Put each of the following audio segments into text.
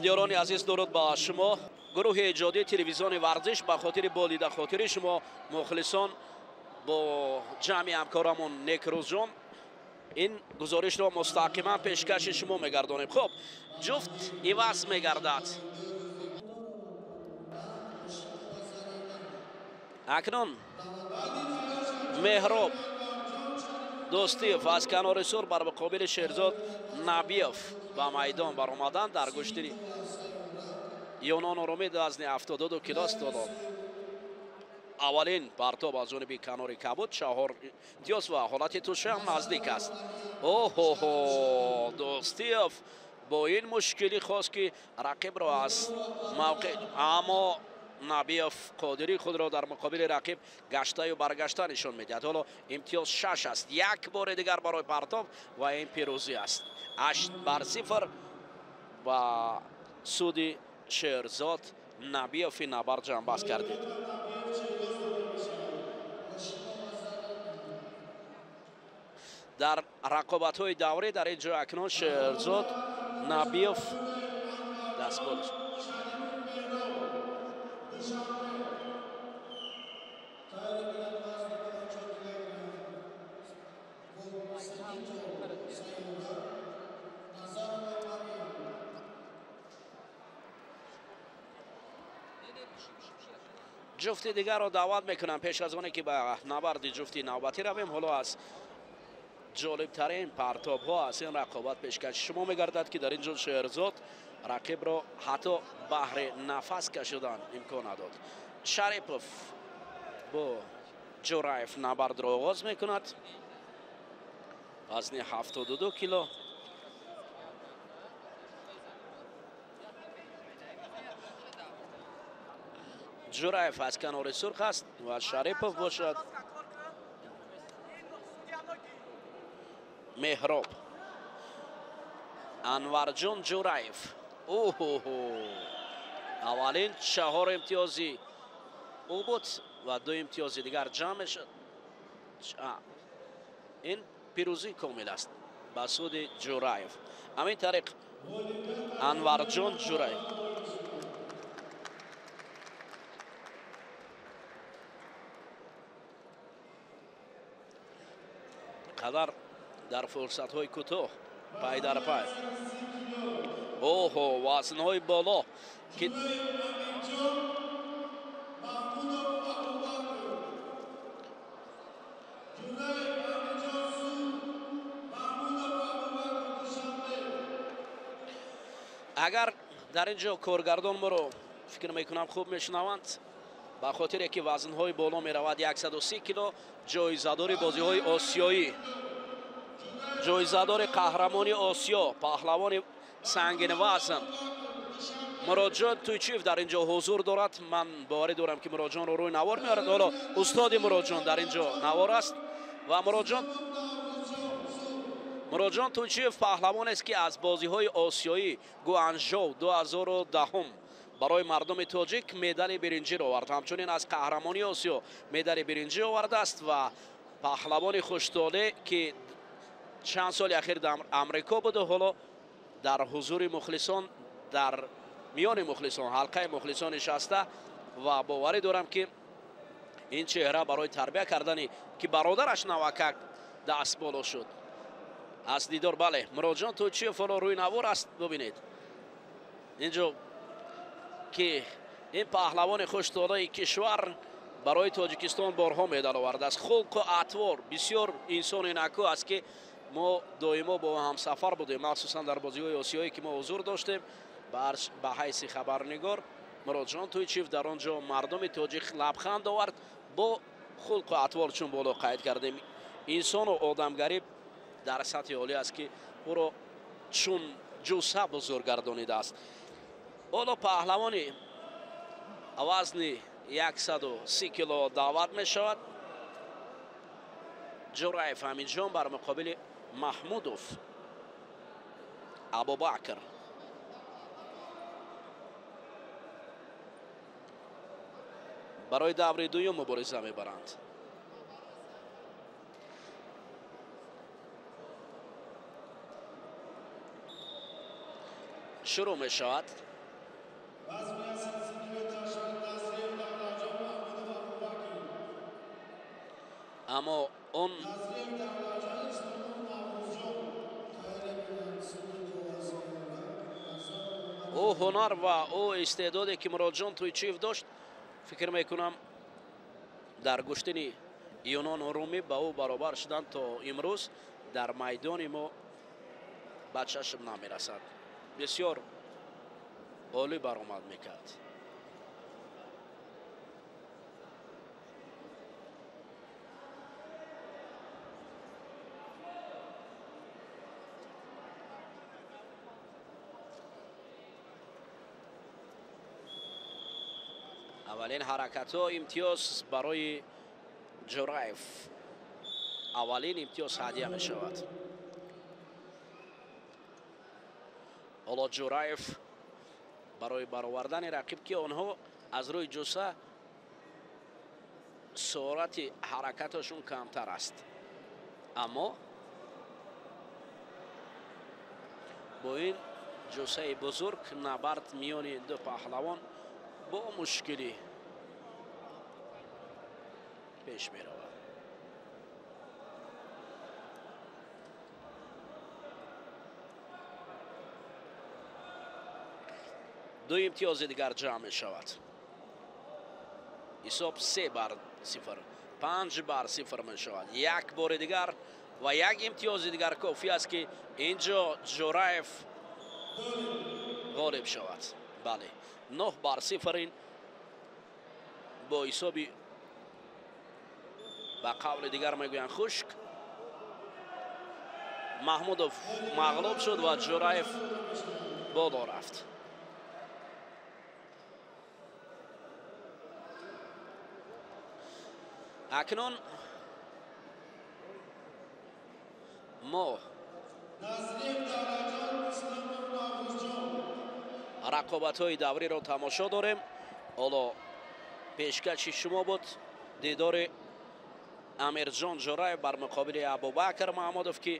Ҳамдиёрони азиз, дуруд ба шумо. Гурӯҳи эҷодии телевизиони варзиш ба хотири болида хотири шумо мухлисон бо ҷамъи ҳамкорамон Некрӯзҷон ин гузоришро мустақиман пешкаши шумо мегардонем. Хуб, ҷуфт иваз мегардад. Акнун Меҳроб Дӯстиев аз канори сур бар муқобили Шерзод Набиев ба майдон баромаданд дар гӯштини Юнону Румӣ вазни 72 кило столо. Аввалин партоб аз ҷониби канори кабуд, 4 имтиёз ва ҳолати туша ҳам наздик аст. Оҳоҳо, Дӯстиев бо ин мушкилӣ хост ки рақибро аз мавқеъ, аммо Набиев қодирии худро дар муқобили рақиб гаштаю баргашта нишон медиҳад. Ҳоло имтиёз 6 аст. Як бори дигар барои партоб ва ин пирӯзӣ аст. 8-0 ба суди Шерзод Набиев ин набард ҷамъбаст кардид. Дар рақобатҳои даврӣ дар ин ҷо акнун Шерзод Набиев дастболш. Ҷуфти дигарро даъват мекунам пеш аз оне ки ба набарди ҷуфти навбатӣ равем. Ҳоло аз ҷолибтарин партобҳо аз ин рақобат пешкаши шумо мегардад ки дар ин ҷо Шерзод рақибро ҳатто баҳри нафас кашидан имкон надод. Шарипов бо Ҷураев набардро оғоз мекунад. Вазни 72 кило. Ҷураев аз канори сурх аст ва Шарипов бошад. Меҳроб Анварҷон Ҷураев. Оҳо, аввалин 4 имтиёзи ӯ буд ва 2 имтиёзи дигар ҷамъ мешуд. Ин пирӯзии комил аст ба суди Ҷураев. Ҳамин тариқ Анварҷон Ҷураев қадар дар фурсатҳои кӯтоҳ пай дар пай. Оҳо, вазнҳои боло ки агар дар ин ҷо коргардон моро фикр мекунам хуб мешунаванд, ба хотире ки вазнҳои боло меравад 130 кило, ҷоизадори бозиҳои осиёӣ, ҷоизадори қаҳрамони Осиё, паҳлавони сангинвазн Муроджон Туйчиев дар ин ҷо ҳузур дорад. Ман боварӣ дорам ки Муроджонро рӯи навор меорад. Ҳоло устоди Муроджон дар ин ҷо навор аст ва Муроджон Туйчиев паҳлавонест ки аз бозиҳои осиёӣ Гуанжоу 2010 барои мардуми тоҷик медали биринҷиро овард. Ҳамчунин аз қаҳрамонии Осиё медали биринҷӣ овардааст ва паҳлавони хуштоле ки чанд соли ахир дар Амрико буду ҳоло дар ҳузури мухлисон, дар миёни мухлисон, ҳалқаи мухлисон нишаста ва боварӣ дорам ки ин чеҳра барои тарбия кардани ки бародараш навакак даст боло шуд аз дидор. Бале, Муроджон Туйчиев ҳоло рӯи навор аст. Бубинед инҷо ки ин паҳлавони хуштолаи кишвар барои Тоҷикистон борҳо медал овардааст. Хулқу атвор бисёр инсони накӯ аст ки мо доимо бо ҳамсафар будем, махсусан дар бозиҳои осиёӣ ки мо ҳузур доштем ба ҳайси хабарнигор. Муроджон Туйчиев дар он ҷо мардуми тоҷик лабханд овард бо хулқу атвор, чун боло қайд кардем инсону одамгарӣ дар сатҳи олӣ аст ки ӯро чун ҷусса бузург гардонидааст. Ҳоло паҳлавони вазни 130 кило даъват мешавад. Ҷураев Ҳамидҷон бар муқобили Маҳмудов Абубакр. Барои даври дуюм мубориза мебаранд. Шурӯъ мешавад. Аммо он ӯ ҳунар ва ӯ истеъдоде ки Муроджон Тойчиев дошт, фикр мекунам дар гӯштини юнону румӣ ба ӯ баробар шуданд то имрӯз дар майдони мо ба чашм намерасад. Бисёр олӣ баромад мекард. Аввалин ҳаракатҳо имтиёз барои Ҷураев. Аввалин имтиёз ҳадия мешавад. Ҳоло Ҷураев барои баровардани рақиб, ки онҳо аз рӯи ҷусса суръати ҳаракаташон камтар аст, аммо бо ин ҷуссаи бузург набард миёни ду паҳлавон бо мушкилӣ пеш меравад. Ду имтиёзи дигар ҷамъ мешавад. Ҳисоб 3-0, 5-0 мешавад. Як бори дигар ва як имтиёзи дигар кофӣ аст, ки инҷо Ҷураев ғолиб шавад. Бале, 9-0 ин бо ҳисоби ба қавли дигар мегӯянд хушк. Маҳмудов мағлуб шуд ва Ҷураев боло рафт. Акнун мо рақобатҳои давриро тамошо дорем. Ҳоло пешкаши шумо буд дидори Амирҷон Ҷураев бар муқобили Абубакр Маҳмудов, ки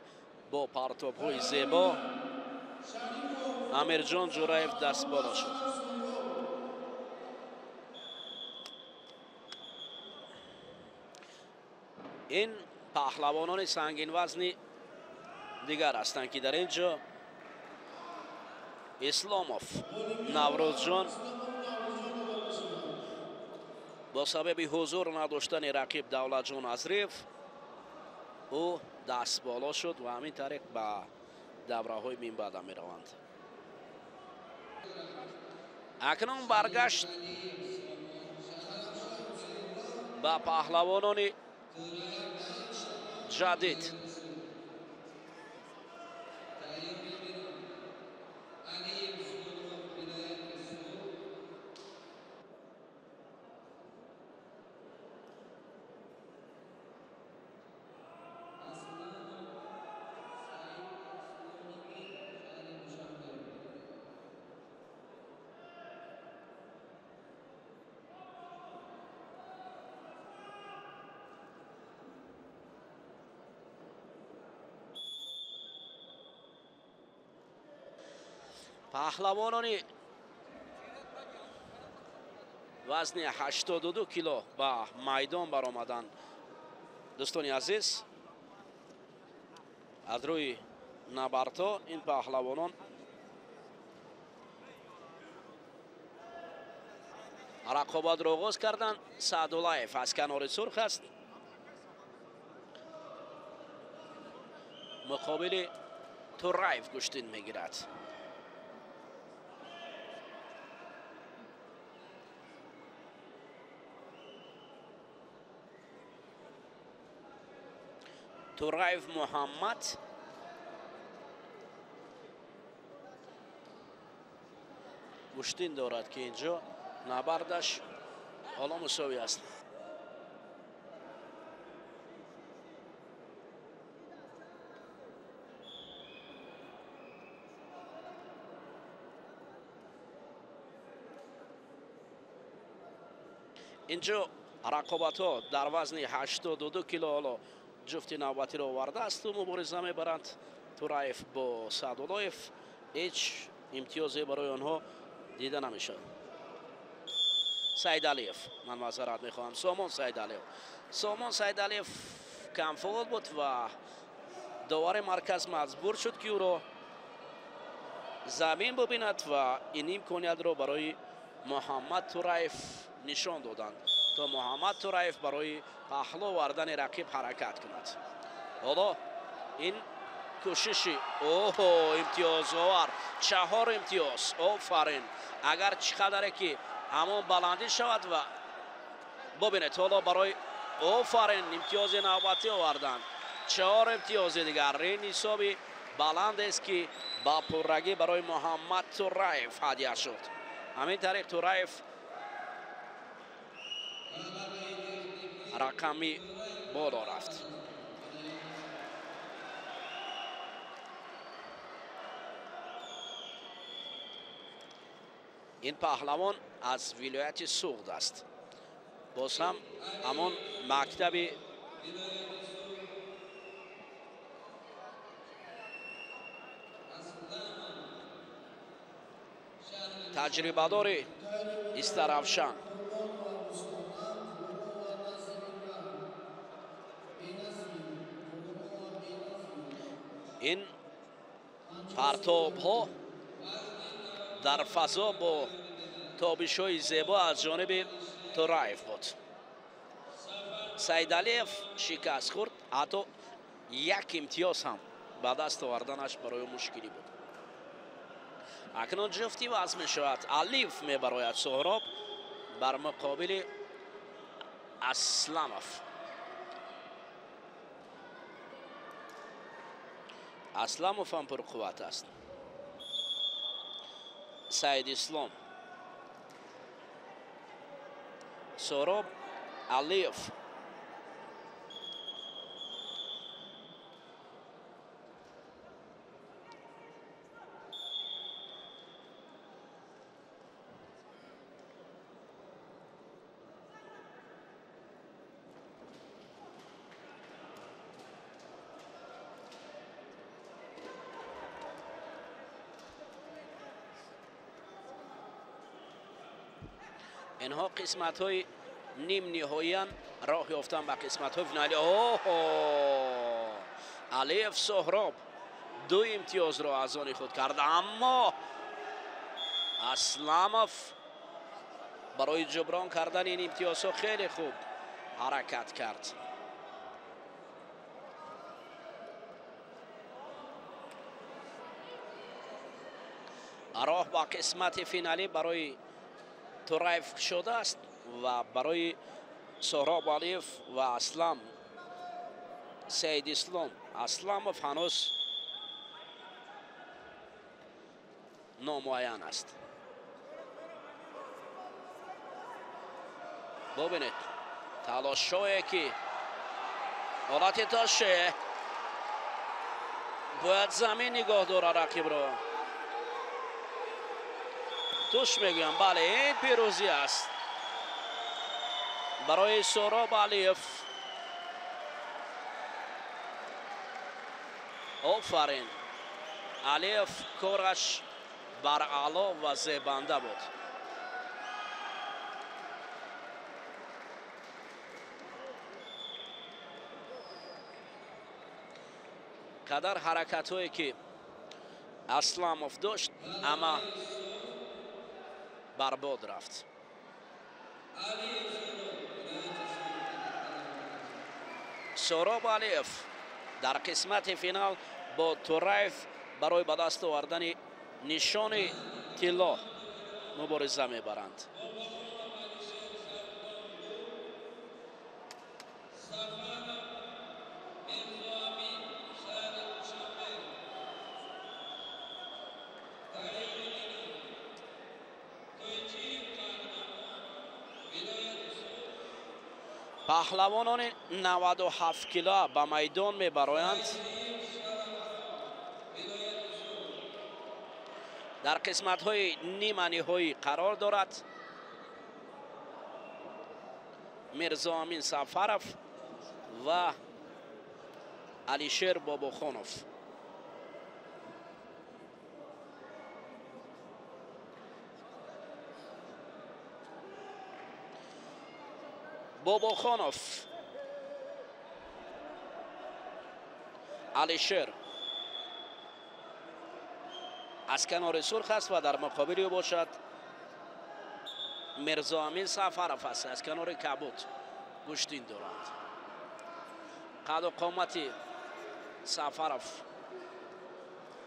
бо партобҳои зебо Амирҷон Ҷураев даст боло шуд. Ин паҳлавонони сангинвазни дигар ҳастанд, ки дар ин ҷо Исломов Наврӯзҷон бо сабаби ҳузур надоштани рақиб Давлатҷон Азриев ӯ даст боло шуд ва ҳамин тариқ ба давраҳои минбаъда мераванд. Акнун баргашт ба паҳлавонони ҷадид. Паҳлавонони вазни 82 кило ба майдон баромаданд. Дӯстони азиз, аз рӯи набардҳо ин паҳлавонон рақобатро оғоз карданд. Саъдуллаев аз канори сурх аст, муқобили Тураев гӯштин мегирад. Тураев Муҳаммад гӯштин дорад, ки инҷо набардаш ҳоло мусовӣ аст. Инҷо рақобатҳо дар вазни 82 кило ҳоло ҷуфти навбатиро овардаасту мубориза мебаранд. Тураев бо Саъдуллоев. Ҳеҷ имтиёзе барои онҳо дида намешавад. Сайдалиев. Ман маъзарат мехоҳам. Сомон Сайдалиев. Сомон Сайдалиев камфол буд ва довари марказ маҷбур шуд, ки ӯро замин бубинад ва ин имкониятро барои Муҳаммад Тураев нишон доданд, то Муҳаммад Тураев барои паҳлӯ овардани рақиб ҳаракат кунад. Ҳоло ин кӯшиши оҳо имтиёзовар, 4 имтиёз. Офарин! Агар чӣ қадаре ки ҳамон баландӣ шавад ва бубинед, ҳоло барои офарин имтиёзи навбатӣ оварданд. 4 имтиёзи дигар. Ин ҳисоби баландест, ки ба пуррагӣ барои Муҳаммад Тураев ҳадя шуд. Ҳамин тариқ Тураев рақами боло рафт. Ин паҳлавон аз вилояти Суғд аст. Боз ҳам ҳамон мактаби таҷрибадори Истаравшан. Ин партобҳо дар фазо бо тобишҳои зебо аз ҷониби Тураев буд. Сайдалиев шикаст хӯрд, ҳатто як имтиёз ҳам ба даст оварданаш барои ӯ мушкилӣ буд. Акнун ҷуфти вазн мешавад. Алиев мебарояд Соҳроб бар муқобили Асламов. Асламов ҳам пурқувват аст. Саид Ислом, Соҳроб Алиев. Инҳо қисматҳои нимниҳоиян роҳ ёфтан ба қисматҳои финали. Оҳо! Алиев Соҳроб 2 имтиёзро аз они худ кард, аммо Асламов барои ҷуброн кардани ин имтиёзҳо хеле хуб ҳаракат кард. Роҳ ба қисмати финалӣ барои Тураев кушодааст ва барои Соҳроб Алиев ва Аслам Саид Ислом. Асламов ҳанӯз номуайян аст. Бубинед талошҳое ки ҳолати тоше бояд замин нигоҳ дорад рақибро. Туш мегӯям, бале, ин пирӯзӣ аст барои Соҳроб Алиев. Офарин! Алиев кораш бар аъло ва зебанда буд. Қадар ҳаракатҳое ки Асламов дошт, ама барбод рафт. Соҳроб Алиев дар қисмати финал бо Тураев барои ба даст овардани нишони тилло мубориза мебаранд. Паҳлавонони 97 кило ба майдон мебароянд. Дар қисматҳои ниманиҳоӣ қарор дорад Мирзоамин Сафаров ва Алишер Бобохонов. Бобохонов Алишер аз канори сурх аст ва дар муқобили ӯ бошад Мирзоамин Сафаров аст, аз канори кабуд гӯштин дорад. Қаду қомати Сафаров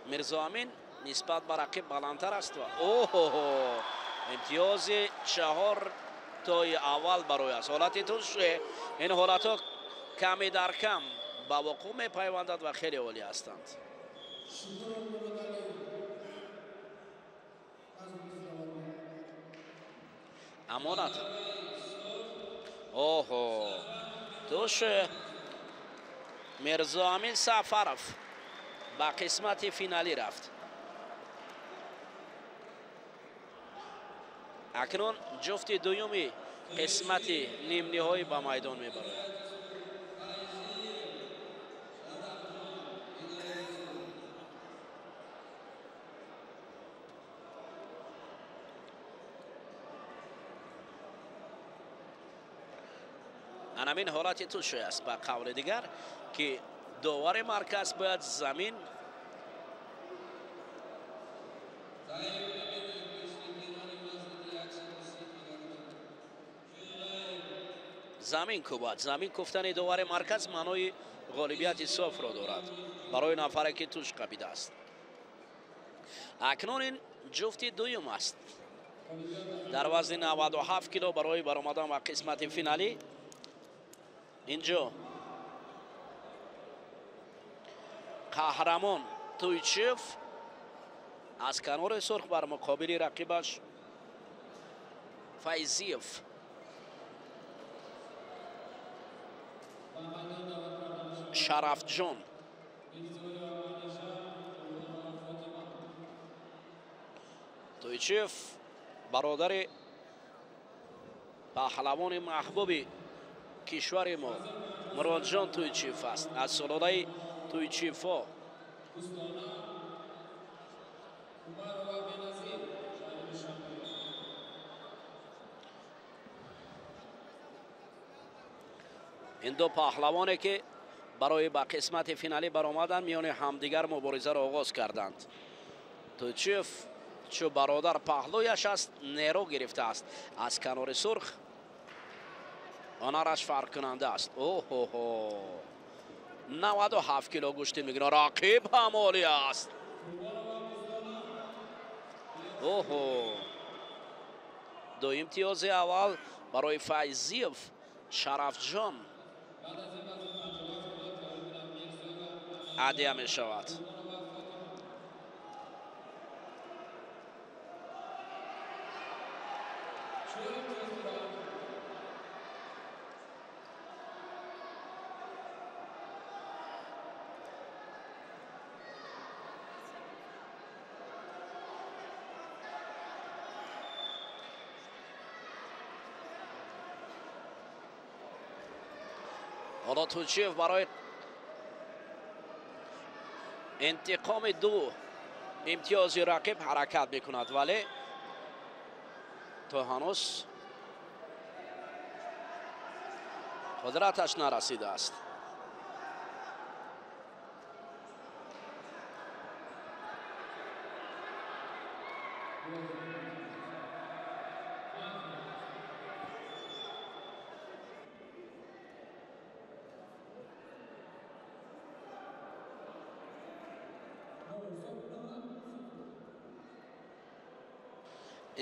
Мирзоамин нисбат ба рақиб баландтар аст ва оҳо, имтиёзи 4 тои аввал барои аст. Ҳолати туше, ин ҳолатҳо ками дар кам ба вуқӯъ мепайвандад ва хеле олӣ ҳастанд. Амонат. Оҳо, туше Мирзоамин Сафаров ба қисмати финалӣ рафт. Акнун ҷуфти дуюми қисмати нимниҳоӣ ба майдон мебарояд. Анамин ҳолати туше аст, ба қавли дигар, ки довари марказ бояд замин кӯбад. Замин кӯфтани довари марказ маънои ғолибияти софро дорад барои нафаре ки туш қабидааст. Акнун ин ҷуфти дуюм аст дар вазни 97 кило барои баромадан ба қисмати финалӣ. Инҷо қаҳрамон Туйчиев аз канори сурх бар муқобили рақибаш Файзиев. Шарафҷон Туйчиев бародари паҳлавони маҳбуби кишвари мо Муроджон Туйчиев аст, аз сулолаи Туйчиевҳо. Ин ду паҳлавоне ки барои ба қисмати финалӣ баромаданд, миёни ҳамдигар муборизаро оғоз карданд. Туйчиев чу бародар паҳлӯяш аст, нерӯ гирифтааст аз канори сурх, ҳунараш фарқкунанда аст. Оҳоҳо, 97 кило гӯшти мегирад, рақиб ҳам олӣ аст. Оҳо, ду имтиёзи аввал барои Файзиев Шарафҷон ҳадия мешавад. ҳоло Туйчиев барои интиқоми ду имтиёзи рақиб ҳаракат мекунад, вале то ҳанӯз қудраташ нарасидааст.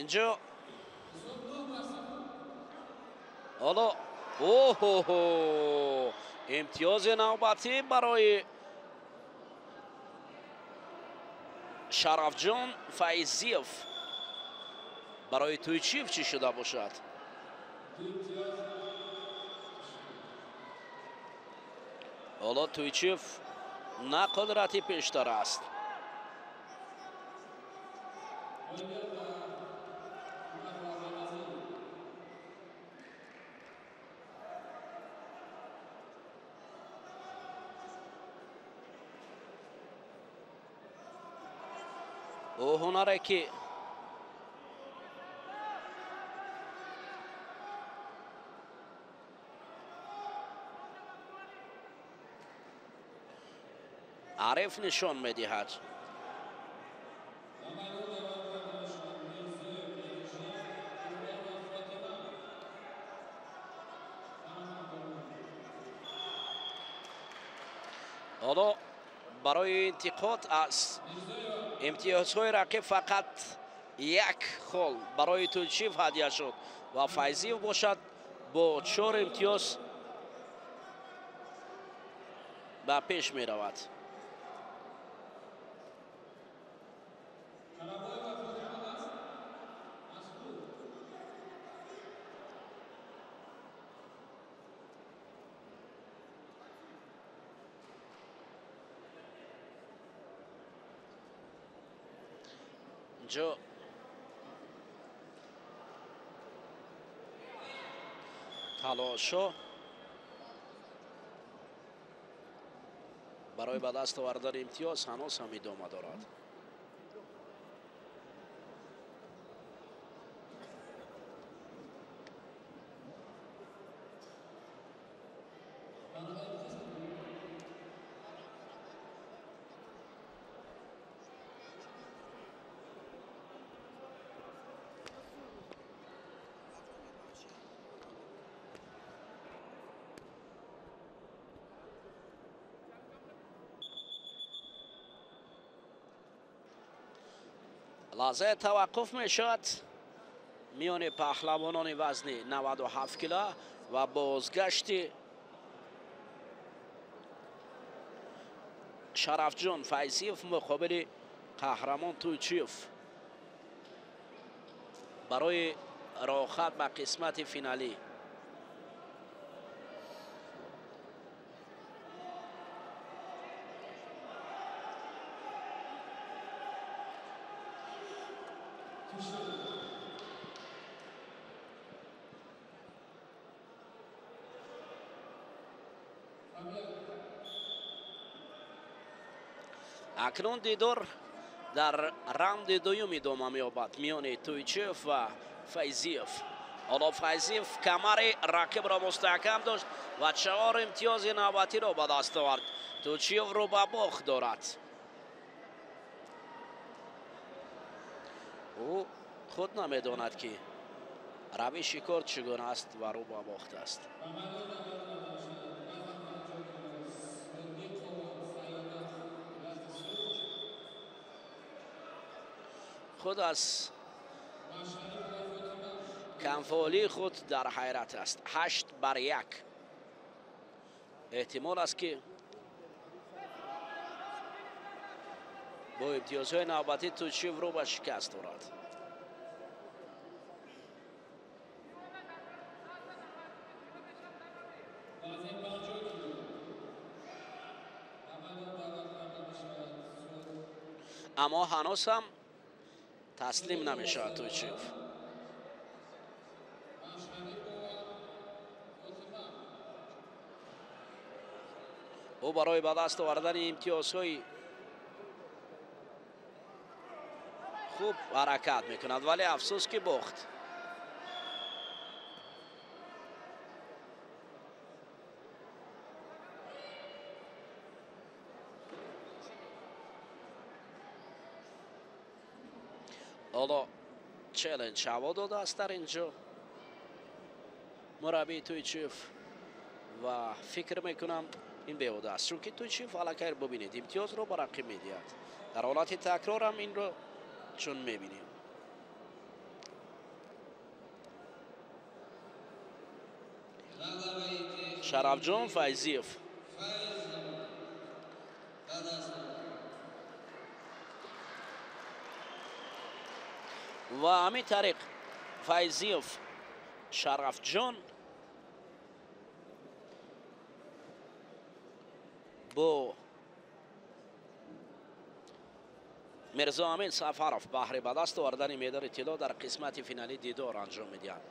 Инҷо ҳоло оҳо, имтиёзи навбатӣ барои Шарафҷон Файзиев. Барои Туйчиев чӣ шуда бошад? Ҳоло Туйчиев на қудрати пештар аст. Ӯ ҳунаре ки Ҳариф нишон медиҳад. Ҳоло барои интиқод аз имтиёзҳои рақиб фақат як хол барои Тӯйчиев ҳадя шуд ва Файзиев бошад бо 4 имтиёз ба пеш меравад. Инҷо талошҳо барои ба даст овардани имтиёз ҳанӯз ҳам идома дорад. Лаҳзаи таваққуф мешавад миёни паҳлавонони вазни 97 кило ва бозгашти Шарафҷон Файзиев муқобили Қаҳрамон Тӯйчиев барои роҳхат ба қисмати финалӣ. Акнун дидор дар раунди дуюм идома меёбад миёни Тӯйчиев ва Файзиев. Ҳоло Файзиев камари рақибро мустаҳкам дошт ва 4 имтиёзи навбатиро ба даст овард. Тӯйчиев рӯ ба бохт дорад. Ӯ худ намедонад, ки равиши кор чӣ гуна аст ва рӯ ба бохт аст. Худ аз камфаъолии худ дар ҳайрат аст. 8-1. Эҳтимол аст, ки бо имтиёзҳои навбатӣ Тӯйчиев рӯ ба шикаст дорад. Аммо ҳанӯз ҳам таслим намешавад Тӯйчиев. Ӯ барои ба даст овардани имтиёзҳои хуб ҳаракат мекунад, вале афсӯс, ки бохт. Ҳоло челлендж ҳаво додааст дар ин ҷо мураббии Тӯйчиев ва фикр мекунам ин беҳуда аст, чунки Тӯйчиев аллакай бубинед имтиёзро ба рақиб медиҳад. Дар ҳолати такрорам инро чун мебинем. Шарафҷон Файзиев ва ҳамин тариқ Файзиев Шарафҷон бо Мирзо Амин Сафаров баҳри ба даст овардани медали тилло дар қисмати финалӣ дидор анҷом медиҳанд.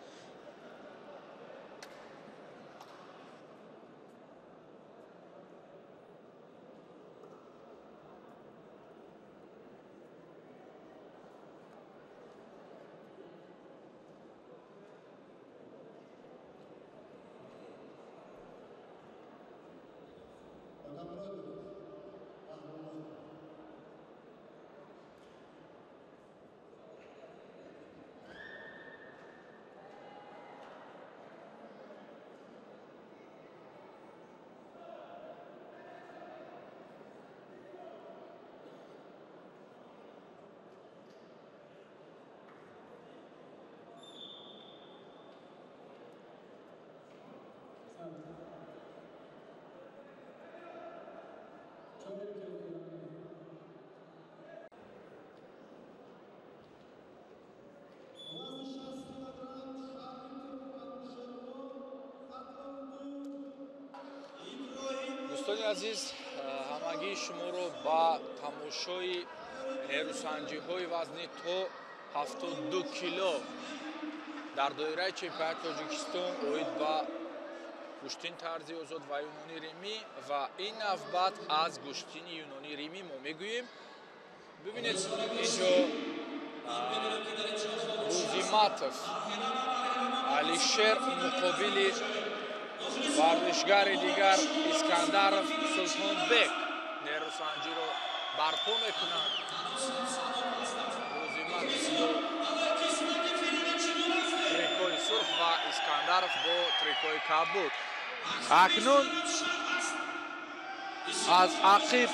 Дӯстони азиз, ҳамагии шуморо ба тамошои нерӯсанҷиҳои вазни то 72 кило дар доираи чемпионати Тоҷикистон оид ба гӯштини тарзи озод ва юнони римӣ ва ин навбат аз гӯштини юнони римӣ мо мегӯем. Бибинед, инҷо Рӯзиматов Алишер муқобили варзишгари дигар Искандаров Султонбек нерӯсанҷиро барпо мекунанд. Рӯзиматов бо трикои сурх ва Искандаров бо трикои кабуд. Акнун аз ақиб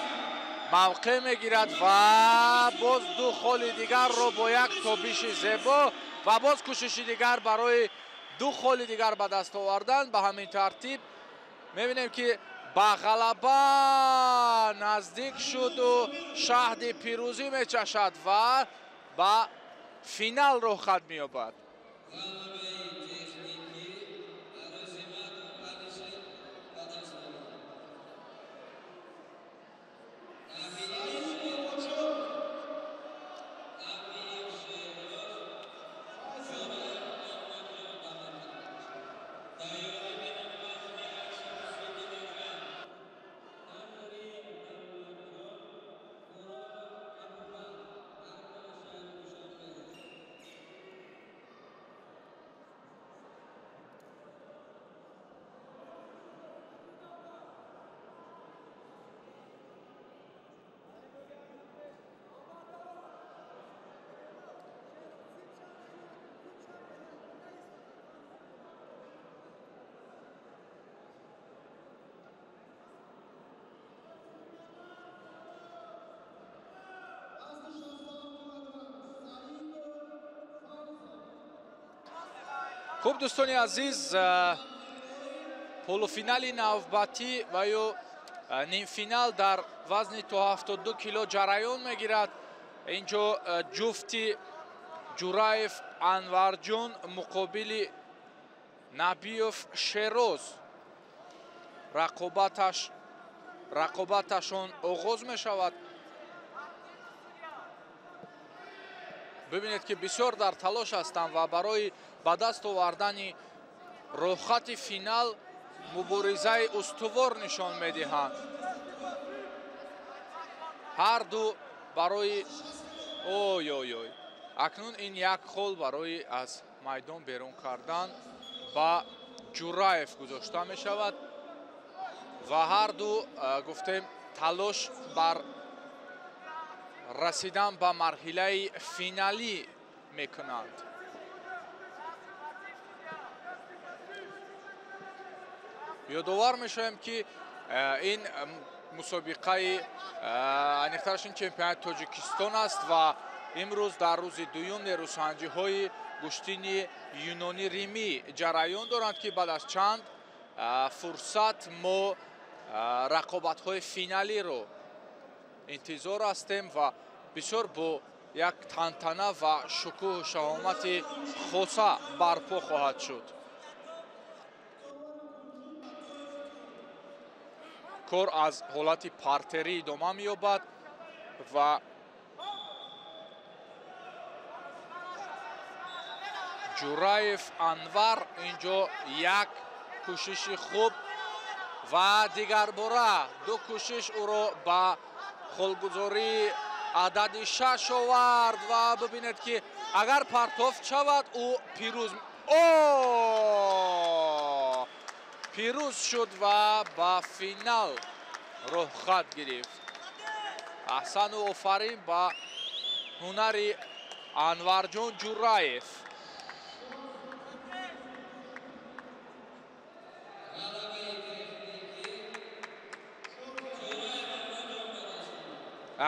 мавқеъ мегирад ва боз ду холи дигарро бо як тобиши зебо ва боз кӯшиши дигар барои ду холи дигар ба даст овардан. Ба ҳамин тартиб мебинем, ки ба ғалаба наздик шуду шаҳди пирӯзӣ мечашад ва ба финал роҳхат меёбад. Хуб, дӯстони азиз, полуфинали навбатӣ ва ё нимфинал дар вазни то 72 кило ҷараён мегирад. Инҷо ҷуфти Ҷураев Анварҷон муқобили Набиев Шероз рақобаташон оғоз мешавад. Бибинед, ки бисёр дар талош ҳастанд ва барои ба даст овардани роҳхати финал муборизаи устувор нишон медиҳанд. Ҳар ду барои ой ой ой. Акнун ин як хол барои аз майдон берун кардан ба Ҷураев гузошта мешавад ва ҳар ду гуфтем талош бар расидан ба марҳилаи финалӣ мекунанд. Ёдовар мешавем, ки ин мусобиқаи аниқтараш ин чемпионати Тоҷикистон аст ва имрӯз дар рӯзи дуюм нерӯсанҷиҳои гӯштини юнони римӣ ҷараён доранд, ки баъд аз чанд фурсат мо рақобатҳои финалиро интизор ҳастем ва бисёр бо як тантана ва шукӯҳу шаҳомати хоса барпо хоҳад шуд. Кор аз ҳолати партерӣ идома меёбад ва Ҷураев Анвар инҷо як кӯшиши хуб ва дигарбора ду кӯшиш ӯро ба холгузории адади 6 овард ва бибинед, ки агар партофт шавад, ӯ пирӯз пирӯз шуд ва ба финал роҳхат гирифт. Аҳсану офарин ба ҳунари Анварҷон Ҷураев.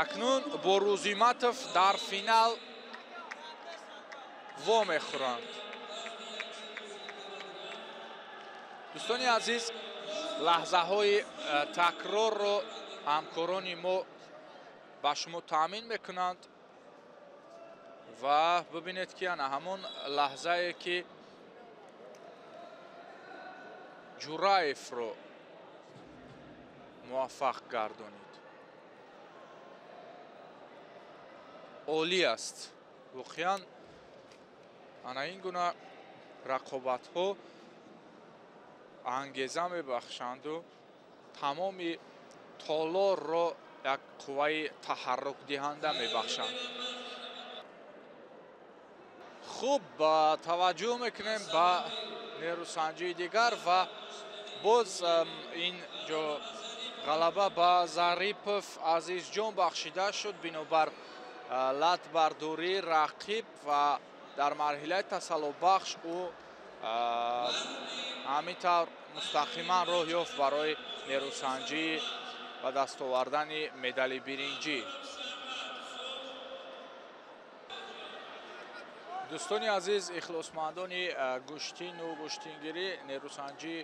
Акнун бо Рӯзиматов дар финал вомехӯранд. Дӯстони азиз, лаҳзаҳои такрорро ҳамкорони мо ба шумо таъмин мекунанд ва бибинед, ки ана ҳамон лаҳзае, ки Ҷураевро муваффақ гардонид, олӣ аст. Воқеан ана ин гуна рақобатҳо ангеза мебахшанду тамоми толорро як қувваи таҳаррукдиҳанда мебахшанд. Хуб, таваҷҷӯҳ мекунем ба нерӯсанҷии дигар ва боз ин ҷо ғалаба ба Зарипов Азизҷон бахшида шуд бинобар латбардории рақиб ва дар марҳилаи тасаллобахш ӯ ҳамин тавр мустақиман роҳ ёфт барои нерӯсанҷӣ ба даст овардани медали биринҷӣ. Дӯстони азиз, ихлосмандони гӯштину гӯштингирӣ, нерӯсанҷӣ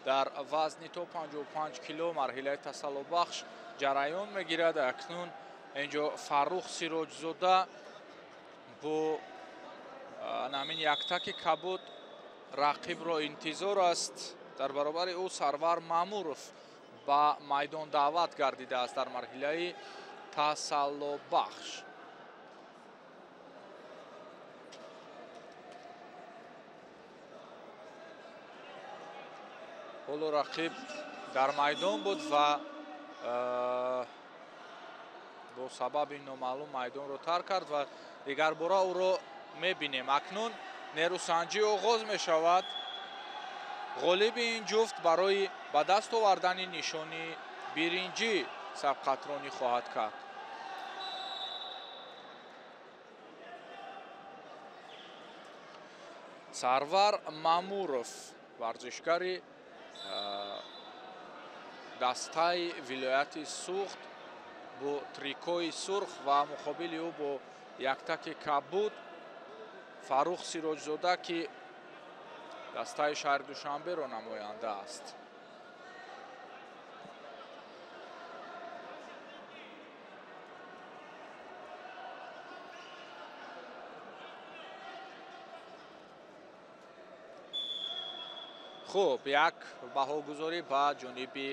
дар вазни то 55 кило марҳилаи тасаллобахш ҷараён мегирад. Акнун инҷо Фаррух Сироҷзода бо ҳамин яктаки кабуд рақибро интизор аст. Дар баробари ӯ Сарвар Маъмуров ба майдон даъват гардидааст дар марҳилаи тасаллобахш. Ҳоло рақиб дар майдон буд ва бо сабаби номаълум майдонро тарк кард ва дигарбора ӯро мебинем. Акнун нерӯсанҷӣ оғоз мешавад. Ғолиби ин ҷуфт барои ба даст овардани нишони биринҷӣ сабқатронӣ хоҳад кард. Сарвар Маъмуров, варзишгари дастаи вилояти Суғд бо трикои сурх ва муқобили ӯ бо яктаки кабуд Фаррух Сироҷзода, ки дастаи шаҳри Душанберо намоянда аст. Хуб, як баҳогузорӣ ба ҷониби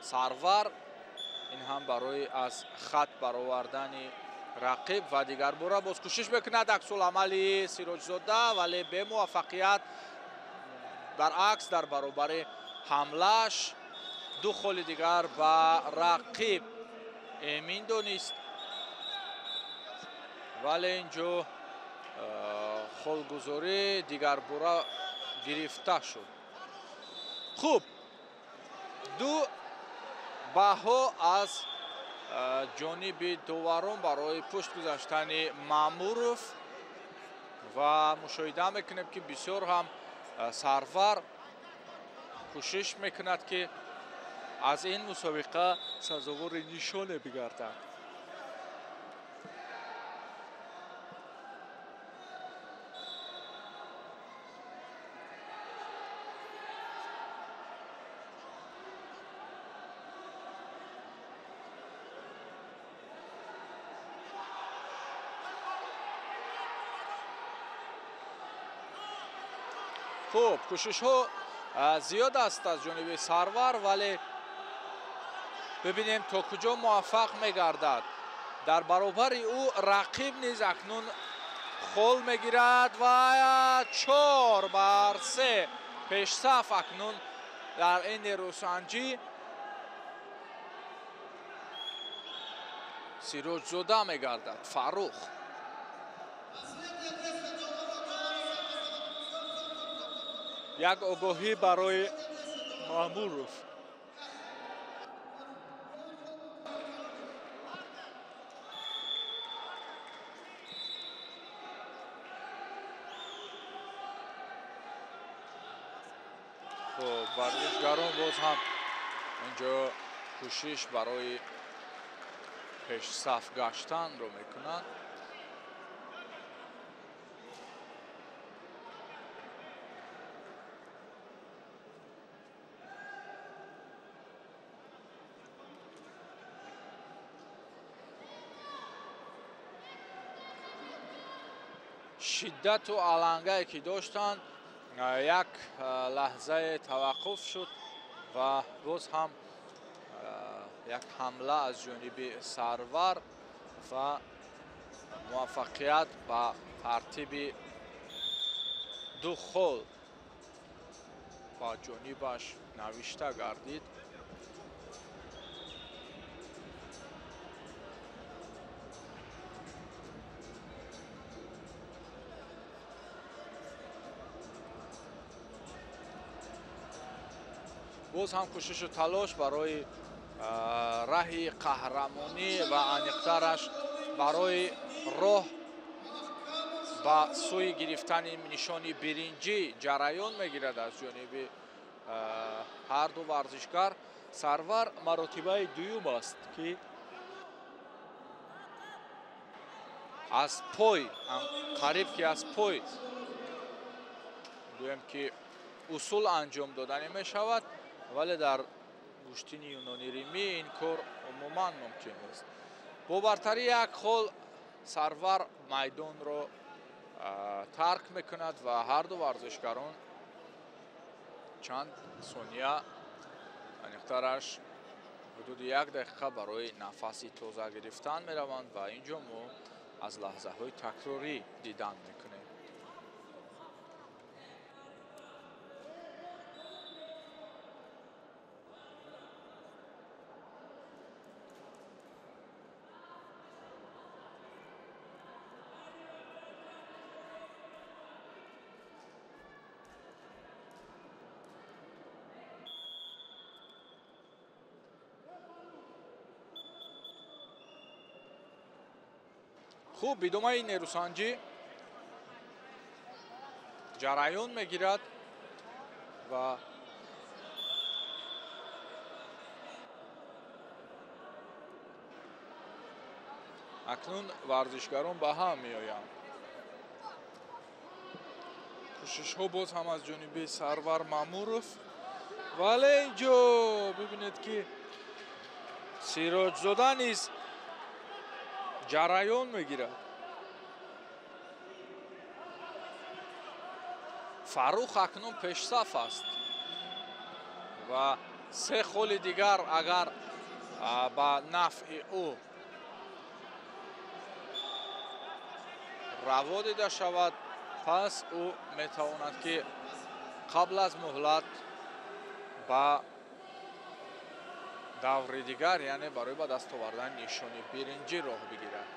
Сарвар, ин ҳам барои аз хат баровардани рақиб ва дигарбора боз кӯшиш мекунад аксуламали Сироҷзода, вале бемуваффақият. Баръакс, дар баробари ҳамлааш ду холи дигар ба рақиб эмин донист, вале инҷо холгузорӣ дигарбора гирифта шуд. Хуб, ду баҳо аз ҷониби доварон барои пушт гузаштани Маъмуров ва мушоҳида мекунем, ки бисёр ҳам Сарвар кӯшиш мекунад, ки аз ин мусобиқа сазовори нишоне бигардад. Хуб, кӯшишҳо зиёд аст аз ҷониби Сарвар, вале бибинем то куҷо муваффақ мегардад. Дар баробари ӯ рақиб низ акнун хол мегирад ва 4-3 пешсаф акнун дар ин нерӯсанҷӣ Сироҷзода мегардад. Фаррух як огоҳӣ барои Маъмуров. Хуб, варзишгарон боз ҳам инҷо кӯшиш барои пешсаф гаштанро мекунанд. Шиддату алангае ки доштанд, як лаҳзае таваққуф шуд ва боз ҳам як ҳамла аз ҷониби Сарвар ва муваффақият ба тартиби 2 хол ба ҷонибаш навишта гардид. Боз ҳам кӯшишу талош барои раҳи қаҳрамонӣ ва аниқтараш барои роҳ ба сӯи гирифтани нишони биринҷӣ ҷараён мегирад аз ҷониби ҳар ду варзишгар. Сарвар маротибаи дуюм аст, ки аз пой, қариб ки аз пой гӯем ки усул анҷом доданӣ мешавад, вале дар гӯштини юнони римӣ ин кор умуман мумкин нест. Бо бартарии як хол Сарвар майдонро тарк мекунад ва ҳар ду варзишгарон чанд сония, аниқтараш ҳудуди як дақиқа барои нафаси тоза гирифтан мераванд ва инҷо мо аз лаҳзаҳои такрорӣ дидан мекунем. Хуб, идомаи нерӯсанҷӣ ҷараён мегирад ва акнун варзишгарон ба ҳам меоянд. Кӯшишҳо боз ҳам аз ҷониби Сарвар Маъмуров, вале инҷо бибинед, ки Сироҷзода низ ҷараён мегирад. Фаррух акнун пешсаф аст ва 3 холи дигар агар ба нафъи ӯ раво дида шавад, пас ӯ метавонад, ки қабл аз муҳлат ба даври дигар, яъне барои ба даст овардани нишони биринҷӣ роҳ бигирад.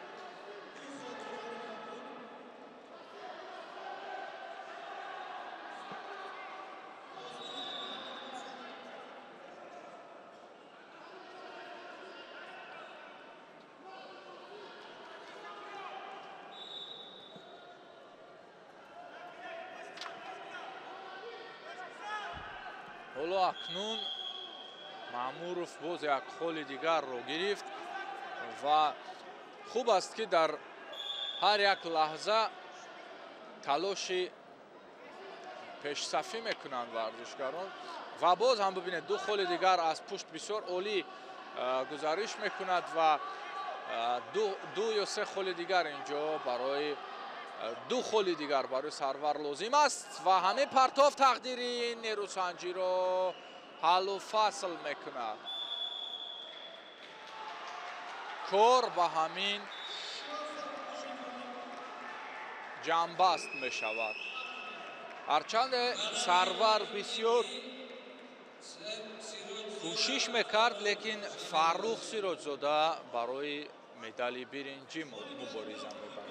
Ҳоло акнун Маъмуров боз як холи дигарро гирифт ва хуб аст, ки дар ҳар як лаҳза талоши пешсафӣ мекунанд варзишгарон ва боз ҳам бибинед, 2 холи дигар аз пушт бисёр олӣ гузариш мекунад ва 2 ё 3 холи дигар инҷо барои 2 холи дигар барои Сарвар лозим аст ва ҳамин партов тақдири ин нерӯсанҷиро ҳаллу фасл мекунад. Кор ба ҳамин ҷамъбаст мешавад. Ҳарчанде Сарвар бисёр кӯшиш мекард, лекин Фаррух Сироҷзода барои медали биринҷӣ мубориза мебарад.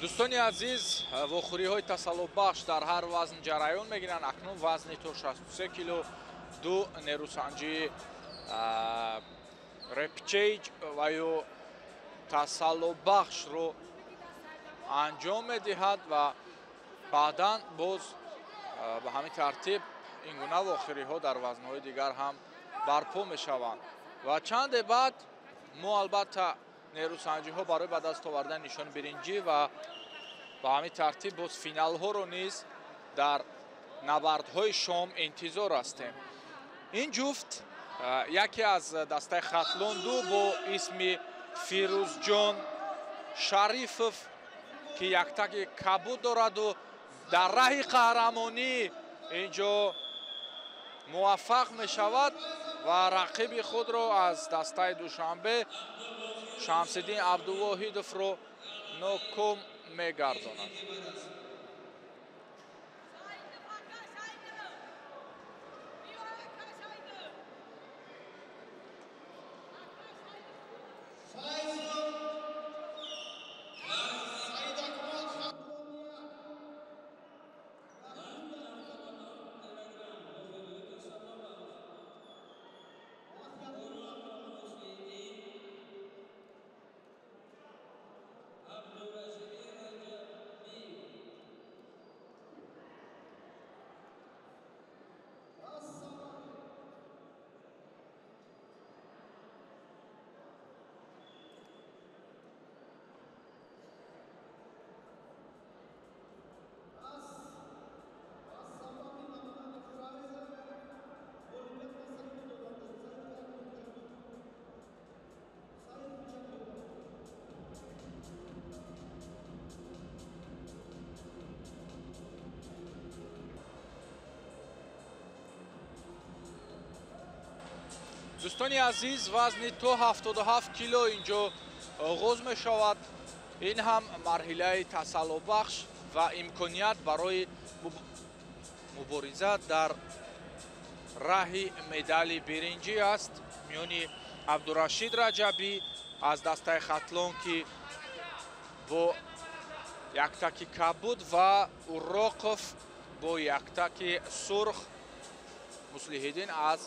Дӯстони азиз, вохӯриҳои тасаллобахш дар ҳар вазн ҷараён мегиранд. Акнун вазни то 63 кило ду нерӯсанҷии репчейҷ ва ё тасаллобахшро анҷом медиҳад ва баъдан боз ба ҳамин тартиб ин гуна вохӯриҳо дар вазнҳои дигар ҳам барпо мешаванд. Ва чанде баъд мо албатта нерӯсанҷиҳо барои ба даст овардани нишони биринҷӣ ва ба ҳамин тартиб боз финалҳоро низ дар набардҳои шом интизор ҳастем. Ин ҷуфт яке аз дастаи Хатлон ду бо исми Фирӯзҷон Шарифов, ки яктаки кабуд дораду дар раҳи қаҳрамонӣ инҷо муваффақ мешавад ва рақиби худро аз дастаи Душанбе Шамсиддин Абдувоҳидовро ноком мегардонад. Дӯстони азиз, вазни то 77 кило инҷо оғоз мешавад. Ин ҳам марҳилаи тасаллобахш ва имконият барои мубориза дар раҳи медали биринҷӣ аст миёни Абдурашид Раҷабӣ аз дастаи Хатлон, ки бо яктаки кабуд, ва Уроқов бо яктаки сурх, Муслиҳиддин аз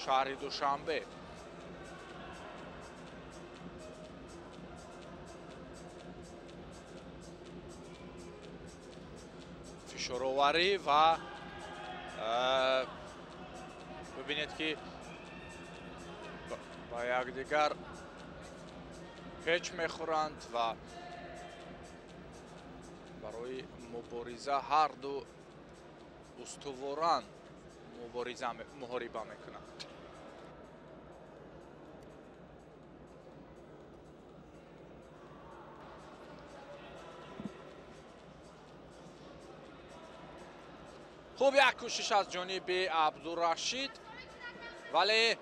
шаҳри Душанбе. Фишороварӣ ва бибинед, ки ба якдигар печ мехӯранд ва барои мубориза ҳар ду устуворан муҳориба мекунанд. Хуб, як кӯшиш аз ҷониби Абдурашид, вале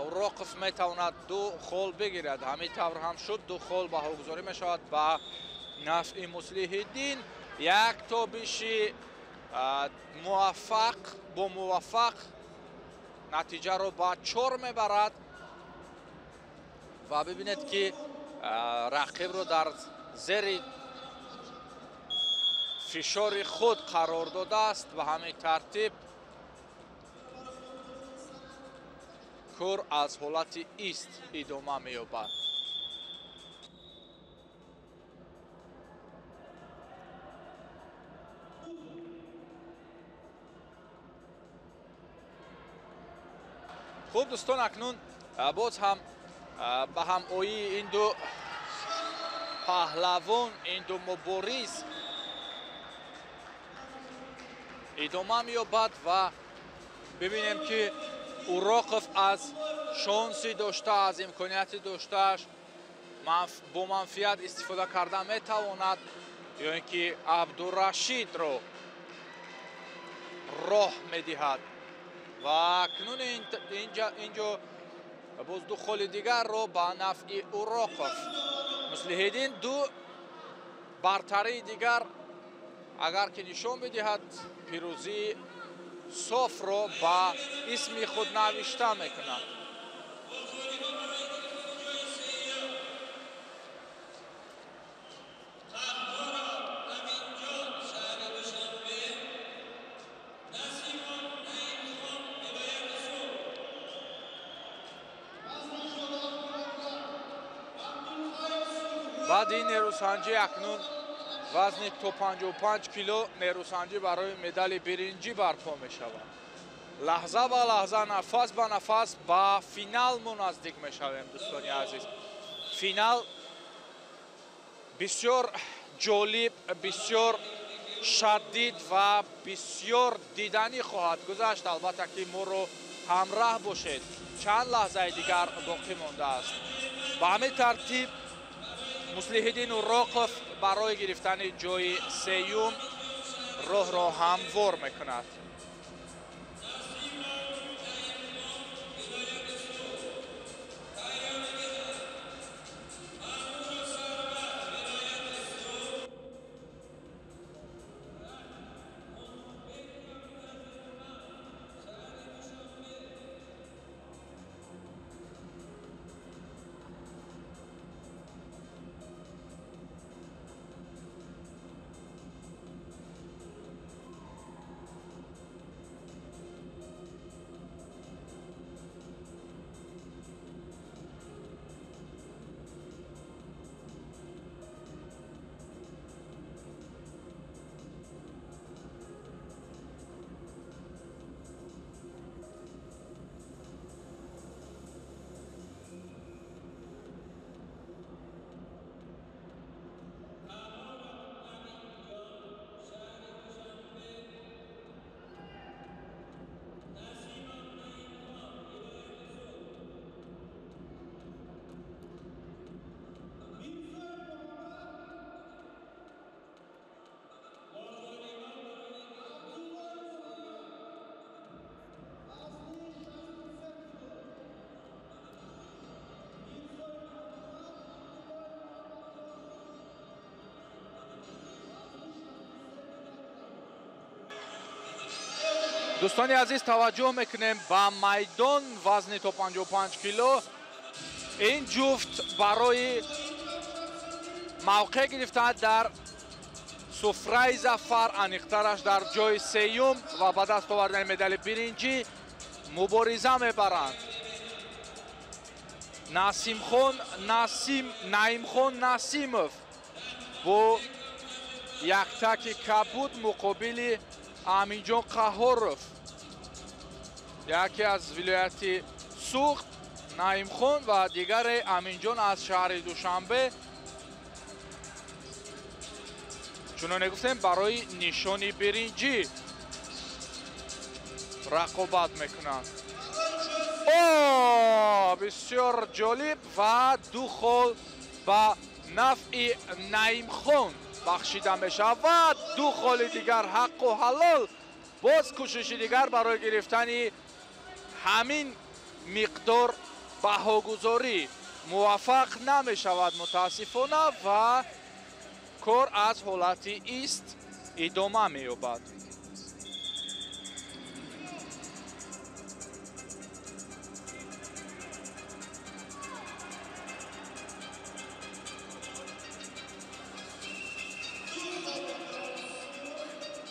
Уроқов метавонад ду хол бигирад. Ҳамин тавр ҳам шуд, ду хол баҳогузорӣ мешавад ба нафъи Муслиҳиддин. Як тобиши муваффақ бо муваффақ натиҷаро ба 4 мебарад ва бибинед, ки рақибро дар зери фишори худ қарор додааст. Ба ҳамин тартиб кор аз ҳолати ист идома меёбад. Хуб дӯстон, акнун боз ҳам ба ҳамоии ин ду паҳлавон, ин ду мубориз идома меёбад ва бибинем, ки Уроқов аз шонси дошта, аз имконияти доштааш бо манфиат истифода карда метавонад ё ин ки Абдурашидро роҳ медиҳад. Ва акнун инҷо боз ду холи дигарро ба нафъи Уроқов. Муслиҳиддин ду бартарии дигар агар ки нишон бидиҳад, пирӯзии софро ба исми худ навишта мекунад. Баъди ин нерӯсанҷӣ акнун вазни то 55 кило нерӯсанҷӣ барои медали биринҷӣ барпо мешавад. Лаҳза ба лаҳза, нафас ба нафас ба финал мо наздик мешавем, дӯстони азиз. Финал бисёр ҷолиб, бисёр шадид ва бисёр диданӣ хоҳад гузашт. Албатта ки моро ҳамраҳ бошед. Чанд лаҳзаи дигар боқӣ мондааст. Ба ҳамин тартиб Муслиҳиддин Уроқов барои гирифтани ҷои сеюм роҳро ҳамвор мекунад. Дӯстони азиз, таваҷҷӯҳ мекунем ба майдон. Вазни то 55 кило. Ин ҷуфт барои мавқеъ гирифтан дар суфраи зафар, аниқтараш дар ҷои сеюм ва ба даст овардани медали биринҷӣ мубориза мебаранд. Наимхон Насимов бо яктаки кабуд муқобили Аминҷон Қаҳоров, яке аз вилояти Суғд Наимхон ва дигаре Аминҷон аз шаҳри Душанбе. Чуноне гуфтем, барои нишони биринҷӣ рақобат мекунанд. О, бисёр ҷолиб ва ду хол ба нафъи Наимхон бахшида мешавад. Ду холи дигар ҳаққу ҳалол. Боз кӯшиши дигар барои гирифтани ҳамин миқдор баҳогузорӣ муваффақ намешавад мутаассифона ва кор аз ҳолати ист идома меёбад.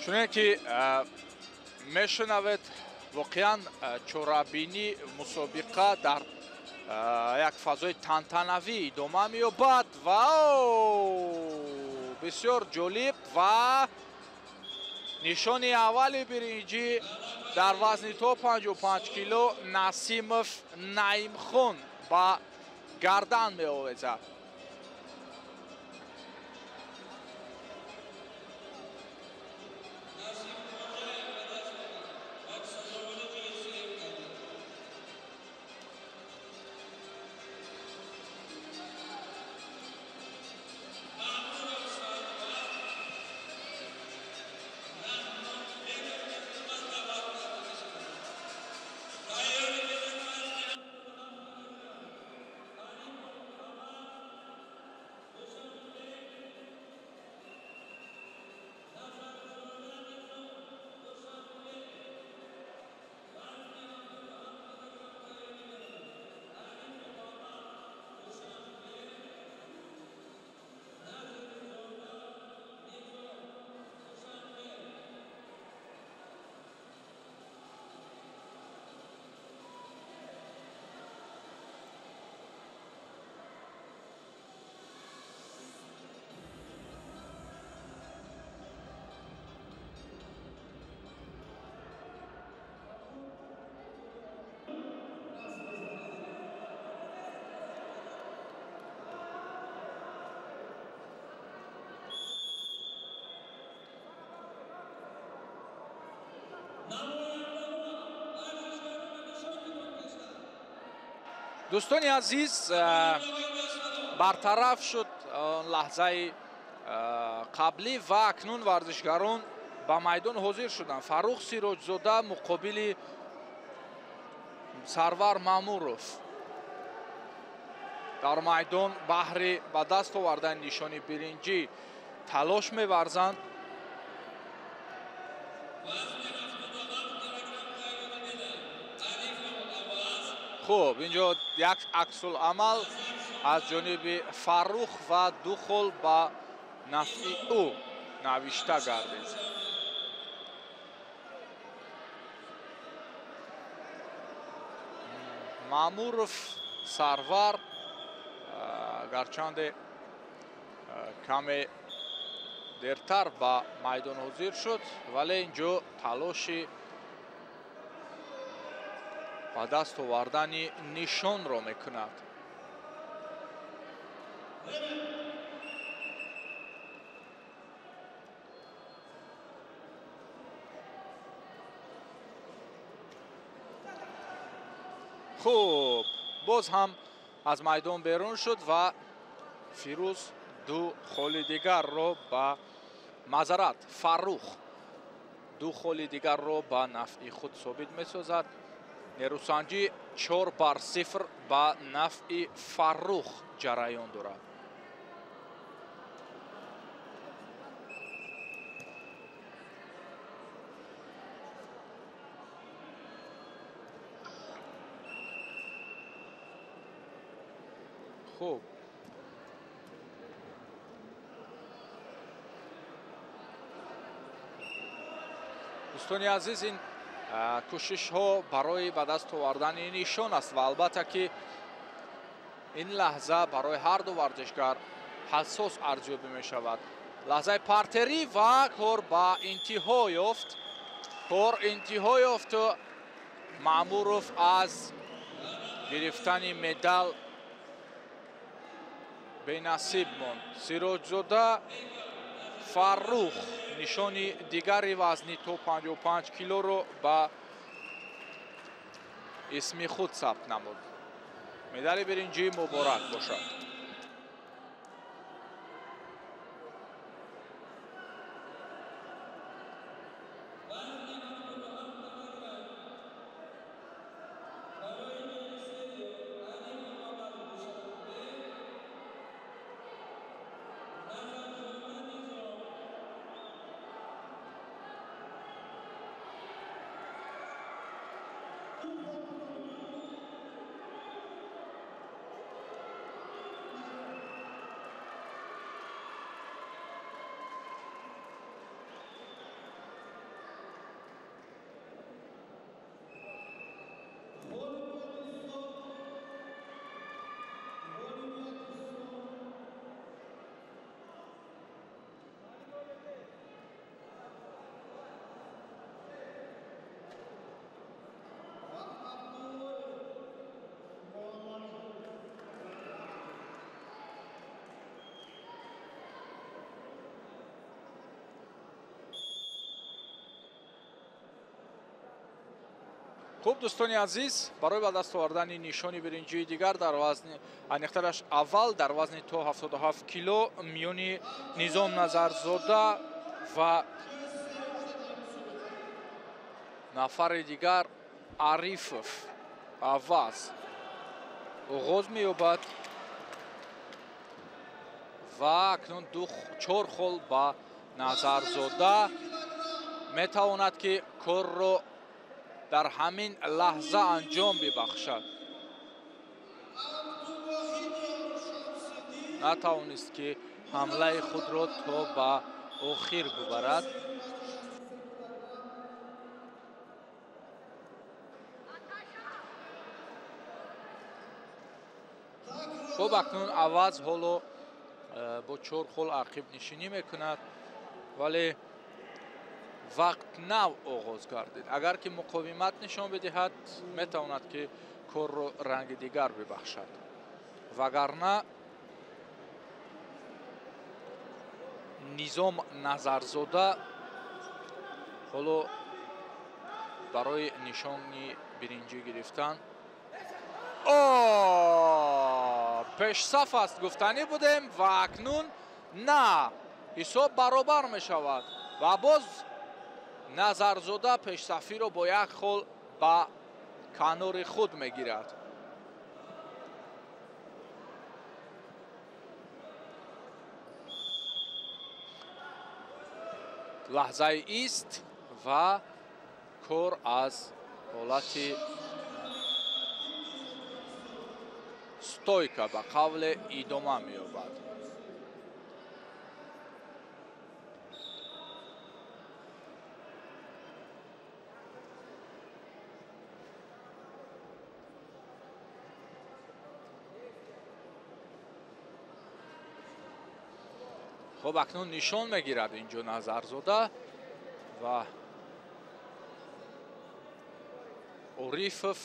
Чуне ки мешунавед, воқеан чорабинӣ мусобиқа дар як фазои тантанавӣ идома меёбад ва бисёр ҷолиб ва нишони аввали биринҷӣ дар вазни то 55 кило Насимов Наимхон ба гардан меовезад. Дӯстони азиз, бартараф шуд лаҳзаи қаблӣ ва акнун варзишгарон ба майдон ҳозир шуданд. Фаррух Сироҷзода муқобили Сарвар Маъмуров дар майдон баҳри ба даст овардани нишони биринҷӣ талош меварзанд. Хуб, инҷо як аксуламал аз ҷониби Фаррух ва ду хол ба нафъи ӯ навишта гардид. Маъмуров Сарвар гарчанде каме дертар ба майдон ҳозир шуд, вале инҷо талоши ба даст овардани нишонро мекунад. Хуб, боз ҳам аз майдон берун шуд ва Фирӯз ду холи дигарро ба мазарат Фаррух ду холи дигарро ба нафъи худ собит месозад. Нерӯсанҷӣ 4-0 ба нафъи Фаррух ҷараён дорад. Хуб, дӯстони азиз, ин кӯшишҳо барои ба даст овардани нишон аст ва албатта ки ин лаҳза барои ҳар ду варзишгар ҳассос арзёбӣ мешавад. Лаҳзаи партерӣ ва кор ба интиҳо ёфт. Кор интиҳо ёфту Маъмуров аз гирифтани медал бенасиб монд. Сироҷзода Фаррух нишони дигари вазни то 55 килоро ба исми худ сабт намуд. Медали биринҷӣ муборак бошад. Хуб, дӯстони азиз, барои ба даст овардани нишони биринҷии дигар дар вазни аниқтараш аввал дар вазни то 77 кило миёни Низом Назарзода ва нафари дигар Арифов Аваз оғоз меёбад ва акнун 4 хол ба Назарзода метавонад ки корро дар ҳамин лаҳза анҷом бибахшад. Натавонист ки ҳамлаи худро то ба охир бибарад. Хуб, акнун Аваз ҳоло бо 4 хол ақибнишинӣ мекунад, вале вақт нав оғоз гардид. Агар ки муқовимат нишон бидиҳад, метавонад ки корро ранги дигар бибахшад, вагарна Низом Назарзода ҳоло барои нишони биринҷӣ гирифтан О, пешсаф аст гуфтанӣ будем ва акнун на, ҳисоб баробар мешавад ва боз Назарзода пешсафиро бо як хол ба канори худ мегирад. Лаҳзаи ист ва кор аз ҳолати стойка ба қавле идома меёбад. Хуб, акнун нишон мегирад инҷо Назарзода ва Орифов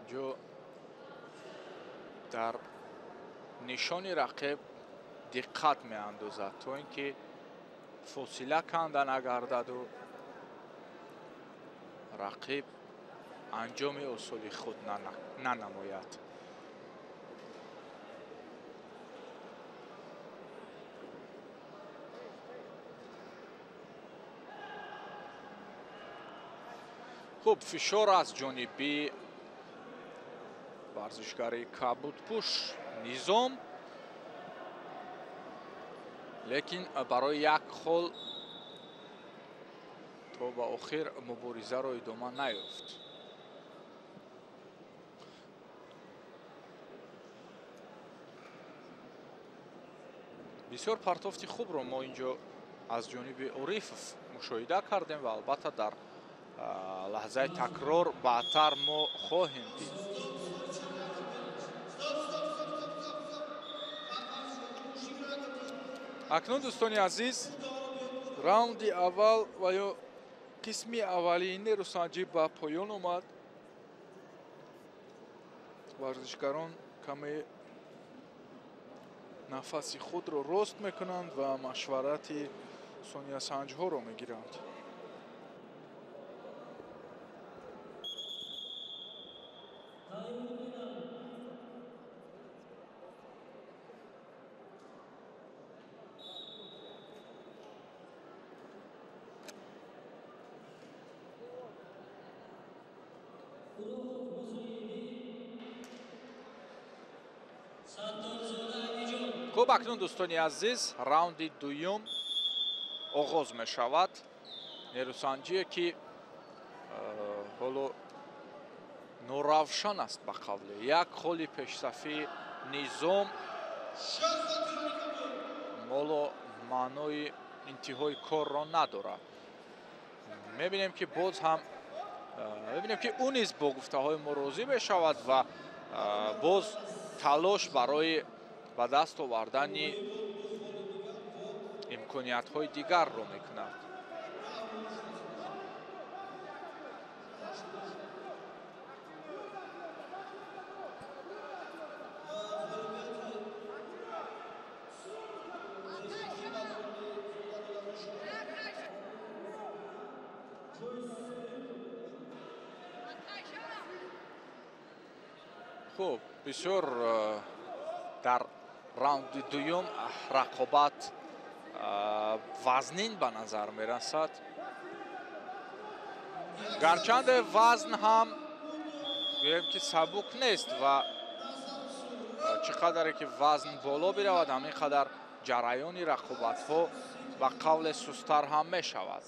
инҷо дар нишони рақиб диққат меандозад, то ин ки фосила канда нагардаду рақиб анҷоми усули худ нанамояд. Хуб, фишор аз ҷониби варзишгари кабудпӯш Низом, лекин барои як хол то ба охир муборизаро идома наёфт. Бисёр партофти хубро мо инҷо аз ҷониби Орифов мушоҳида кардем ва албатта дар лаҳзаи такрор баъдтар мо хоҳем дид. Акнун, дӯстони азиз, раунди аввал ва ё қисми аввалини нерӯсанҷӣ ба поён омад. Варзишгарон каме нафаси худро рост мекунанд ва машварати сониясанҷҳоро мегиранд. Хуб, акнун, дӯстони азиз, раунди дуюм оғоз мешавад. Нерӯсанҷие ки ҳоло норавшан аст ба қавле. Як холи пешсафии Низом ҳоло маънои интиҳои корро надорад. Мебинем ки боз ҳам мебинем ки ӯ низ бо гуфтаҳои мо розӣ мешавад ва боз талош барои ба даст овардани имкониятҳои дигарро мекунад. Хуб, бисёр дар раунди дуюм рақобат вазнин ба назар мерасад. Гарчанде вазн ҳам гӯем ки сабук нест ва чӣ қадаре ки вазн боло биравад, ҳамин қадар ҷараёни рақобатҳо ба қавле сустар ҳам мешавад.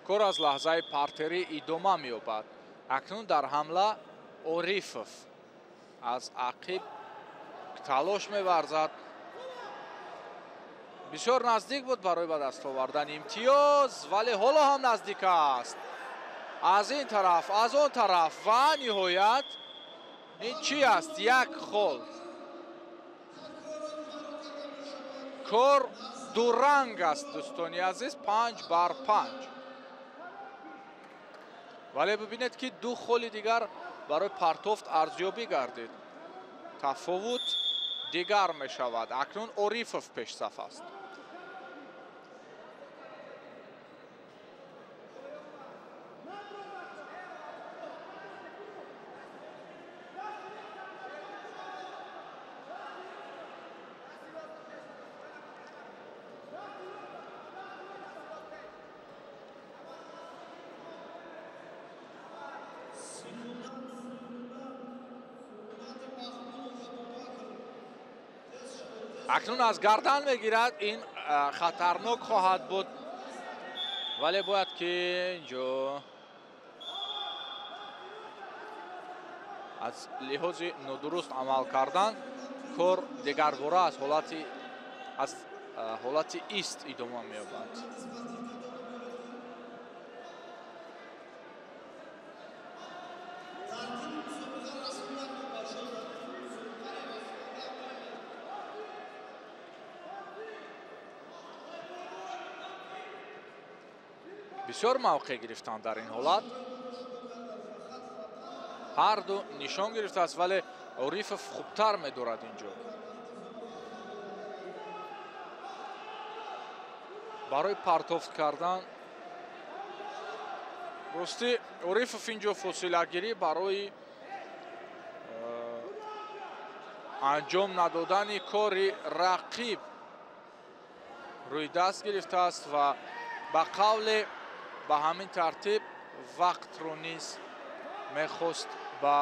Кор аз лаҳзаи партерӣ идома меёбад. Акнун дар ҳамла Орифов аз ақиб талош меварзад. Бисёр наздик буд барои ба даст овардани имтиёз, вале ҳоло ҳам наздик аст. Аз ин тараф, аз он тараф ва ниҳоят ин чӣ аст? Як хол. Кор дуранг аст, дӯстони азиз, 5-5. Вале бибинед ки ду холи дигар барои партофт арзёбӣ гардид. Тафовут дигар мешавад. Акнун Орифов пешсаф аст. Акнун аз гардан мегирад, ин хатарнок хоҳад буд, вале бояд ки инҷо аз лиҳози нодуруст амал кардан кор дигарбора аз ҳолати ист идома меёбад. Бисёр мавқеъ гирифтанд дар ин ҳолат. Ҳарду нишон гирифтааст, вале Орифов хубтар медорад инҷо. Барои партофт кардан ростӣ Орифов инҷо фосилагирӣ барои анҷом надодани кори рақиб рӯи даст гирифтааст ва ба қавле ба ҳамин тартиб вақтро низ мехост ба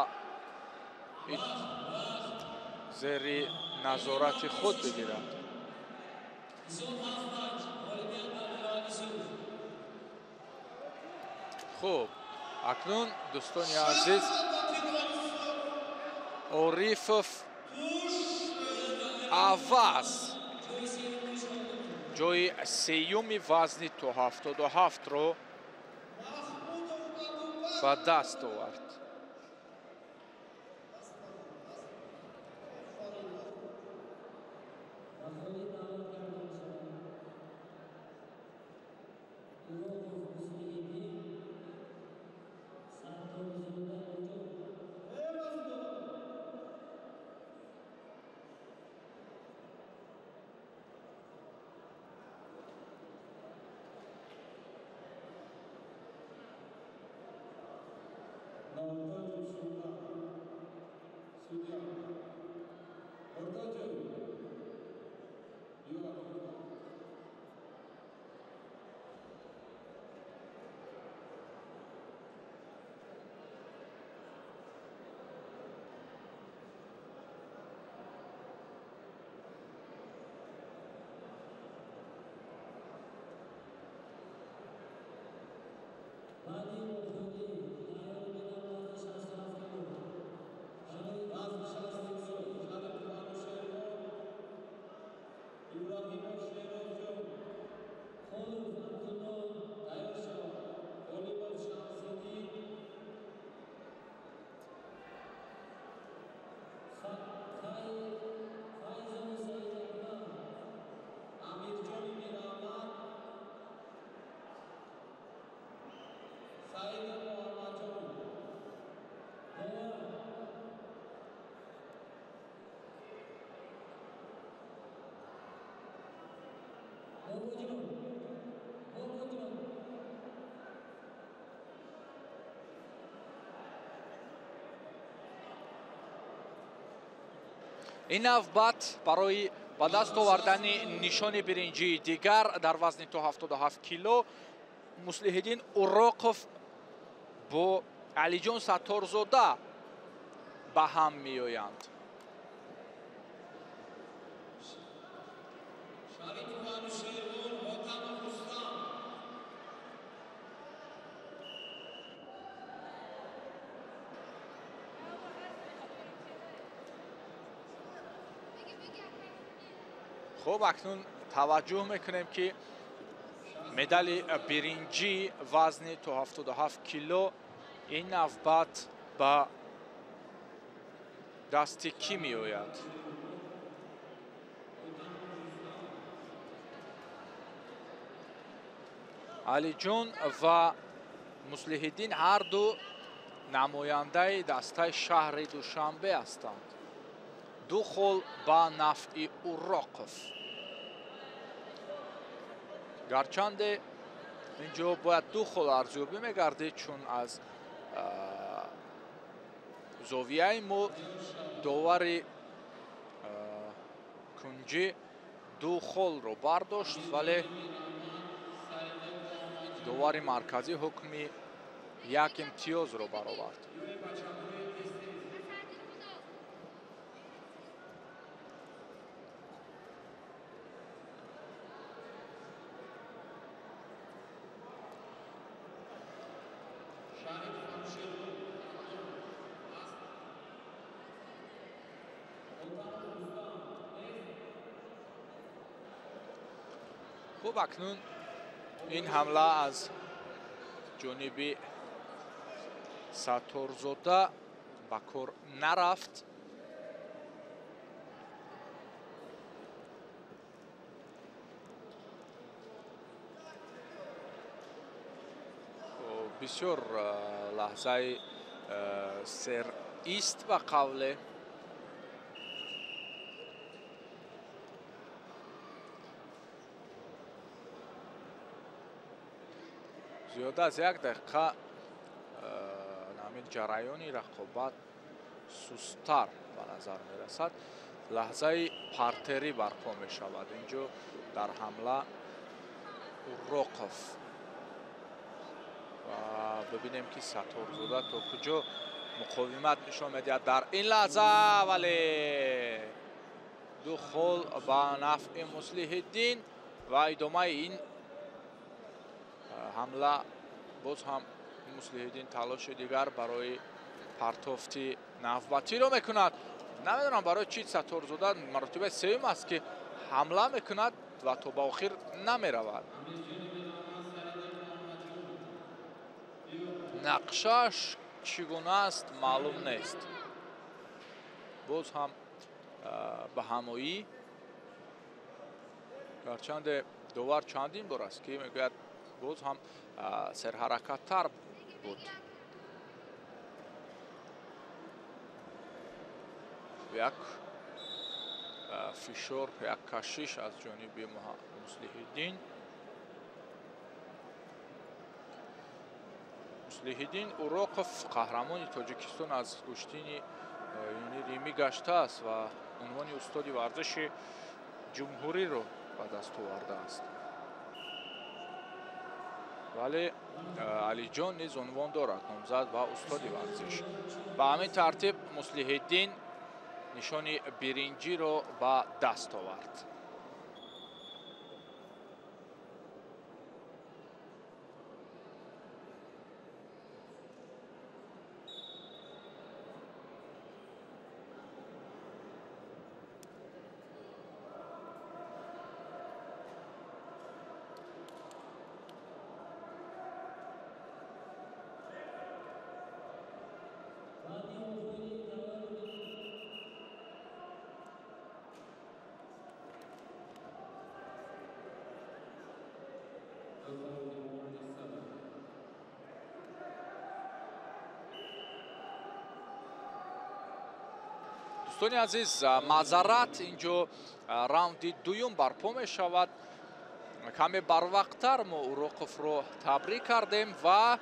зери назорати худ бигирад. Хуб, акнун дӯстони азиз, Орифов аваз ҷои сеюми вазни то 77-ро ба даст овард. Ин навбат барои ба даст овардани нишони биринҷии дигар дар вазни то 77 кило Муслиҳиддин Уроқов бо Алиҷон Сатторзода ба ҳам меоянд. Хуб, акнун таваҷҷӯҳ мекунем ки медали биринҷӣ вазни то 77 кило ин навбат ба дасти кӣ меояд. Алиҷон ва Муслиҳиддин ҳарду намояндаи дастаи шаҳри Душанбе ҳастанд. Ду хол ба нафъи Уроқов. Гарчанде инҷо бояд ду хол арзёбӣ мегардид, чун аз зовияи мо довари кунҷӣ ду холро бардошт, вале довари марказӣ ҳукми як имтиёзро баровард. Хуб, акнун ин ҳамла аз ҷониби Сатторзода ба кор нарафт. Бисёр лаҳзаи серист ба қавле. Зиёда аз як дақиқа ҳамин ҷараёни рақобат сусттар ба назар мерасад. Лаҳзаи партерӣ барпо мешавад. Инҷо дар ҳамла Уроқов. Ва бибинем ки Сатторзода то куҷо муқовимат нишон медиҳад дар ин лаҳза, вале ду хол ба нафъи Муслиҳиддин ва идомаи ин ҳамла боз ҳам Муслиҳиддин талоши дигар барои партофти навбатиро мекунад. Намедонам барои чӣ Сатторзода маротибаи сеюм аст ки ҳамла мекунад ва то ба охир намеравад. Нақшааш чӣ гуна аст маълум нест. Боз ҳам ба ҳамоӣ, гарчанде довар чандин бор аст ки мегӯяд боз ҳам серҳаракаттар буд. Як фишор, як кашиш аз ҷониби Муслиҳиддин. Муслиҳиддин Уроқов қаҳрамони Тоҷикистон аз гӯштини римӣ гаштааст ва унвони устоди варзиши ҷумҳуриро ба даст овардааст. Вале Алиҷон низ унвон дорад, номзад ба устоди варзиш. Ба ҳамин тартиб Муслиҳиддин нишони биринҷиро ба даст овард. Дӯстони азиз, маъзарат, инҷо раунди дуюм барпо мешавад. Каме барвақттар мо Уроқовро табрик кардем ва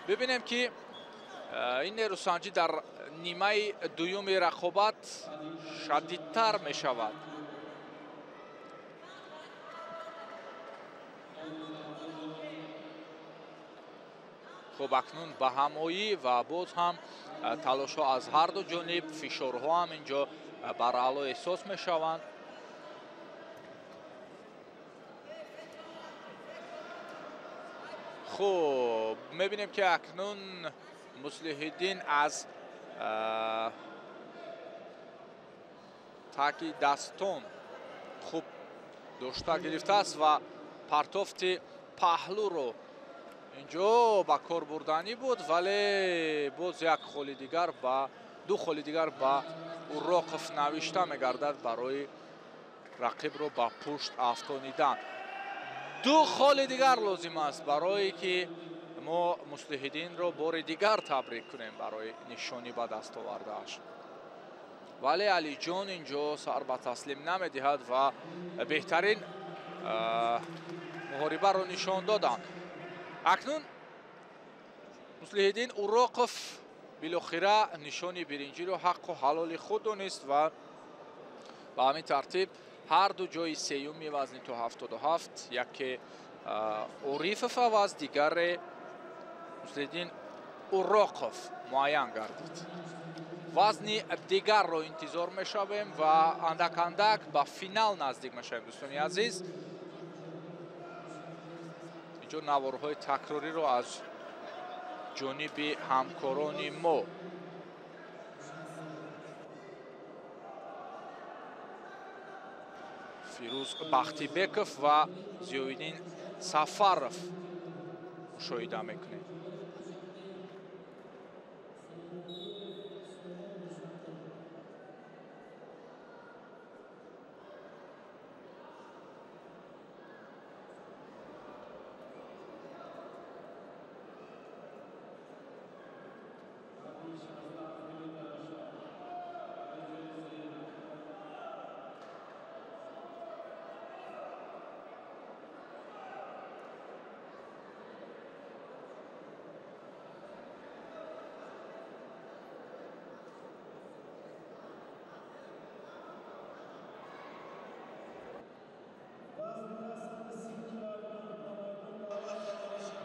бибинем ки ин нерӯсанҷӣ дар нимаи дуюми рақобат шадидтар мешавад. Хуб, акнун ба ҳамоӣ ва боз ҳам талошҳо аз ҳар ду ҷониб, фишорҳо ҳам инҷо бараъло эҳсос мешаванд. Хуб, мебинем ки акнун Муслиҳиддин аз таки дастон хуб дошта гирифтааст ва партофти паҳлӯро инҷо ба кор бурданӣ буд, вале боз як холи дигар ба ду холи дигар ба Уроқов навишта мегардад барои рақибро ба пушт афтонидан. Ду холи дигар лозим аст барое ки мо Муслиҳиддинро бори дигар табрик кунем барои нишонӣ ба даст овардааш. Вале Алиҷон инҷо сар ба таслим намедиҳад ва беҳтарин муҳорибаро нишон доданд. Акнун Муслиҳиддин Уроқов билохира нишони биринҷиро ҳаққу ҳалоли худ донист ва ба ҳамин тартиб ҳар ду ҷои сеюми вазни то 77, яке Орифов аваз, дигаре Муслиҳиддин Уроқов муайян гардид. Вазни дигарро интизор мешавем ва андак-андак ба финал наздик мешавем, дӯстони азиз. Инҷо наворҳои такрориро аз ҷониби ҳамкорони мо Фирӯз Бахтибеков ва Зиёиддин Сафаров мушоҳида мекунем.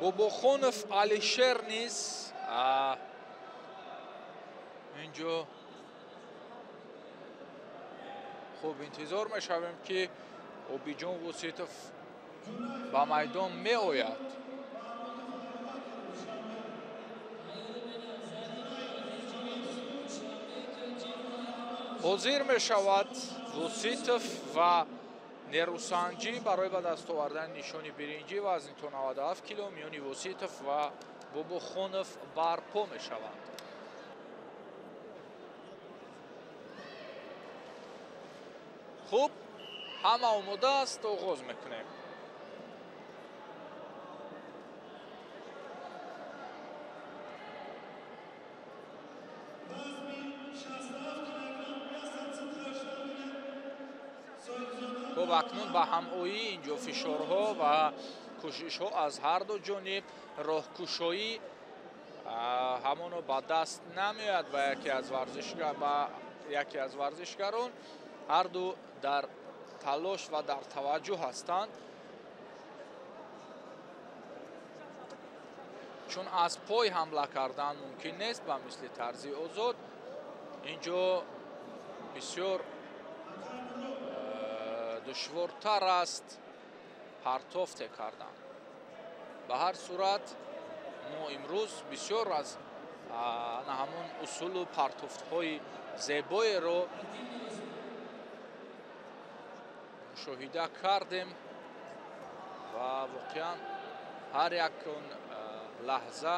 Бобохонов Алишер низ инҷо хуб интизор мешавем, ки Обиҷон Вуситов ба майдон меояд. Ҳозир мешавад Вуситов ва нерӯсанҷӣ барои ба даст овардани нишони биринҷӣ вазни то 97 кило миёни Воситов ва Бобохонов барпо мешаванд. Хуб, ҳама омода аст, оғоз мекунем. Хуб, акнун ба ҳамоӣ инҷо фишорҳо ва кӯшишҳо аз ҳар ду ҷониб, роҳкушоӣ ҳамоно ба даст намеояд ба яке аз варзишгарон. Ҳар ду дар талош ва дар таваҷҷӯҳ ҳастанд, чун аз пой ҳамла кардан мумкин нест ба мисли тарзи озод. Инҷо бисёр душвортар аст партофте кардан. Ба ҳар сурат мо имрӯз бисёр аз ҳамон усулу партофтҳои зебоеро мушоҳида кардем ва воқеан ҳар як он лаҳза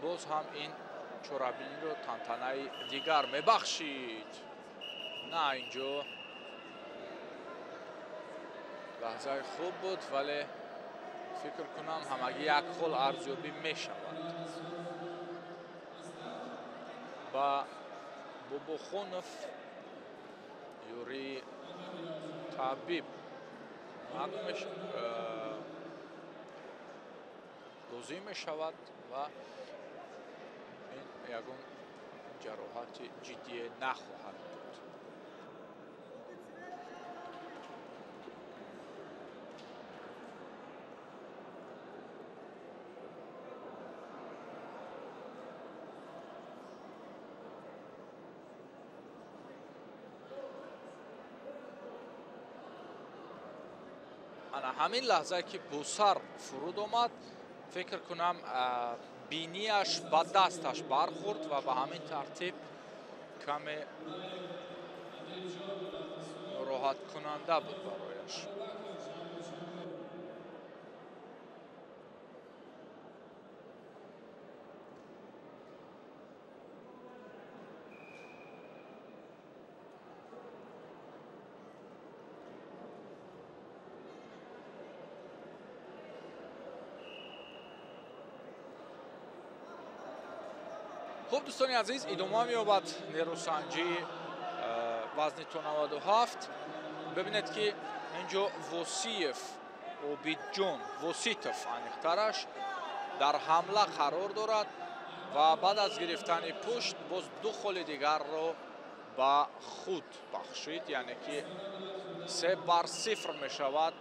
боз ҳам ин чорабиниро тантанаи дигар мебахшид. На, инҷо лаҳзаи хуб буд, вале фикр кунам ҳамагӣ як хол арзёбӣ мешавад. Ба Бобохонов ёрии табиб лозим мешавад ва ин ягон ҷароҳати ҷиддие нахоҳад буд. Ана ҳамин лаҳзае ки босар фуруд омад, фикр кунам бинияш ба дасташ бархӯрд ва ба ҳамин тартиб каме нороҳаткунанда буд барояш. Хуб, дӯстони азиз, идома меёбад нерӯсанҷии вазни то 97. Бибинед, ки инҷо Восиев Обидҷон, Воситов аниқтараш, дар ҳамла қарор дорад ва баъд аз гирифтани пушт боз ду холи дигарро ба худ бахшид, яъне ки 3-0 мешавад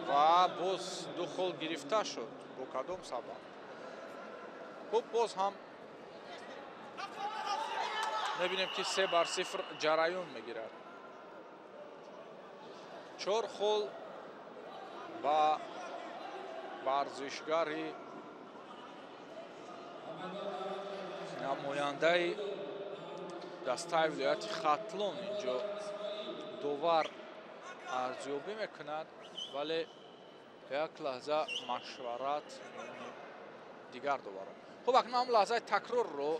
ва боз ду хол гирифта шуд. Бо кадом сабаб? Хуб, боз ҳам мебинем, ки 3-0 ҷараён мегирад. 4 хол ба варзишгари намояндаи дастаи вилояти Хатлон инҷо довар арзёбӣ мекунад, вале як лаҳза машварат миёни дигар доварон. Хуб, акнун ҳам лаҳзаи такрорро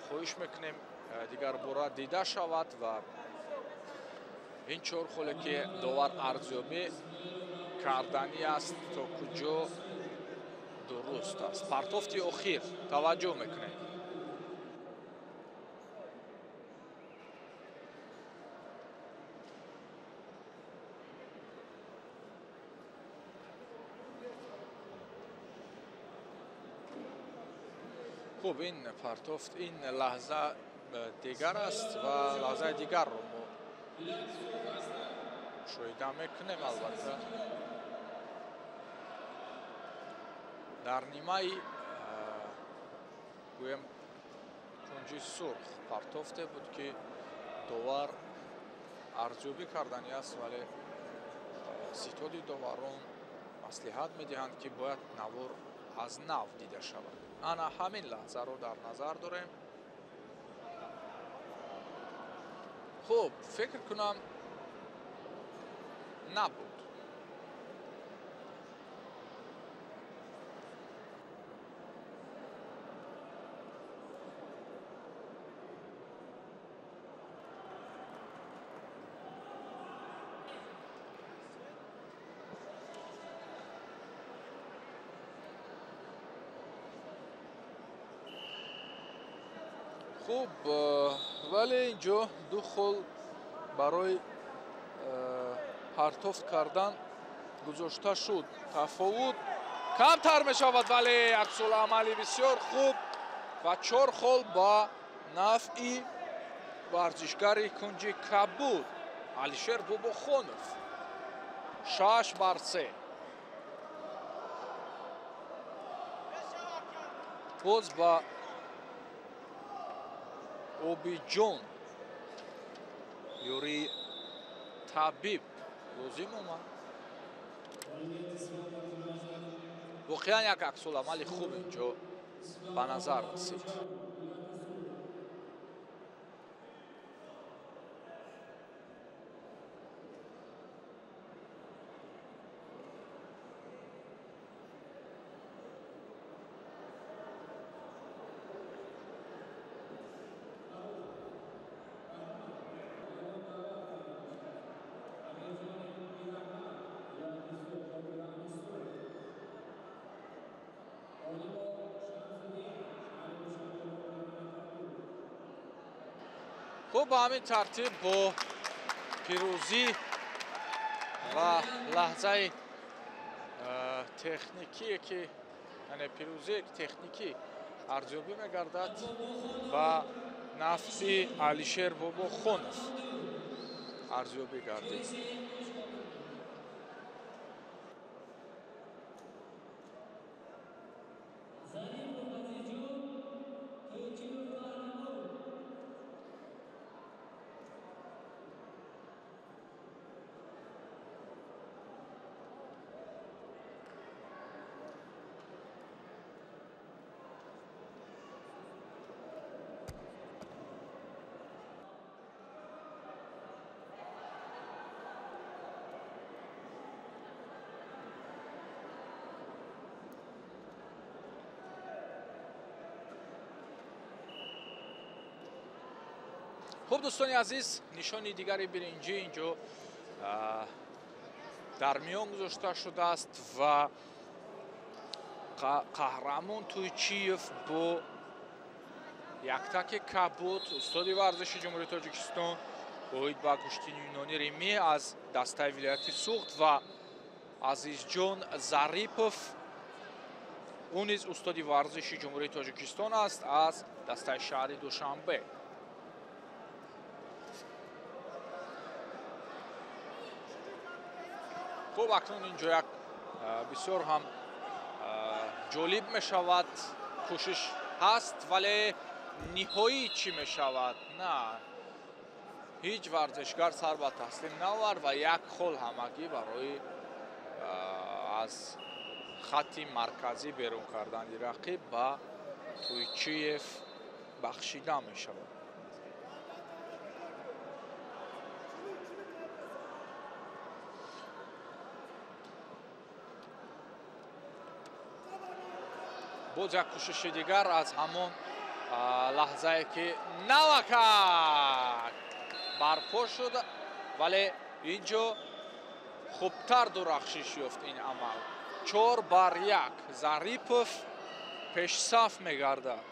хоҳиш мекунем дигар бора дида шавад ва ин 4 холе ки довар арзёбӣ карданӣ аст то куҷо дуруст аст. Партофти охир таваҷҷӯҳ мекунем. Хуб, ин партофт, ин лаҳза дигар аст ва лаҳзаи дигарро мо мушоҳида мекунем. Албатта, дар нимаи гӯем кунҷи сурх партофте буд, ки довар арзёбӣ карданӣ аст, вале ситоди доварон маслиҳат медиҳанд, ки бояд навор аз нав дида шавад. Ана ҳамин лаҳзаро дар назар дорем. Хуб, фикр кунам, набуд. Хуб, вале инҷо ду хол барои партофт кардан гузошта шуд. Тафовут камтар мешавад, вале аксуламали бисёр хуб ва 4 хол ба нафъи варзишгари кунҷи кабуд Алишер Бобохонов. 6-3. Боз ба Обиҷон ёрии табиб лозим омад. Воқеан як аксуламали хуб инҷо ба назар расид. Хуб, ба ҳамин тартиб бо пирӯзӣ ва лаҳзаи техникие ки, яъне пирӯзие техникӣ арзёбӣ мегардад ба нафъи Алишер Бобохонов арзёбӣ гардид. Хуб, дӯстони азиз, нишони дигари биринҷӣ инҷо дар миён гузошта шудааст ва Қаҳрамон Туйчиев бо яктаки кабуд, устоди варзиши Ҷумҳурии Тоҷикистон оид ба гӯштини юнони римӣ аз дастаи вилояти Суғд ва Азизҷон Зарипов, ӯ низ устоди варзиши Ҷумҳурии Тоҷикистон аст аз дастаи шаҳри Душанбе. Хуб, акнун инҷо як бисёр ҳам ҷолиб мешавад, кӯшиш ҳаст, вале ниҳоӣ чӣ мешавад? На, ҳеҷ варзишгар сар ба таслим наовард ва як хол ҳамагӣ барои аз хатти марказӣ берун кардани рақиб ба Туйчиев бахшида мешавад. Боз як кӯшиши дигар аз ҳамон лаҳзае ки навакак барпо шуд, вале инҷо хубтар дурахшиш ёфт ин амал. 4-1 Зарипов пешсаф мегардад.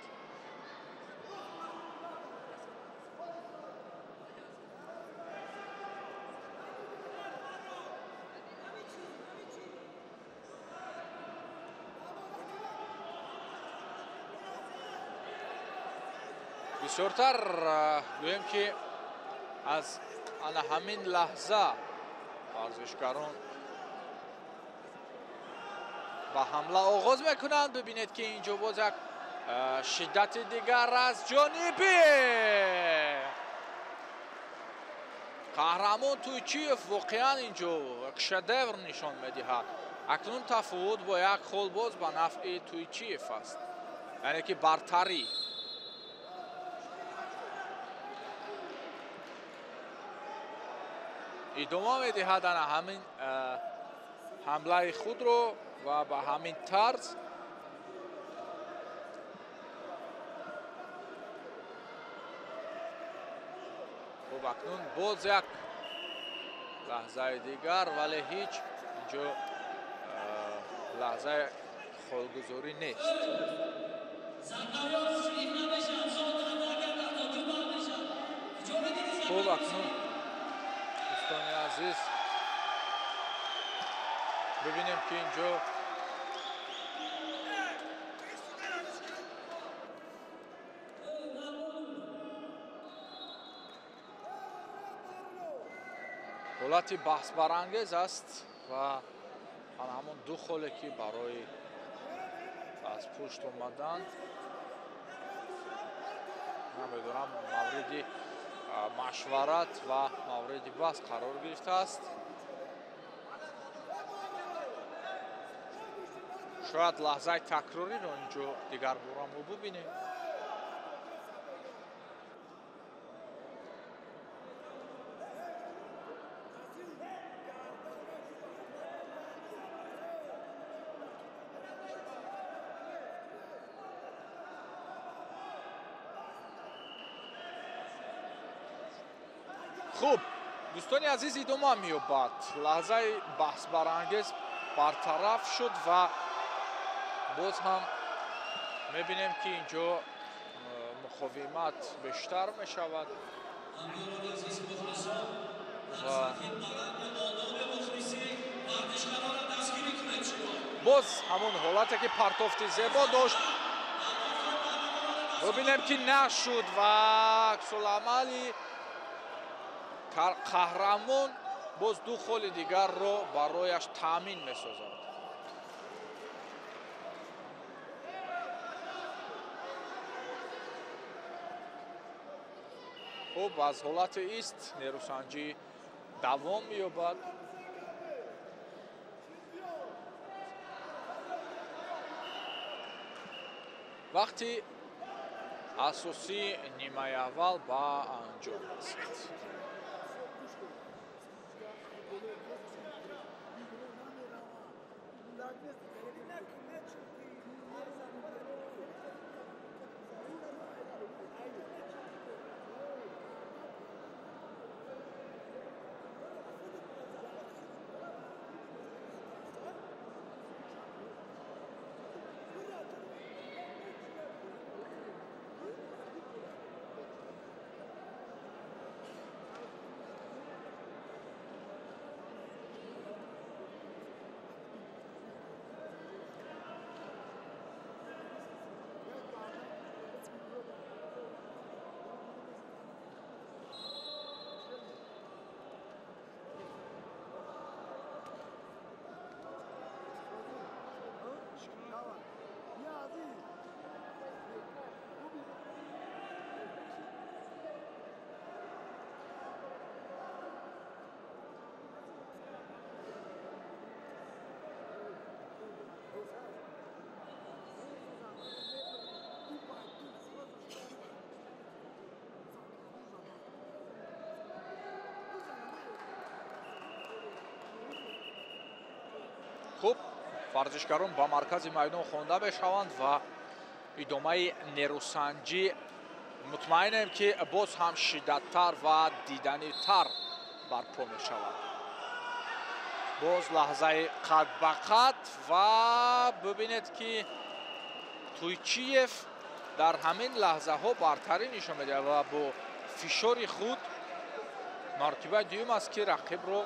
Бисёртар гӯем ки аз ана ҳамин лаҳза варзишгарон ба ҳамла оғоз мекунанд. Бибинед ки инҷо боз як шиддати дигар аз ҷониби Қаҳрамон Туйчиев воқеан инҷо як шедевр нишон медиҳад. Акнун тафовут бо як хол боз ба нафъи Туйчиев аст, яъне ки бартарӣ. Идома медиҳад ана ҳамин ҳамлаи худро ва ба ҳамин тарз. Хуб, акнун боз як лаҳзаи дигар, вале ҳеҷ инҷо лаҳзаи холгузорӣ нест. Хуб, акнун дӯстони азиз бибинем ки инҷо ҳолати баҳсбарангез аст ва ҳамон ду холе ки барои аз пушт омадан намедонам мавриди машварат ва мавриди баҳс қарор гирифтааст. Шояд лаҳзаи такрориро инҷо дигарбора мо бубинем. Хуб, дӯстони азиз, идома меёбад. Лаҳзаи баҳсбарангез бартараф шуд ва боз ҳам мебинем ки инҷо муқовимат бештар мешавад ва боз ҳамон ҳолате ки партофти зебо дошт, бубинем ки нашуд ва аксуламали Қаҳрамон боз ду холи дигарро барояш таъмин месозад. Хуб, аз ҳолати ист нерӯсанҷӣ давом меёбад. Вақти асосии нимаи аввал ба анҷом расид. Хуб, варзишгарон ба маркази майдон хонда мешаванд ва идомаи нерӯсанҷӣ мутмаинем, ки боз ҳам шиддаттар ва диданитар барпо мешавад. Боз лаҳзаи қад ба қад ва бибинед, ки Туйчиев дар ҳамин лаҳзаҳо бартарӣ нишон медиҳад ва бо фишори худ мартибаи дуюм аст, ки рақибро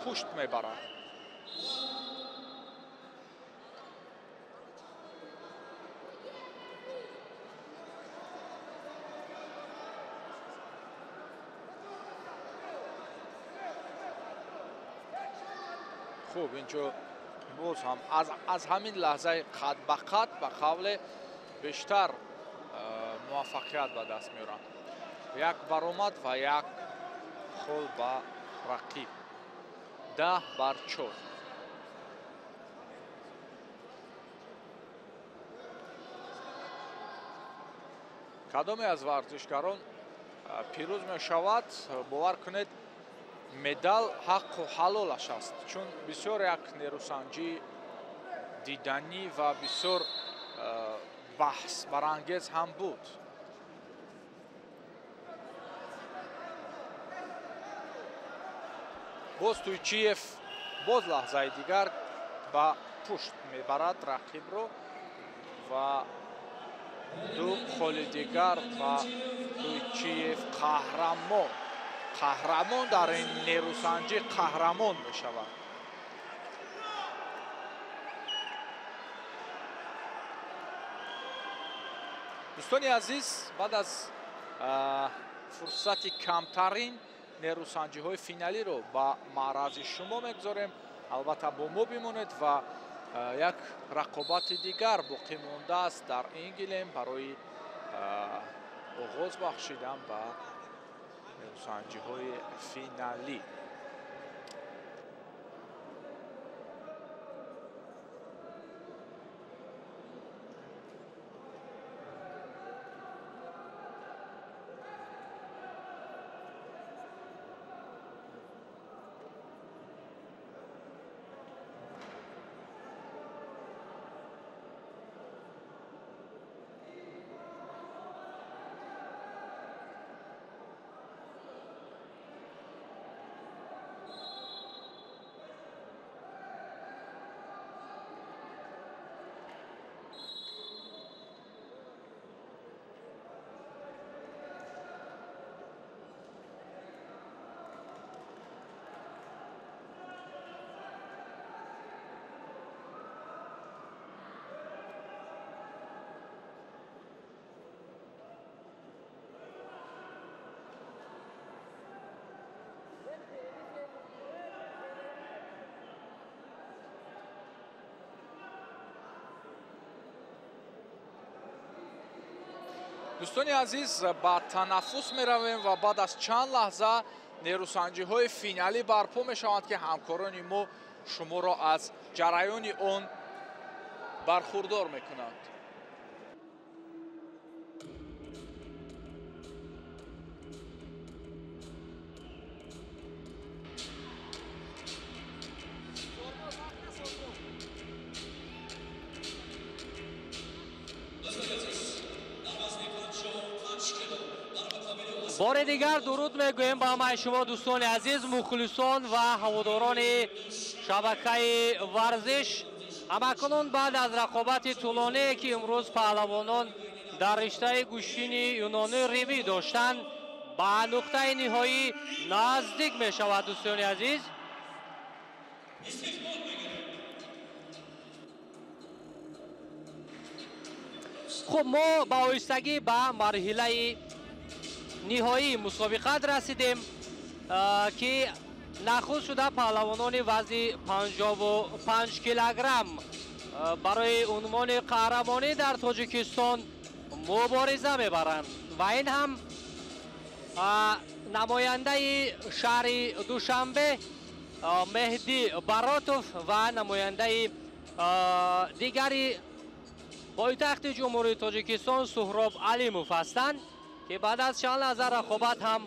пушт мебарад. Хуб, инҷо боз ҳам аз ҳамин лаҳзаи қад ба қад ба қавле бештар муваффақият ба даст меоранд. Як баромад ва як хол ба рақиб. 10-4. Кадоме аз варзишгарон пирӯз мешавад, бовар кунед, медал ҳаққу ҳалолаш аст, чун бисёр як нерӯсанҷии диданӣ ва бисёр баҳсбарангез ҳам буд. Боз Туйчиев боз лаҳзаи дигар ба пушт мебарад рақибро ва ду холи дигар ба Туйчиев. Қаҳрамон, қаҳрамон дар ин нерӯсанҷӣ қаҳрамон мешавад. Дӯстони азиз, баъд аз фурсати камтарин нерӯсанҷиҳои финалиро ба маърази шумо мегузорем. Албатта, бо мо бимонед ва як рақобати дигар боқӣ мондааст дар ин гилем барои оғоз бахшидан ба нерӯсанҷиҳои финалӣ. Дӯстони азиз, ба танаффус меравем ва баъд аз чанд лаҳза нерӯсанҷиҳои финалӣ барпо мешаванд, ки ҳамкорони мо шуморо аз ҷараёни он бархурдор мекунанд. Бори дигар дуруд мегӯем ба ҳамаи шумо, дӯстони азиз, мухлисон ва ҳаводорони шабакаи варзиш. Ҳамакунун баъд аз рақобати тӯлоние, ки имрӯз паҳлавонон дар риштаи гӯштини юнони римӣ доштанд, ба нуқтаи ниҳоӣ наздик мешавад, дӯстони азиз. Хуб, мо ба оҳистагӣ ба марҳилаи ниҳоии мусобиқат расидем, ки нахуст шуда паҳлавонони вазни 55 килограмм барои унвони қаҳрамонӣ дар Тоҷикистон мубориза мебаранд ва ин ҳам намояндаи шаҳри Душанбе Меҳдӣ Баротов ва намояндаи дигари пойтахти Ҷумҳурии Тоҷикистон Суҳроб Алимов ҳастанд, ки баъд аз чанд лаҳза рақобат ҳам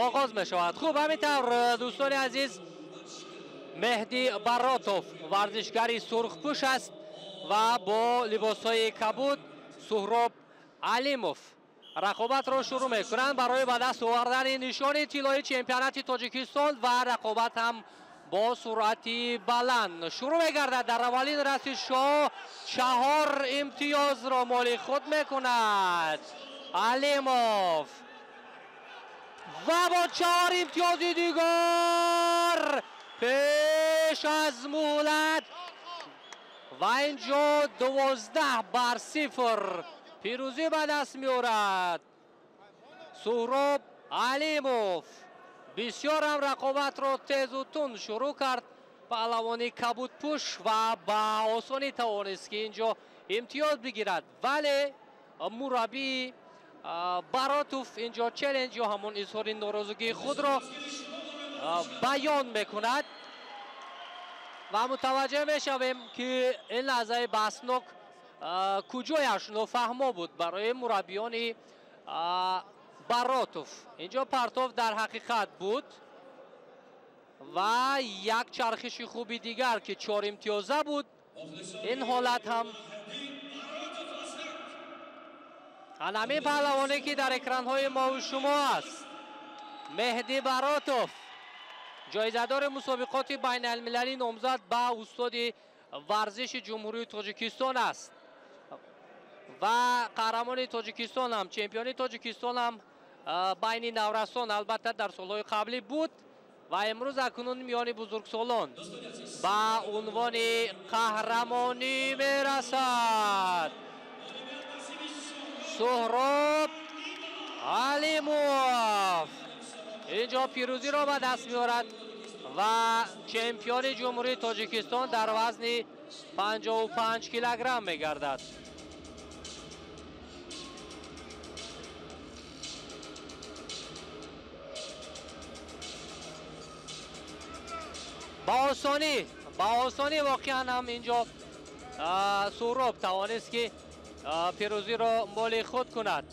оғоз мешавад. Хуб, ҳамин тавр, дӯстони азиз, Меҳдӣ Баротов варзишгари сурхпӯш аст ва бо либосҳои кабуд Суҳроб Алимов рақобатро шурӯъ мекунанд барои ба даст овардани нишони тиллоии чемпионати Тоҷикистон ва рақобат ҳам бо суръати баланд шурӯъ мегардад. Дар аввалин расишҳо 4 имтиёзро моли худ мекунад Алимов ва бо 4 имтиёзи дигар пеш аз муҳлат ва инҷо 12-0 пирӯзӣ ба даст меорад Суҳроб Алимов. Бисёр ҳам рақобатро тезу тунд шурӯъ кард паҳлавони кабудпӯш ва ба осонӣ тавонист ки инҷо имтиёз бигирад, вале мураббии Баротов инҷо челлендж ё ҳамон изҳори норозигии худро баён мекунад ва мутаваҷҷеҳ мешавем ки ин лаҳзаи баҳснок куҷояш нофаҳмо буд барои мураббиёни Баротов. Инҷо партов дар ҳақиқат буд ва як чархиши хуби дигар ки 4 имтиёза буд. Ин ҳолат ҳам ҳамин паҳлавоне ки дар экранҳои мову шумо аст, Меҳдӣ Баротов, ҷоизадори мусобиқоти байналмилалӣ, номзад ба устоди варзиши Ҷумҳурии Тоҷикистон аст ва қаҳрамони Тоҷикистон ҳам, чемпиони Тоҷикистон ҳам байни наврасон албатта дар солҳои қаблӣ буд ва имрӯз акнун миёни бузургсолон ба унвони қаҳрамонӣ мерасад. Суҳроб Алимов инҷо пирӯзиро ба даст меорад ва чемпиони Ҷумҳурии Тоҷикистон дар вазни 55 килограмм мегардад. Ба осонӣ воқеан ҳам инҷо Суҳроб тавонист ки пирӯзиро моли худ кунад.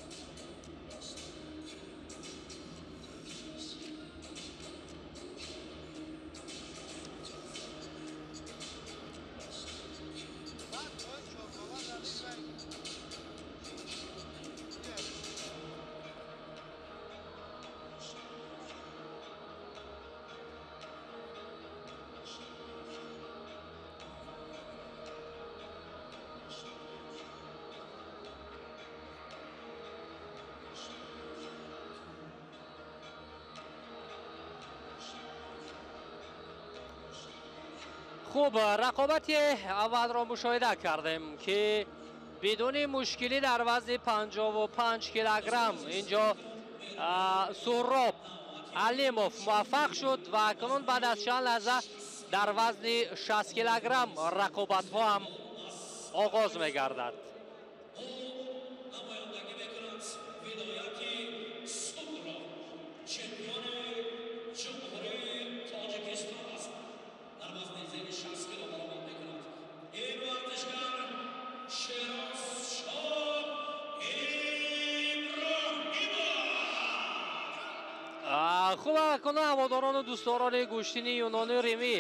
Хуб, рақобати аввалро мушоҳида кардем ки бидуни мушкилӣ дар вазни 55 килограмм инҷо Суҳроб Алимов муваффақ шуд ва акнун баъд аз чанд лаҳза дар вазни 60 килограмм рақобатҳо ҳам оғоз мегардад. Хуб, акнун ҳаводорону дӯстдорони гӯштини юнону римӣ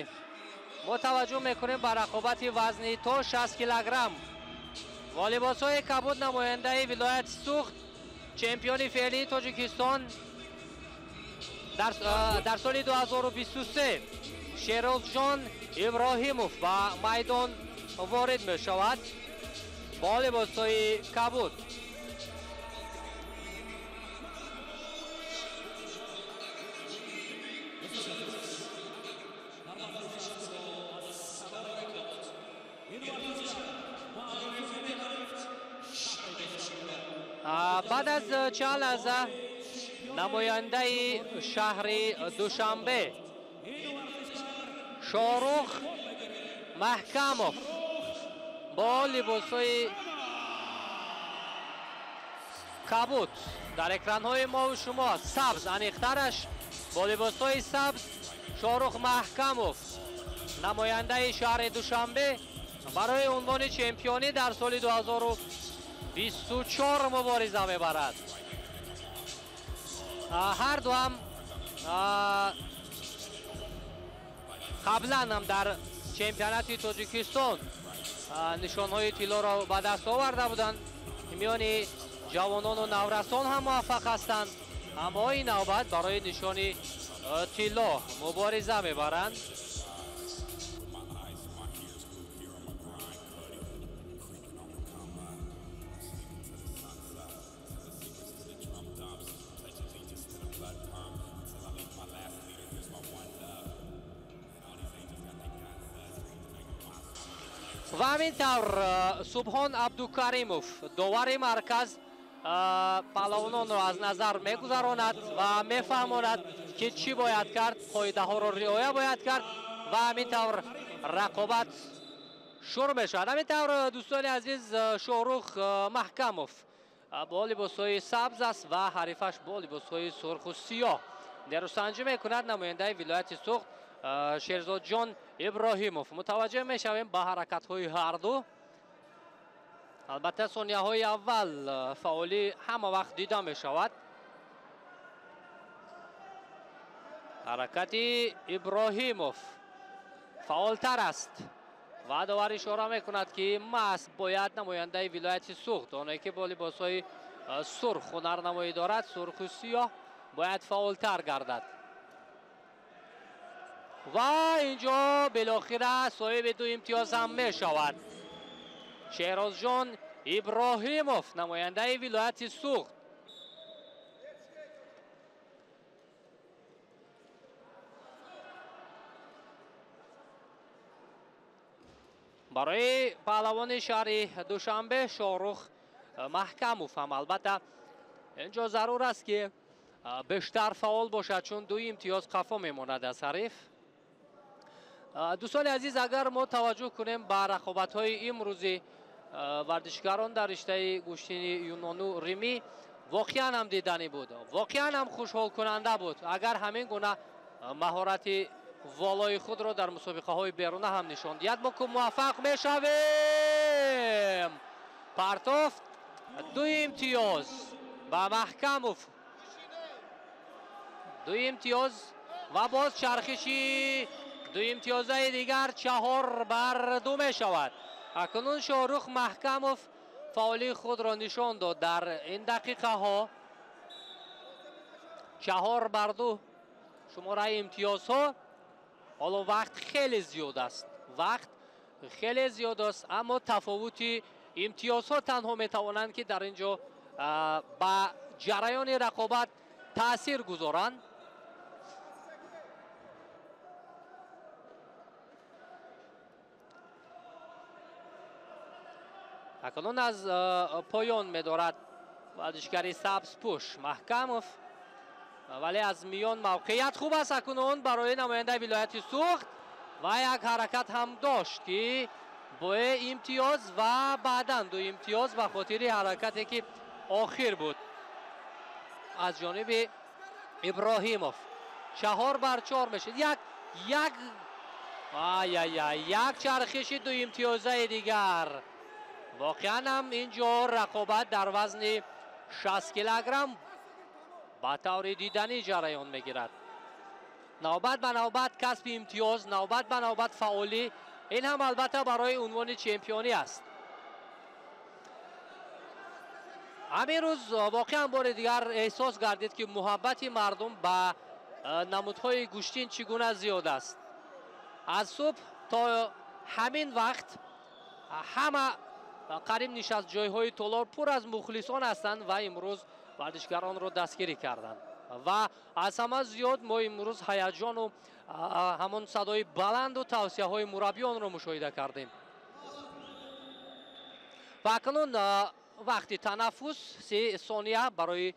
мо таваҷҷӯҳ мекунем ба рақобати вазни то 60 килограмм. Бо либосҳои кабуд намояндаи вилояти Суғд, чемпиони феълии Тоҷикистон дар соли 2023 Шерозҷон Иброҳимов ба майдон ворид мешавад бо либосҳои кабуд. Баъд аз чанд лаҳза намояндаи шаҳри Душанбе Шоҳрух Маҳкамов бо либосҳои кабуд дар экранҳои мову шумо сабз, аниқтараш бо либосҳои сабз Шоҳрух Маҳкамов намояндаи шаҳри Душанбе барои унвони чемпионӣ дар соли 2024 мубориза мебарад. Ҳар ду ҳам қаблан ҳам дар чемпионати Тоҷикистон нишонҳои тиллоро ба даст оварда буданд. Миёни ҷавонону наврасон ҳам муваффақ ҳастанд, аммо ин навбат барои нишони тилло мубориза мебаранд. Ва ҳамин тавр Субҳон Абдукаримов, довари марказ, паҳлавононро аз назар мегузаронад ва мефаҳмонад, ки чӣ бояд кард, қоидаҳоро риоя бояд кард ва ҳамин тавр рақобат шурӯъ мешавад. Ҳамин тавр, дӯстони азиз, Шоҳрух Маҳкамов бо либосҳои сабз аст ва ҳарифаш бо либосҳои сурху сиёҳ нерӯсанҷӣ мекунад. Намояндаи вилояти Суғд Шерзодҷон Иброҳимов. Мутаваҷҷеҳ мешавем ба ҳаракатҳои ҳарду. Албатта, сонияҳои аввал фаъолӣ ҳама вақт дида мешавад. Ҳаракати Иброҳимов фаъолтар аст ва довар ишора мекунад, ки маҳз бояд намояндаи вилояти Суғд, оне ки бо либосҳои сурх ҳунарнамоӣ дорад, сурху сиёҳ, бояд фаъолтар гардад. Ва инҷо билохира соҳиби ду имтиёз ҳам мешавад Шеҳрозҷон Иброҳимов, намояндаи вилояти Суғд. Барои паҳлавони шаҳри Душанбе Шоҳрух Маҳкамов ҳам албатта инҷо зарур аст, ки бештар фаъол бошад, чун ду имтиёз қафо мемонад аз ҳариф. Дӯстони азиз, агар мо таваҷҷӯҳ кунем ба рақобатҳои имрӯзи варзишгарон дар риштаи гӯштини юнону римӣ, воқеан ҳам диданӣ буд, воқеан ҳам хушҳолкунанда буд. Агар ҳамин гуна маҳорати волои худро дар мусобиқаҳои беруна ҳам нишон диҳад, мо ку муваффақ мешавем. Партофт, ду имтиёз ба Маҳкамов, ду имтиёз ва боз чархиши ду имтиёзаи дигар, 4-2 мешавад. Акнун Шоҳрух Маҳкамов фаъолии худро нишон дод дар ин дақиқаҳо. 4-2 шумораи имтиёзҳо. Ҳоло вақт хеле зиёд аст, вақт хеле зиёд аст, аммо тафовути имтиёзҳо танҳо метавонанд, ки дар ин ҷо ба ҷараёни рақобат таъсир гузоранд. Акнун аз поён медорад варзишгари сабзпӯш Маҳкамов, вале аз миён мавқеият хуб аст акнун барои намояндаи вилояти Суғд ва як ҳаракат ҳам дошт, ки бо имтиёз ва баъдан ду имтиёз ба хотири ҳаракате, ки охир буд аз ҷониби Иброҳимов. 4-4 мешид. Як як чархиши ду имтиёзаи дигар. Воқеан ҳам инҷо рақобат дар вазни 60 килограмм ба таври диданӣ ҷараён мегирад. Навбат ба навбат касби имтиёз, навбат ба навбат фаъолӣ, ин ҳам албатта барои унвони чемпионӣ аст. Ҳамин рӯз воқеан бори дигар эҳсос гардид, ки муҳаббати мардум ба намудҳои гӯштин чӣ гуна зиёд аст. Аз субҳ то ҳамин вақт ҳама қариб нишаст ҷойҳои толор пур аз мухлисон ҳастанд ва имрӯз варзишгаронро дастгирӣ карданд. Ва аз ҳама зиёд мо имрӯз ҳаяҷону ҳамон садои баланду тавсияҳои мураббиёнро мушоҳида кардем. Ва акнун вақти танаффус 3 сония барои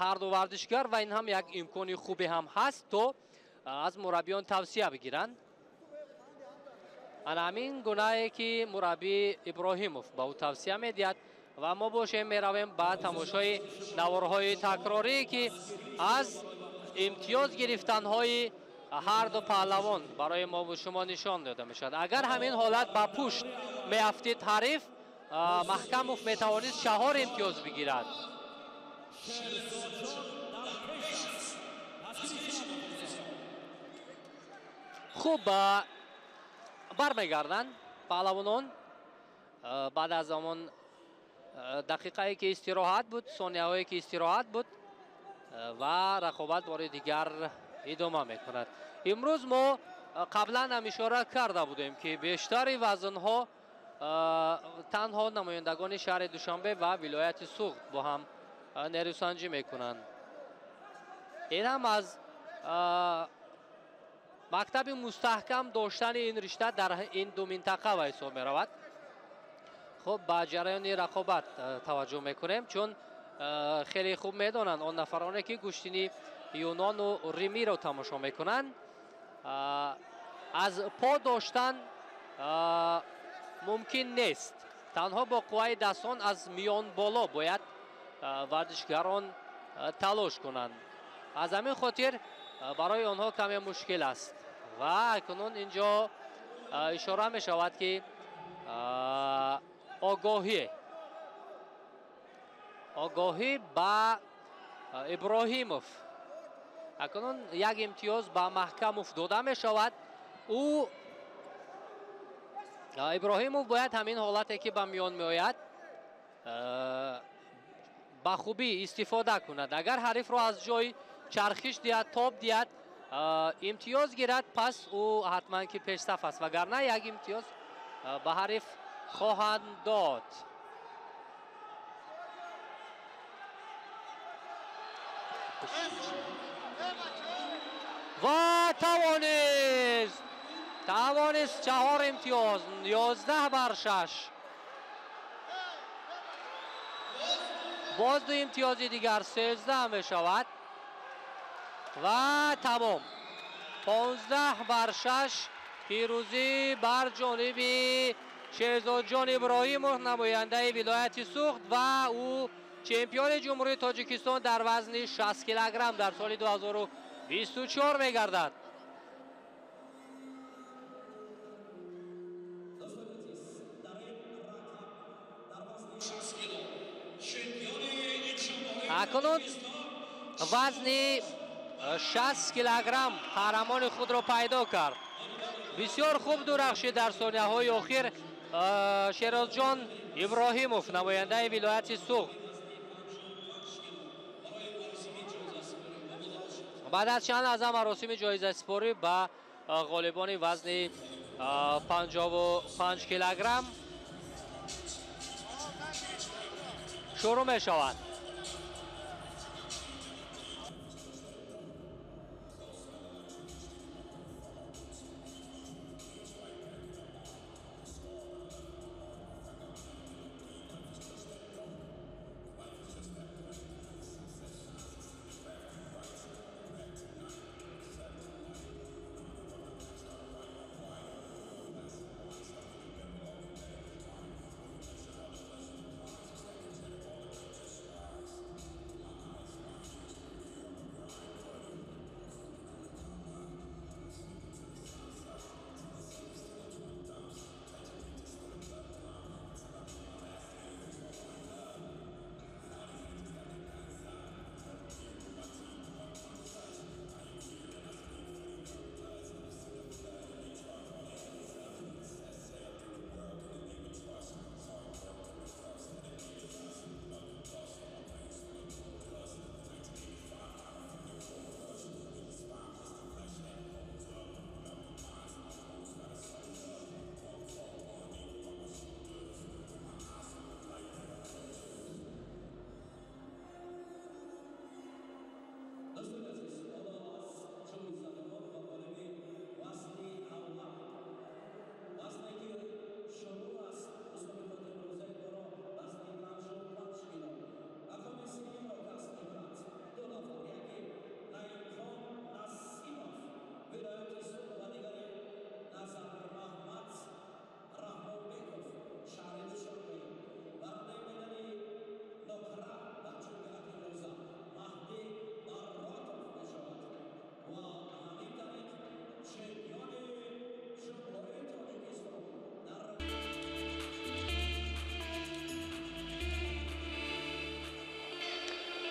ҳар ду варзишгар ва ин ҳам як имкони хубе ҳам ҳаст, то аз мураббиён тавсия бигиранд. Ана ҳамин гунае, ки мураббӣ Иброҳимов ба ӯ тавсия медиҳад ва мо бошем меравем ба тамошои наворҳои такрорӣ, ки аз имтиёз гирифтанҳои ҳар ду паҳлавон барои мо бо шумо нишон дода мешавад. Агар ҳамин ҳолат ба пушт меафтид ҳариф, Маҳкамов метавонист 4 имтиёз бигирад. Хуб, бармегарданд паҳлавонон баъд аз он дақиқае ки истироҳат буд, сонияҳое ки истироҳат буд ва рақобат бори дигар идома мекунад. Имрӯз мо қаблан ҳам ишора карда будем, ки бештари вазнҳо танҳо намояндагони шаҳри Душанбе ва вилояти Суғд бо ҳам нерӯсанҷӣ мекунанд. Ин ҳам аз мактаби мустаҳкам доштани ин ришта дар ин ду минтақа ба ҳисоб меравад. Хуб, ба ҷараёни рақобат таваҷҷӯҳ мекунем, чун хеле хуб медонанд он нафароне ки гӯштини юнону римиро тамошо мекунанд, аз по доштан мумкин нест. Танҳо бо қувваи дастон аз миён боло бояд варзишгарон талош кунанд. Аз ҳамин хотир барои онҳо каме мушкил аст. Ва акнун инҷо ишора мешавад, ки огоҳӣ ба Иброҳимов. Акнун як имтиёз ба Маҳкамов дода мешавад. Ӯ Иброҳимов бояд ҳамин ҳолате ки ба миён меояд ба хубӣ истифода кунад. Агар ҳарифро аз ҷой чархиш диҳад, тоб диҳад, имтиёз гирад, пас ӯ ҳатман ки пешсаф аст, вагарна як имтиёз ба ҳариф хоҳанд дод. Ва тавонист 4 имтиёз, 11-6. Боз 2 имтиёзи дигар 13 мешавад ва тамом. 15-6 пирӯзӣ бар ҷониби Шерзодҷон Иброҳимов, намояндаи вилояти Суғд, ва ӯ чемпиони Ҷумҳурии Тоҷикистон дар вазни 60 килограмм дар соли 2024 мегардад. Акнун вазни 60 килограмм қаҳрамони худро пайдо кард. Бисёр хуб дурахшид дар сонияҳои охир Шерозҷон Иброҳимов, намояндаи вилояти Суғд. Баъд аз чанд лаҳза маросими ҷоизасупорӣ ба ғолибони вазни 55 килограмм шурӯъ мешавад.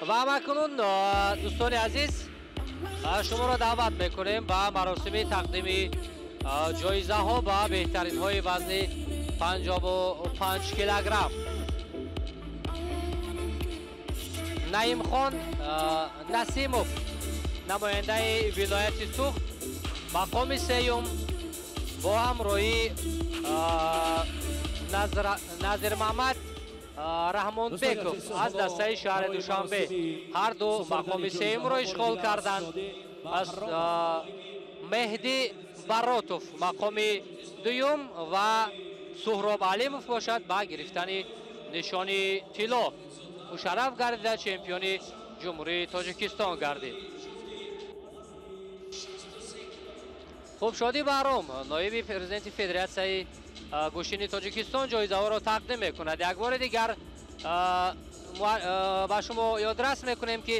Ва ҳамакунун, дӯстони азиз, Шуморо даъват мекунем ба маросими тақдими ҷоизаҳо ба беҳтаринҳои вазни 55 килограмм. Наимхон Насимов, намояндаи вилояти Суғд, мақоми сеюм бо ҳамроҳии Назирмаҳмад Раҳмонбеков аз дастаи шаҳри Душанбе ҳар ду мақоми сеюмро ишғол карданд. Аз Меҳдӣ Баротов мақоми дуюм ва Суҳроб Алимов бошад ба гирифтани нишони тилло мушарраф гардида чемпиони Ҷумҳурии Тоҷикистон гардид. Хуб, Шодӣ Баҳром, ноиби президенти Федератсияи гӯштини Тоҷикистон, ҷоизаҳоро тақдим мекунад. Як бори дигар ба шумо ёдрас мекунем, ки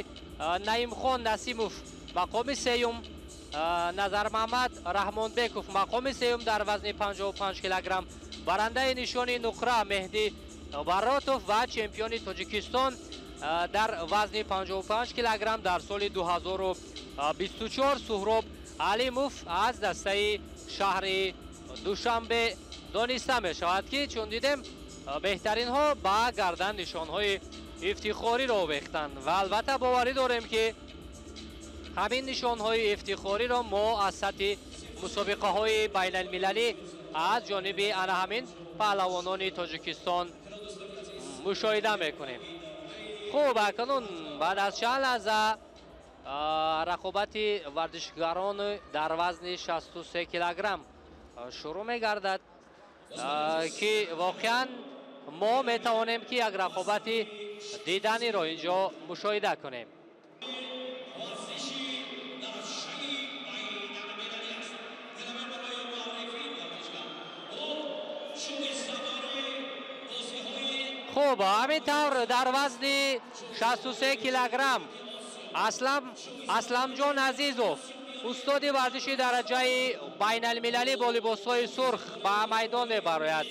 Наимхон Насимов мақоми сеюм, Назармаҳмад Раҳмонбеков мақоми сеюм дар вазни 55 килограмм, барандаи нишони нуқра Меҳдӣ Баротов ва чемпиони Тоҷикистон дар вазни 55 килограмм дар соли 2024 Суҳроб Алимов аз дастаи шаҳри Душанбе дониста мешавад, ки чун дидем беҳтаринҳо ба гардан нишонҳои ифтихориро овехтанд ва албатта боварӣ дорем, ки ҳамин нишонҳои ифтихориро мо аз сатҳи мусобиқаҳои байналмилалӣ аз ҷониби ана ҳамин паҳлавонони Тоҷикистон мушоҳида мекунем. Хуб, акнун баъд аз чанд лаҳза рақобати варзишгарон дар вазни 63 килограмм шурӯъ мегардад, ки воқеан мо метавонем, ки як рақобати диданиро инҷо мушоҳида кунем. Хуб, ҳамин тавр дар вазни 63 килограмм Асламҷон Азизов, устоди варзиши дараҷаи байналмилалӣ, бо либосҳои сурх ба майдон мебарояд.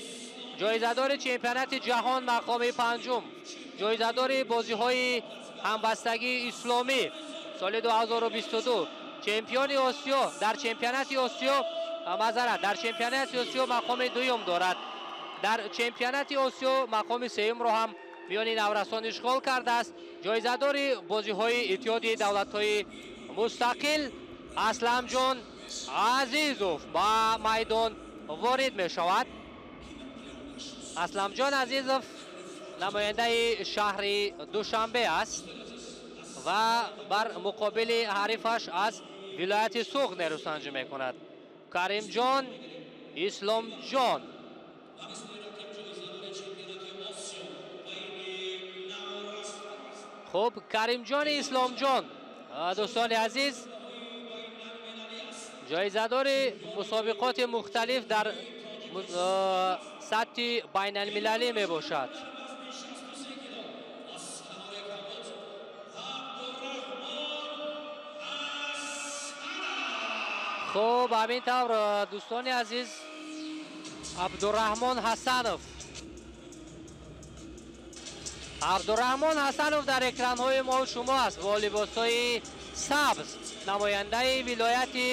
Ҷоизадори чемпионати ҷаҳон мақоми панҷум, ҷоизадори бозиҳои ҳамбастагии исломӣ соли 2022, чемпиони Осиё дар чемпионати Осиё, мазарат, дар чемпионати Осиё мақоми дуюм дорад. Дар чемпионати Осиё мақоми сеюмро ҳам миёни наврасон ишғол кардааст. Ҷоизадори бозиҳои Иттиҳоди давлатҳои мустақил Асламҷон Азизов ба майдон ворид мешавад. Асламҷон Азизов намояндаи шаҳри Душанбе аст ва бар муқобили ҳарифаш аз вилояти Суғд нерӯсанҷӣ мекунад. Каримҷон Исломҷон. Хуб, Каримҷони Исломҷон, дӯстони азиз, ҷоизадори мусобиқоти мухталиф дар сатҳи байналмилалӣ мебошад. Хуб, ҳамин тавр, дӯстони азиз, Абдураҳмон Ҳасанов, Абдураҳмон Ҳасанов дар экранҳои мо шумо аст бо либосҳои сабз, намояндаи вилояти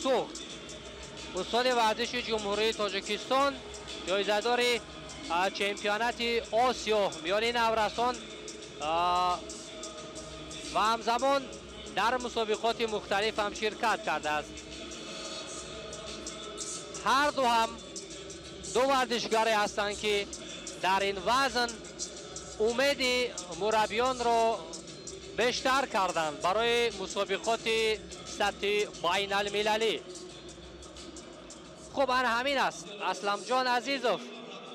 Суғд, устоди варзиши Ҷумҳурии Тоҷикистон, ҷоизадори чемпионати Осиё миёни наврасон ва ҳамзамон дар мусобиқоти мухталиф ҳам ширкат кардааст. Ҳар ду ҳам ду варзишгаре ҳастанд, ки дар ин вазн умеди мураббиёнро бештар карданд барои мусобиқоти сатҳи байналмилалӣ. Хуб, ана ҳамин аст. Асламҷон Азизов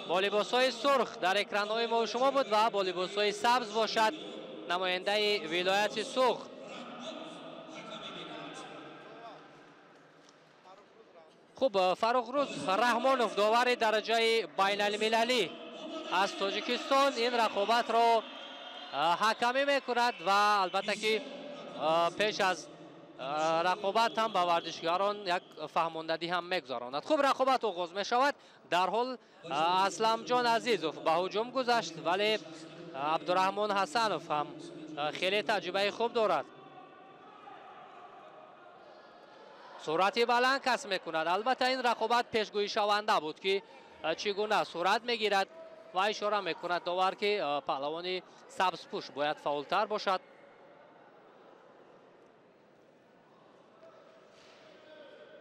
бо либосҳои сурх дар экранҳои мо шумо буд ва бо либосҳои сабз бошад намояндаи вилояти Суғд. Хуб, Фаррухрӯз Раҳмонов, довари дараҷаи байналмилалӣ аз Тоҷикистон, ин рақобатро ҳакамӣ мекунад ва албатта ки пеш аз рақобат ҳам ба варзишгарон як фаҳмондадӣ ҳам мегузаронад. Хуб, рақобат оғоз мешавад. Дарҳол Асламҷон Азизов ба ҳуҷум гузашт, вале Абдураҳмон Ҳасанов ҳам хеле таҷрибаи хуб дорад. Суръати баланд касб мекунад. Албатта ин рақобат пешгӯишаванда буд, ки чӣ гуна сурат мегирад ва ишора мекунад довар, ки паҳлавони сабзпӯш бояд фаъолтар бошад.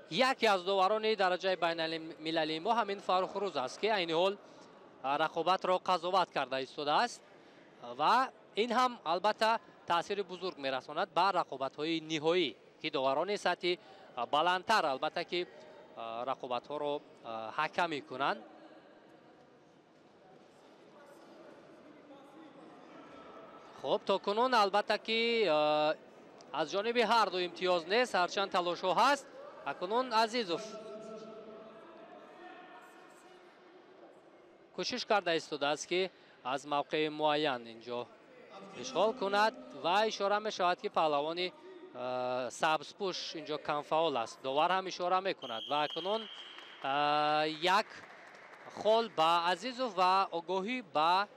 Яке аз доварони дараҷаи байналмилалии мо ҳамин Фаррухрӯз аст, ки айни ҳол рақобатро қазоват карда истодааст ва ин ҳам албатта таъсири бузург мерасонад ба рақобатҳои ниҳоӣ, ки доварони сатҳи баландтар албатта ки рақобатҳоро ҳакамӣ кунанд. Хуб, то кунун албатта ки аз ҷониби ҳар ду имтиёз нест, ҳарчанд талошҳо ҳаст. Акнун Азизов кӯшиш карда истодааст, ки аз мавқеи муайян инҷо ишғол кунад ва ишора мешавад, ки паҳлавони сабзпӯш инҷо камфаъол аст. Довар ҳам ишора мекунад ва акнун як хол ба Азизов ва огоҳӣ ба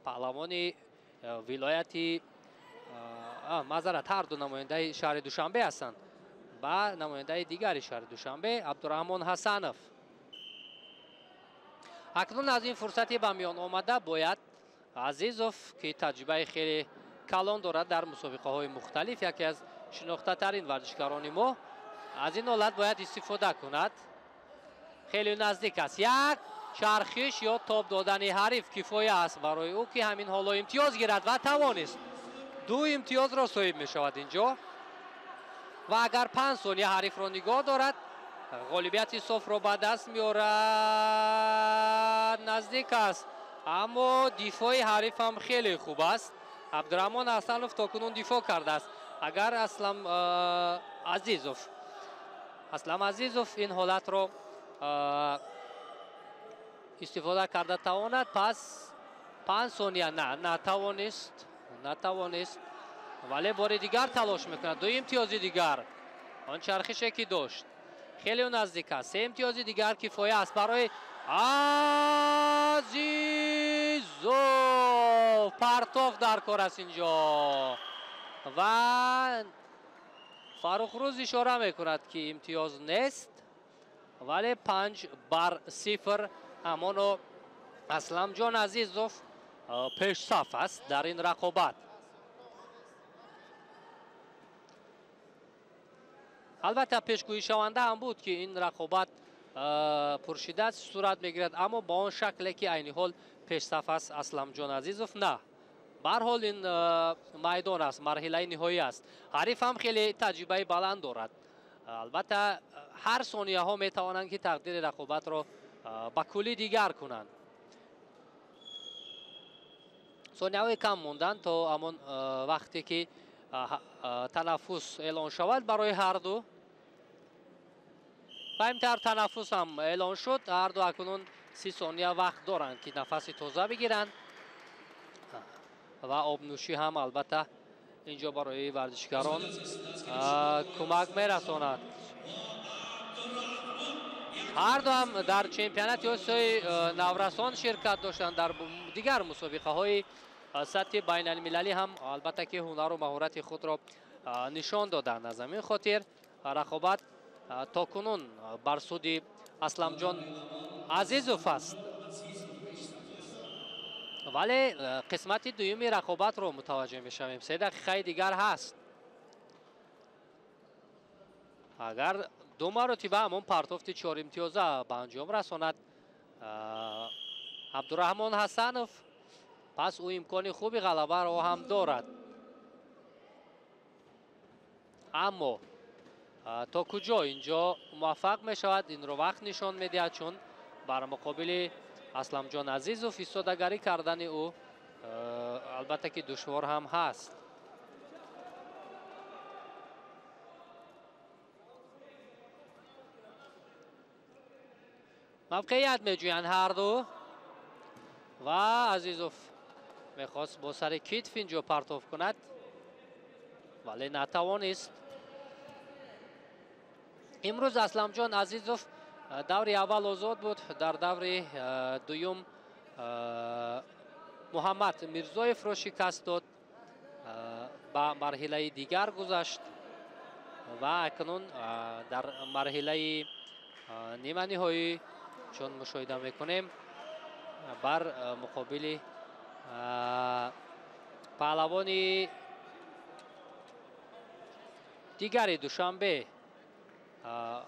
паҳлавони вилояти маъзарат, ҳар ду намояндаи шаҳри Душанбе ҳастанд, ба намояндаи дигари шаҳри Душанбе Абдураҳмон Ҳасанов. Акнун аз ин фурсати ба миён омада бояд Азизов, ки таҷрибаи хеле калон дорад дар мусобиқаҳои мухталиф, яке аз шинохтатарин варзишгарони мо, аз ин ҳолат бояд истифода кунад. Хеле наздик аст. Як чархиш ё тоб додани ҳариф кифоя аст барои ӯ, ки ҳамин ҳоло имтиёз гирад ва тавонист. Ду имтиёзро соҳиб мешавад инҷо ва агар 5 сония ҳарифро нигоҳ дорад, ғолибияти софро ба даст меорад. Наздик аст, аммо дифои ҳариф ҳам хеле хуб аст. Абдураҳмон Ҳасанов то кунун дифоъ кардааст. Агар Аслам Азизов ин ҳолатро истифода карда тавонад, пас 5 сония натавонист, вале бори дигар талош мекунад. Ду имтиёзи дигар, он чархише ки дошт хеле наздик аст. Се имтиёзи дигар кифоя аст барои Азизов. Партоф дар кор аст инҷо ва Фаррухрӯз ишора мекунад, ки имтиёз нест, вале 5-0 ҳамоно Асламҷон Азизов пешсаф аст дар ин рақобат. Албатта пешгӯишаванда ҳам буд, ки ин рақобат пуршиддат сурат мегирад, аммо ба он шакле ки айни ҳол пешсаф аст Асламҷон Азизов на. Ба ҳар ҳол ин майдон аст, марҳилаи ниҳоӣ аст. Ҳариф ҳам хеле таҷрибаи баланд дорад. Албатта ҳар сонияҳо метавонанд, ки тақдири рақобатро ба куллӣ дигар кунанд. Сонияҳои кам монданд то ҳамон вақте ки танаффус эълон шавад барои ҳар ду. Ба ин тавр танаффус ҳам эълон шуд. Ҳар ду акнун 30 сония вақт доранд, ки нафаси тоза бигиранд ва обнӯшӣ ҳам албатта инҷо барои варзишгарон кӯмак мерасонад. Ҳар ду ҳам дар чемпионати Осиёи наврасон ширкат доштанд, дар дигар мусобиқаҳои сатҳи байналмилалӣ ҳам албатта ки ҳунару маҳорати худро нишон доданд. Аз ҳамин хотир рақобат то кунун бар суди Асламҷон Азизов аст. Вале қисмати дуюми рақобатро мутаваҷҷеҳ мешавем. 3 дақиқаи дигар ҳаст. Агар ду маротиба ҳамон партофти 4 имтиёза ба анҷом расонад Абдураҳмон Ҳасанов, пас ӯ имкони хуби ғалабаро ҳам дорад. Аммо то куҷо инҷо муваффақ мешавад, инро вақт нишон медиҳад, чун бар муқобили Асламҷон Азизов истодагарӣ кардани ӯ албатта ки душвор ҳам ҳаст. Мавқеият меҷӯянд ҳар ду ва Азизов мехост бо сари китф инҷо партоф кунад, вале натавонист. Имрӯз Асламҷон Азизов даври аввал озод буд, дар даври дуюм Муҳаммад Мирзоевро шикаст дод, ба марҳилаи дигар гузашт. Ва акнун дар марҳилаи ниманиҳоӣ чун мушоҳида мекунем бар муқобили паҳлавони дигари Душанбе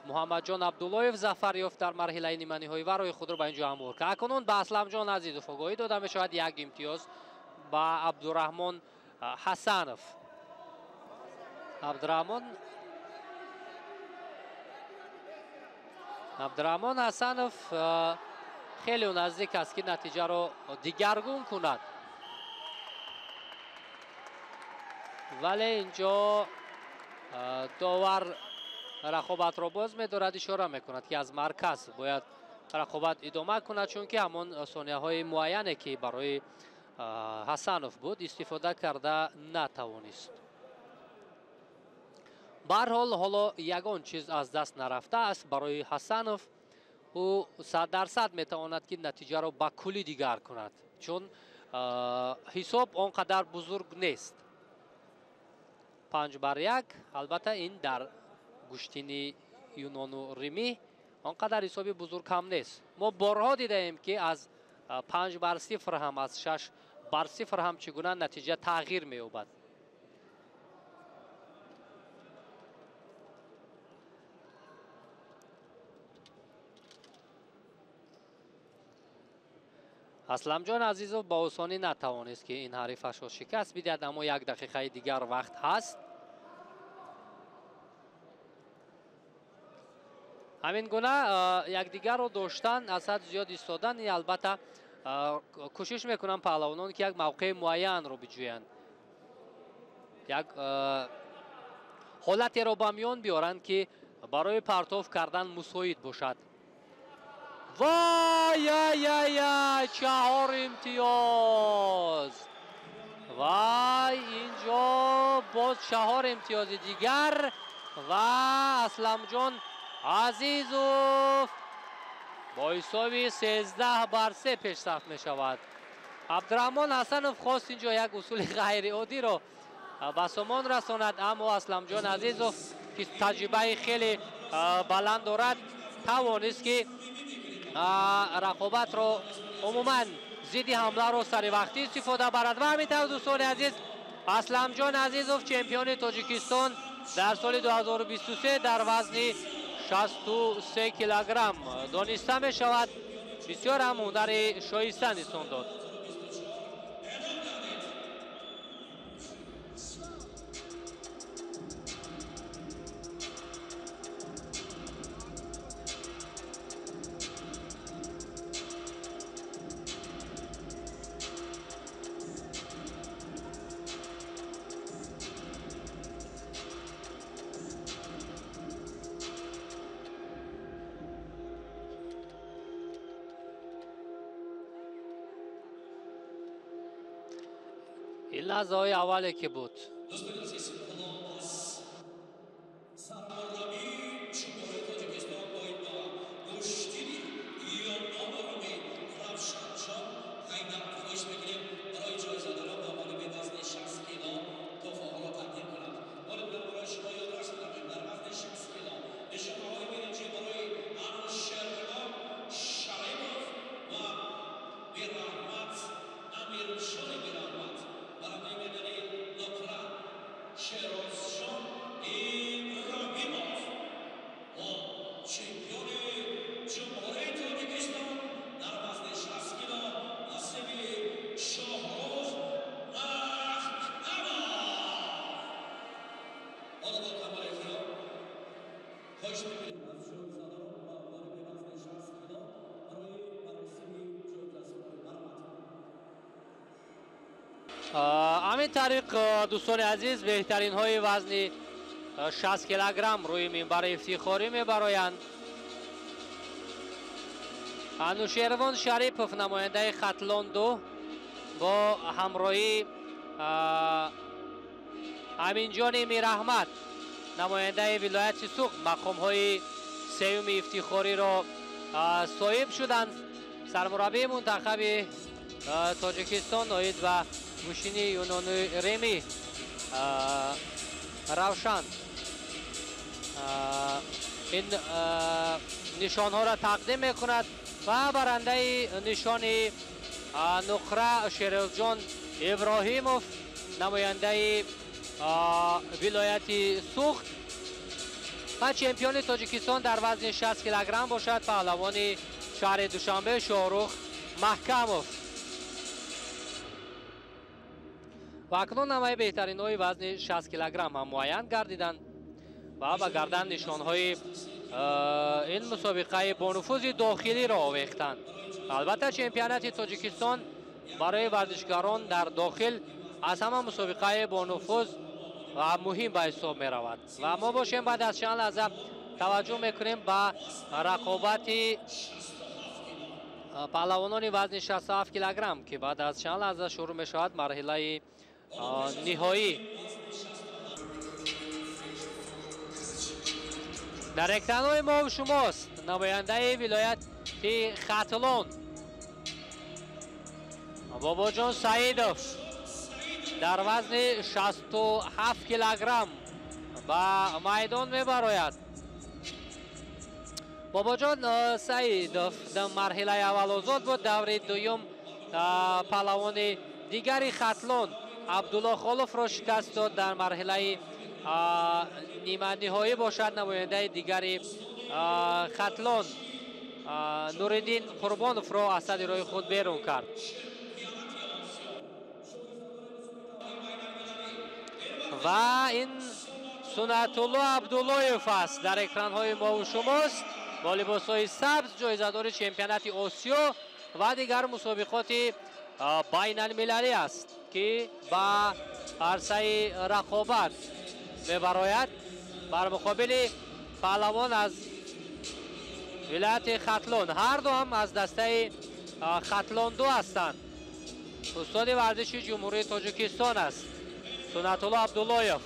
Муҳаммадҷон Абдуллоев зафар ёфт дар марҳилаи ниманиҳоӣ ва роҳи худро ба ин ҷо ҳамвор кард. Акнун ба Асламҷон Азизов огоҳӣ дода мешавад як имтиёз ба Абдураҳмон Ҳасанов. Абдураҳмон Ҳасанов хеле наздик аст ки натиҷаро дигаргун кунад. Вале инҷо довар рақобатро боз медорад, ишора мекунад ки аз марказ бояд рақобат идома кунад, чунки ҳамон сонияҳои муайяне ки барои Ҳасанов буд истифода карда натавонист. Ба ҳар ҳол ҳоло ягон чиз аз даст нарафтааст барои Ҳасанов. Ӯ 100% метавонад ки натиҷаро ба куллӣ дигар кунад, чун ҳисоб он қадар бузург нест. 5-1. Албатта ин дар гӯштини юнону римӣ он қадар ҳисоби бузург ҳам нест. Мо борҳо дидаем ки аз 5-0 ҳам, аз 6-0 ҳам чӣ гуна натиҷа тағйир меёбад. Асламҷон Азизов ба осонӣ натавонист ки ин ҳарифашро шикаст бидиҳад, аммо як дақиқаи дигар вақт ҳаст. Ҳамин гуна якдигарро доштан, аз ҳад зиёд истодан, ин албатта кӯшиш мекунанд паҳлавонон ки як мавқеи муайянро биҷӯянд, як ҳолатеро ба миён биёранд ки барои партов кардан мусоид бошад. Вай, яй, яй, яй, 4 имтиёз. Вай, инҷо боз 4 имтиёзи дигар ва Асламҷон Азизов бо ҳисоби 13-3 пешсаф мешавад. Абдураҳмон Ҳасанов хост инҷо як усули ғайриоддиро ба сомон расонад, аммо Асламҷон Азизов ки таҷрибаи хеле баланд дорад тавонист ки рақобатро умуман зидди ҳамларо саривақтӣ истифода барад. Ва ҳамин тавр дӯстони азиз, Асламҷон Азизов чемпиони Тоҷикистон дар соли 2023 дар вазни 63 килограмм дониста мешавад. Бисёр ҳам ҳунари шоиста нишон дод. ин лаҳзаҳои аввале ки буд. ҳамин тариқ дӯстони азиз, беҳтаринҳои вазни 60 килограмм рӯи минбари ифтихорӣ мебароянд. Анушервон Шарипов, намояндаи Хатлон 2, бо ҳамроҳии Аминҷони Мираҳмад, намояндаи вилояти Суғд, мақомҳои сеюми ифтихориро соҳиб шуданд. Сармураббии мунтахаби Тоҷикистон оид ба гӯштини юнону римӣ Равшан ин нишонҳоро тақдим мекунад ва барандаи нишони нуқра Шерозҷон Иброҳимов, намояндаи вилояти Суғд ва чемпиони Тоҷикистон дар вазни 60 килограмм бошад паҳлавони шаҳри Душанбе Шоҳрух Маҳкамов. Ва акнун ҳамаи беҳтаринҳои вазни 60 килограмм ҳам муайян гардиданд ва ба гардан нишонҳои ин мусобиқаи бонуфузи дохилиро овехтанд. Албатта, чемпионати Тоҷикистон барои варзишгарон дар дохил аз ҳама мусобиқаи бонуфуз ва муҳим ба ҳисоб меравад. Ва мо бошем баъд аз чанд лаҳза таваҷҷӯҳ мекунем ба рақобати паҳлавонони вазни 67 килограмм, ки баъд аз чанд лаҳза шурӯъ мешавад марҳилаи ниҳоӣ. Дар экранҳои мо шумост намояндаи вилояти Хатлон Бобоҷон Саидов дар вазни 67 килограмм ба майдон мебарояд. Бобоҷон Саидов дар марҳилаи аввал озод буд. Даври дуюм паҳлавони дигари Хатлон Абдулло Холовро шикаст дод. Дар марҳилаи ниманиҳоӣ бошад намояндаи дигари Хатлон Нуриддин Қурбоновро аз сади роҳи худ берун кард. Ва ин Сунатулло Абдуллоев аст, дар экранҳои мову шумост бо либосҳои сабз, ҷоизадори чемпионати Осиё ва дигар мусобиқоти байналмилалӣ аст, ки ба арсаи рақобат мебарояд бар муқобили паҳлавон аз вилояти Хатлон. Ҳар ду ҳам аз дастаи Хатлон ду ҳастанд. Устоди варзиши Ҷумҳурии Тоҷикистон аст Сунатулло Абдуллоев.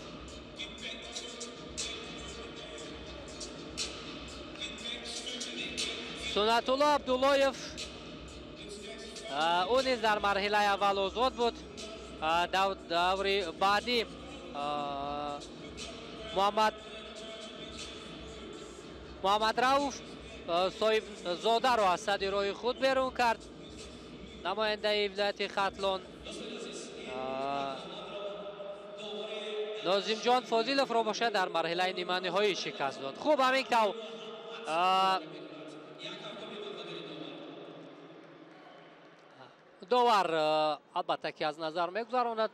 Сунатулло Абдуллоев ӯ низ дар марҳилаи аввал озод буд. Даври баъдӣ Муҳаммад Рауф Соҳибзодаро аз сади роҳи худ берун кард. Намояндаи вилояти Хатлон Нозимҷон Фозиловро бошад дар марҳилаи ниманиҳоӣ шикаст дод. Хуб, ҳамин тавр довар албатта ки аз назар мегузаронад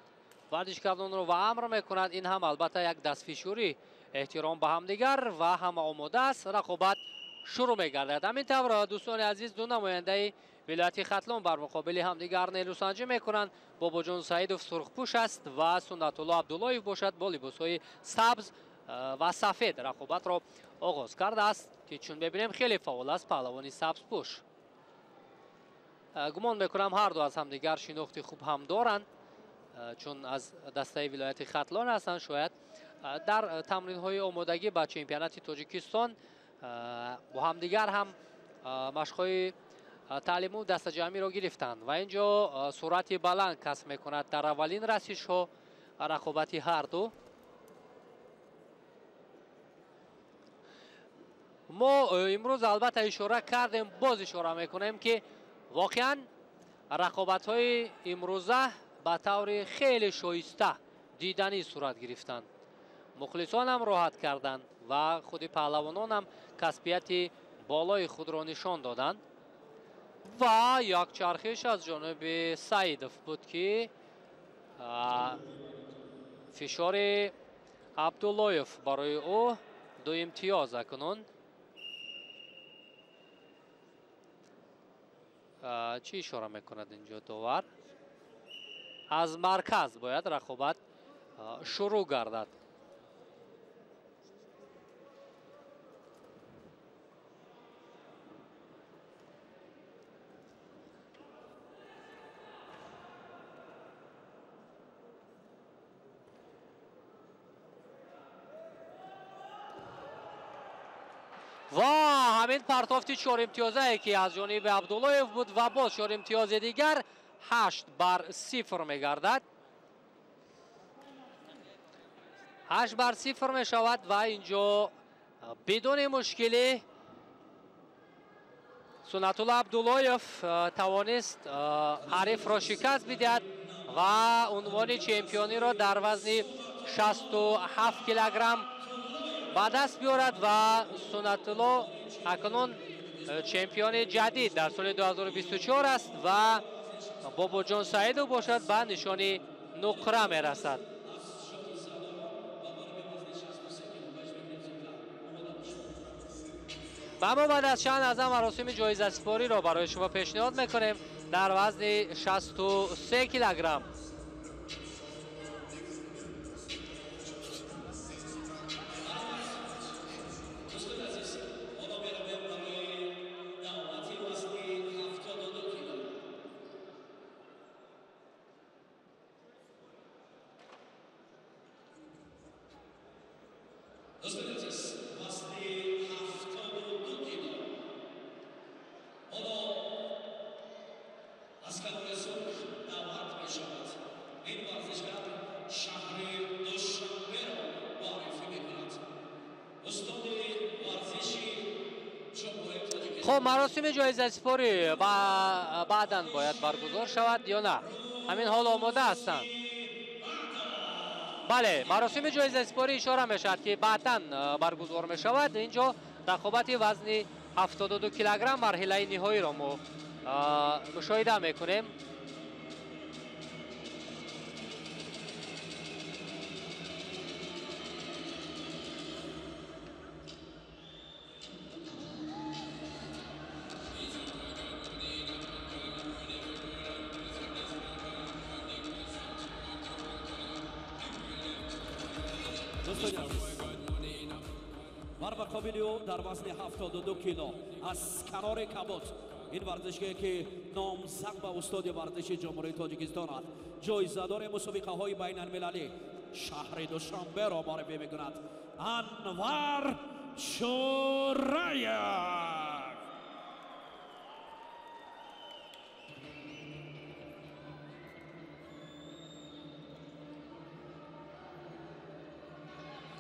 варзишкардонро ва амр мекунад. Ин ҳам албатта як дастфишурӣ, эҳтиром ба ҳамдигар ва ҳама омода аст. Рақобат шурӯъ мегардад. Ҳамин тавр, дӯстони азиз, ду намояндаи вилояти Хатлон бар муқобили ҳамдигар нерӯсанҷӣ мекунанд. Бобоҷон Саидов сурхпӯш аст ва Сунатулло Абдуллоев бошад бо либосҳои сабз ва сафед рақобатро оғоз кардааст, ки чун мебинем хеле фаъол аст паҳлавони сабзпӯш. Гумон мекунам ҳар ду аз ҳамдигар шинохти хуб ҳам доранд, чун аз дастаи вилояти Хатлон ҳастанд. Шояд дар тамринҳои омодагӣ ба чемпионати Тоҷикистон бо ҳамдигар ҳам машқҳои таълиму дастаҷамъиро гирифтанд ва ин ҷо суръати баланд касб мекунад дар аввалин расишҳо рақобати ҳар ду. Мо имрӯз албатта ишора кардем, боз ишора мекунем, ки воқеан рақобатҳои имрӯза ба таври хеле шоиста диданӣ сурат гирифтанд. Мухлисонам роҳат карданд ва худи паҳлавононам касбияти болои худро нишон доданд. Ва як чархиш аз ҷониби Саидов буд, ки фишори Абдуллоев барои ӯ ду имтиёз акнун. Чӣ ишора мекунад инҷо довар? Аз марказ бояд рақобат шурӯъ гардад. Ва ҳамин партофти чоримтиёзае, ки аз ҷониби Абдуллоев буд ва боз чоримтиёзи дигар 8-0 мегардад. 8-0 мешавад ва инҷо Бидуни мушкилӣ Суннатулло Абдуллоев тавонист ҳарифро шикаст бидиҳад ва унвони чемпиониро дар вазни 67 килограмм ба даст биёрад ва Суннатулло акнун чемпиони ҷадид дар соли 2024 аст ва Бобоҷон Саидов бошад ба нишони нуқра мерасад. Ва мо баъд аз чанд лаҳза маросими ҷоизасупориро барои шумо пешниҳод мекунем дар вазни 63 килограмм. Хуб, маросими ҷоизасупорӣ баъдан бояд баргузор шавад ё на? Ҳамин ҳол омода ҳастанд. Бале, маросими ҷоизасупорӣ ишора мешавад, ки баъдан баргузор мешавад. Инҷо рақобати вазни 72 килограмм марҳилаи ниҳоиро мо мушоҳида мекунем. Муқобили ӯ дар вазни 72 кило аз канори кабот ин варзишгоҳе ки номзад ба устоди варзиши Ҷумҳурии Тоҷикистон аст, ҷоизадори мусобиқаҳои байналмилалӣ шаҳри Душанберо муаррифӣ мекунад Анвар Чӯраев.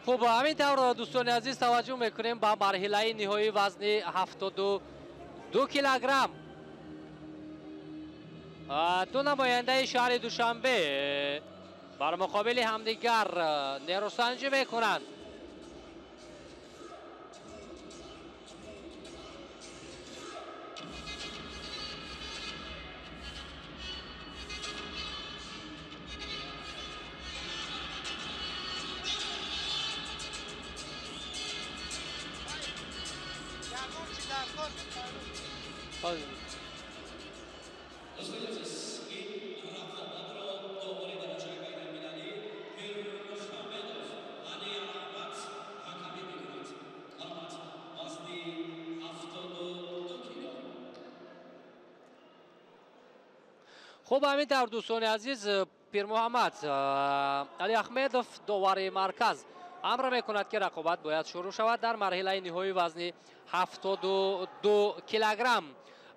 Хуб, ҳамин тавр дӯстони азиз таваҷҷӯҳ мекунем ба марҳилаи ниҳоии вазни 72 килограмм. Ду намояндаи шаҳри Душанбе бар муқобили ҳамдигар нерӯсанҷӣ мекунанд. Хуб, ҳамин тавр дӯстони азиз, Пирмуҳаммад Али Аҳмедов довари марказ амр мекунад, ки рақобат бояд шурӯъ шавад дар марҳилаи ниҳоии вазни 72 килограмм.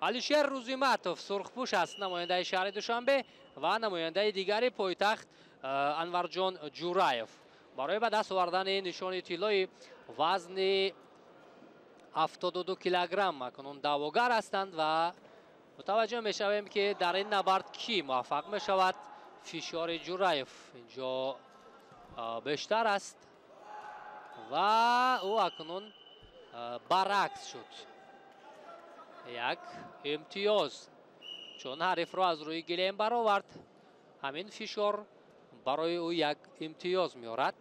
Алишер Рӯзиматов сурхпӯш аст, намояндаи шаҳри Душанбе ва намояндаи дигари пойтахт Анварҷон Ҷураев барои ба даст овардани нишони тиллои вазни 72 килограмм акнун даъвогар ҳастанд ва мутаваҷҷӯҳ мешавем, ки дар ин набард кӣ муваффақ мешавад. Фишори Ҷураев инҷо бештар аст ва ӯ акнун баръакс шуд. Як имтиёз, чун ҳарифро аз рӯи гилем баровард. Ҳамин фишор барои ӯ як имтиёз меорад.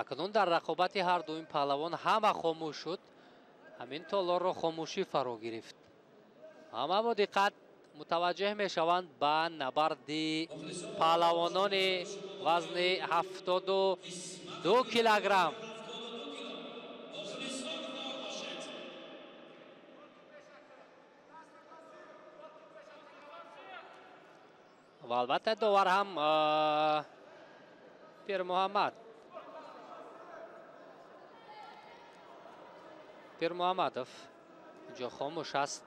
Акнун дар рақобати ҳар ду ин паҳлавон ҳама хомӯш шуд. Ҳамин толорро хомӯшӣ фаро гирифт. Ҳама бо диққат мутаваҷҷеҳ мешаванд ба набарди паҳлавонони вазни 72 килограмм. Ва албатта довар ҳам Пирмуҳаммад Пирмуҳаммадов инҷо хомӯш аст.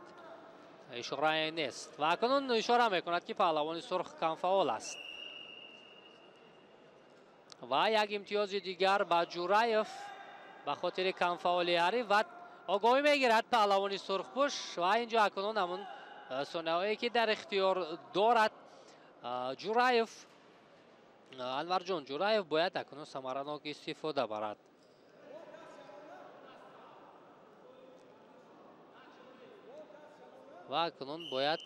Ишора нест ва акнун ишора мекунад, ки паҳлавони сурх камфаъол аст. Ва як имтиёзи дигар ба Ҷураев ба хотири камфаъолии ҳариф ва огоҳӣ мегирад паҳлавони сурхпӯш. Ва инҷо акнун ҳамун сонияҳое, ки дар ихтиёр дорад Ҷураев, Анварҷон Ҷураев, бояд акнун самаранок истифода барад. Ва акнун бояд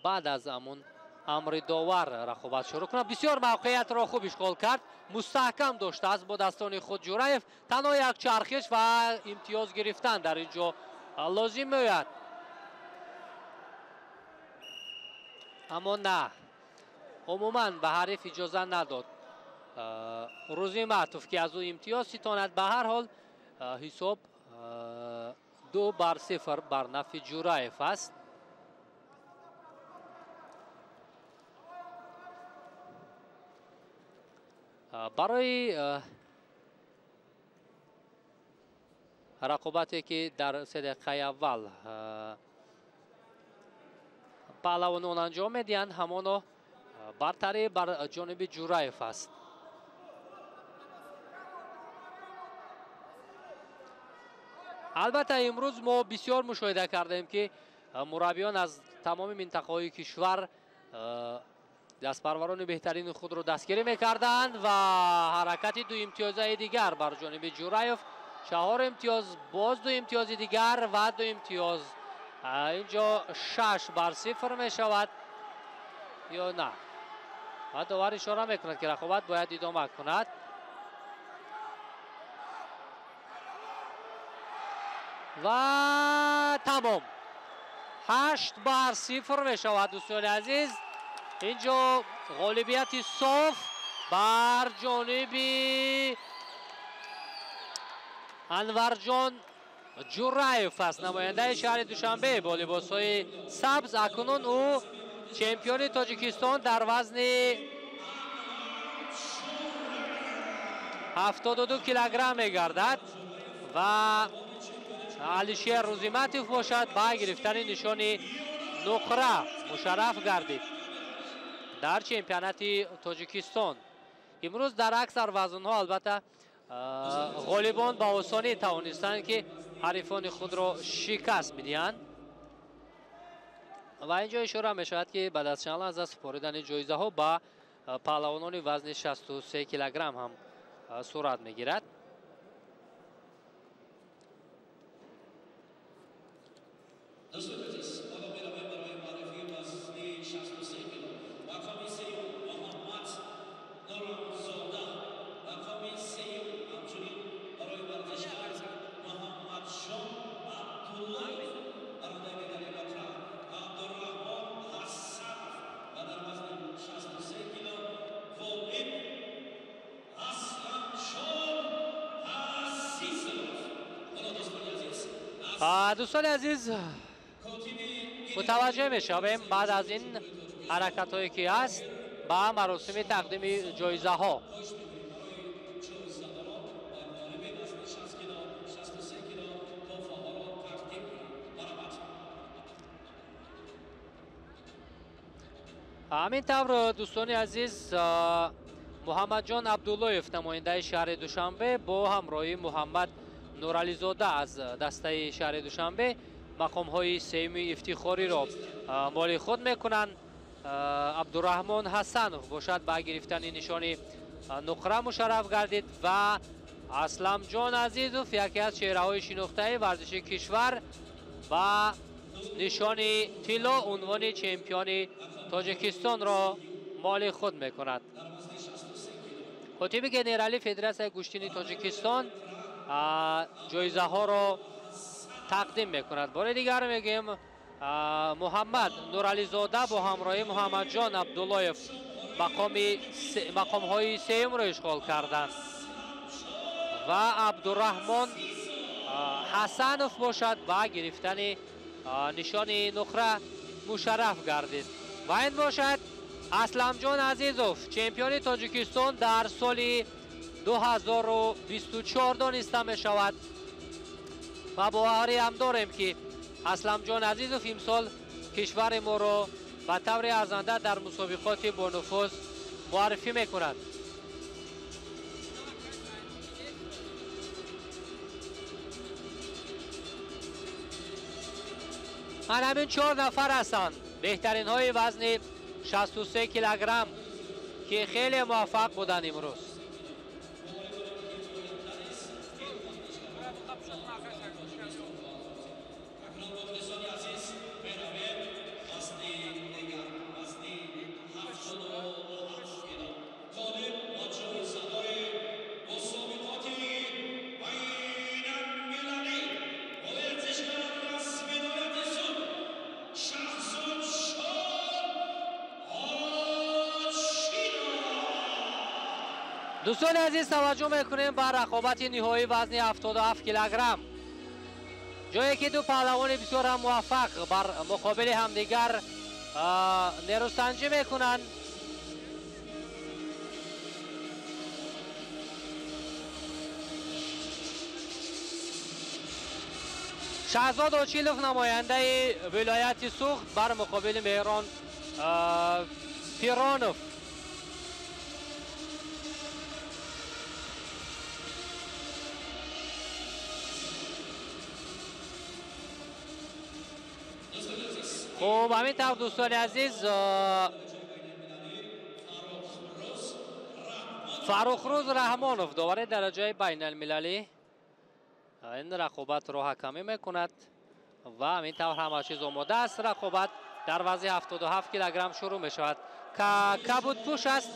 баъд аз ҳамун амри довар рақобат шурӯъ кунад. Бисёр мавқеиятро хуб ишғол кард, мустаҳкам доштааст бо дастони худ Ҷураев. Танҳо як чархиш ва имтиёз гирифтан дар ин ҷо лозим меояд, аммо на, умуман ба ҳариф иҷоза надод Рӯзиматов, ки аз ӯ имтиёз ситонад. Ба ҳар ҳол ҳисоб 2-0 бар нафи Ҷураев аст. Барои рақобате, ки дар 3 дақиқаи аввал паҳлавонон анҷом медиҳанд, ҳамоно бартарӣ бар ҷониби Ҷураев аст. Албатта, имрӯз мо бисёр мушоҳида кардем, ки мураббиён аз тамоми минтақаҳои кишвар дастпарварони беҳтарини худро дастгирӣ мекарданд ва ҳаракати ду имтиёзаи дигар бар ҷониби Ҷураев, 4 имтиёз, боз 2 имтиёзи дигар ва 2 имтиёз. Инҷо 6-0 мешавад ё на? Ва довар ишора мекунад, ки рақобат бояд идома кунад. Ва тамом, 8-0 мешавад, дӯстони азиз. Инҷо ғолибияти соф бар ҷониби Анварҷон Ҷураев аст, намояндаи шаҳри Душанбе бо либосҳои сабз. Акнун ӯ чемпиони Тоҷикистон дар вазни 72 килограмм мегардад ва Алишер Рӯзиматов бошад ба гирифтани нишони нуқра мушарраф гардид дар чемпионати Тоҷикистон. Имрӯз дар аксар вазнҳо албатта ғолибон ба осонӣ тавонистанд, ки ҳарифони худро шикаст медиҳанд. Ва инҷо ишора мешавад, ки баъд аз чанд лаҳза супоридани ҷоизаҳо ба паҳлавонони вазни 63 килограмм ҳам сурат мегирад. Дӯстони азиз, мутаваҷҷеҳ мешавем баъд аз ин ҳаракатҳое, ки ҳаст, ба маросими тақдими ҷоизаҳо. Ҳамин тавр, дӯстони азиз, Муҳаммадҷон Абдуллоев, намояндаи шаҳри Душанбе, бо ҳамроҳии Муҳаммад Нурализода аз дастаи шаҳри Душанбе мақомҳои сеюми ифтихориро моли худ мекунанд. Абдураҳмон Ҳасанов бошад ба гирифтани нишони нуқра мушарраф гардид ва Асламҷон Азизов, яке аз чеҳраҳои шинохтаи варзиши кишвар, ба нишони тилло унвони чемпиони Тоҷикистонро моли худ мекунад. Котиби генерали Федератсияи гӯштини Тоҷикистон ҷоизаҳоро тақдим мекунад. Бори дигар мегӯем, Муҳаммад Нурализода бо ҳамроҳии Муҳаммадҷон Абдуллоев мақомҳои сеюмро ишғол карданд ва Абдураҳмон Ҳасанов бошад ба гирифтани нишони нуқра мушарраф гардид. Ва ин бошад Асламҷон Азизов, чемпиони Тоҷикистон дар соли 2024 дониста мешавад ва боварӣ ҳам дорем, ки Асламҷон Азизов имсол кишвари моро ба таври арзанда дар мусобиқоти бонуфуз муаррифӣ мекунад. Ман ҳамин 4 нафар ҳастанд беҳтаринҳои вазни 63 килограмм ки хеле муваффақ буданд имрӯз. Дӯстони азиз, таваҷҷӯҳ мекунем ба рақобати ниҳоии вазни 77 килограмм, ҷое ки ду паҳлавони бисёр ҳам муваффақ бар муқобили ҳамдигар нерӯсанҷӣ мекунанд. Шаҳзод Очилов намояндаи вилояти Суғд бар муқобили Меҳрон Пиронов. Хуб, ҳамин тавр дӯстони азиз, Фаррухрӯз Раҳмонов довари дараҷаи байналмилалӣ ин рақобатро ҳакамӣ мекунад ва ҳамин тавр ҳама чиз омода аст. Рақобат дар вазни 77 килограмм шурӯъ мешавад. Кабудпӯш аст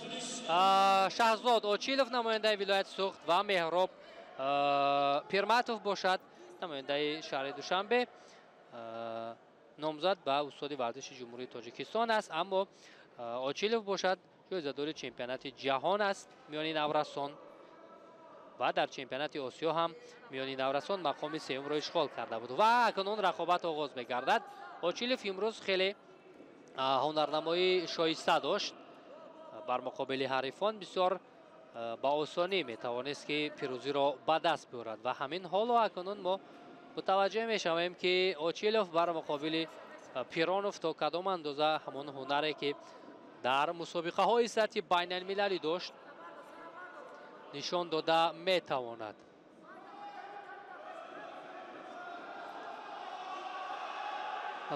Шаҳзод Очилов намояндаи вилояти Суғд ва Меҳроб Пирматов бошад намояндаи шаҳри Душанбе, номзад ба устоди варзиши Ҷумҳурии Тоҷикистон аст. Аммо Очилов бошад ҷоизадори чемпионати ҷаҳон аст миёни наврасон ва дар чемпионати Осиё ҳам миёни наврасон мақоми сеюмро ишғол карда буд. Ва акнун рақобат оғоз мегардад. Очилов имрӯз хеле ҳунарнамоии шоиста дошт бар муқобили ҳарифон, бисёр ба осонӣ метавонист ки пирӯзиро ба даст биёрад ва ҳамин ҳоло акнун мо мутаваҷҷӯҳ мешавем ки Очилов бар муқобили Пиронов то кадом андоза ҳамон ҳунаре ки дар мусобиқаҳои сатҳи байналмилалӣ дошт нишон дода метавонад.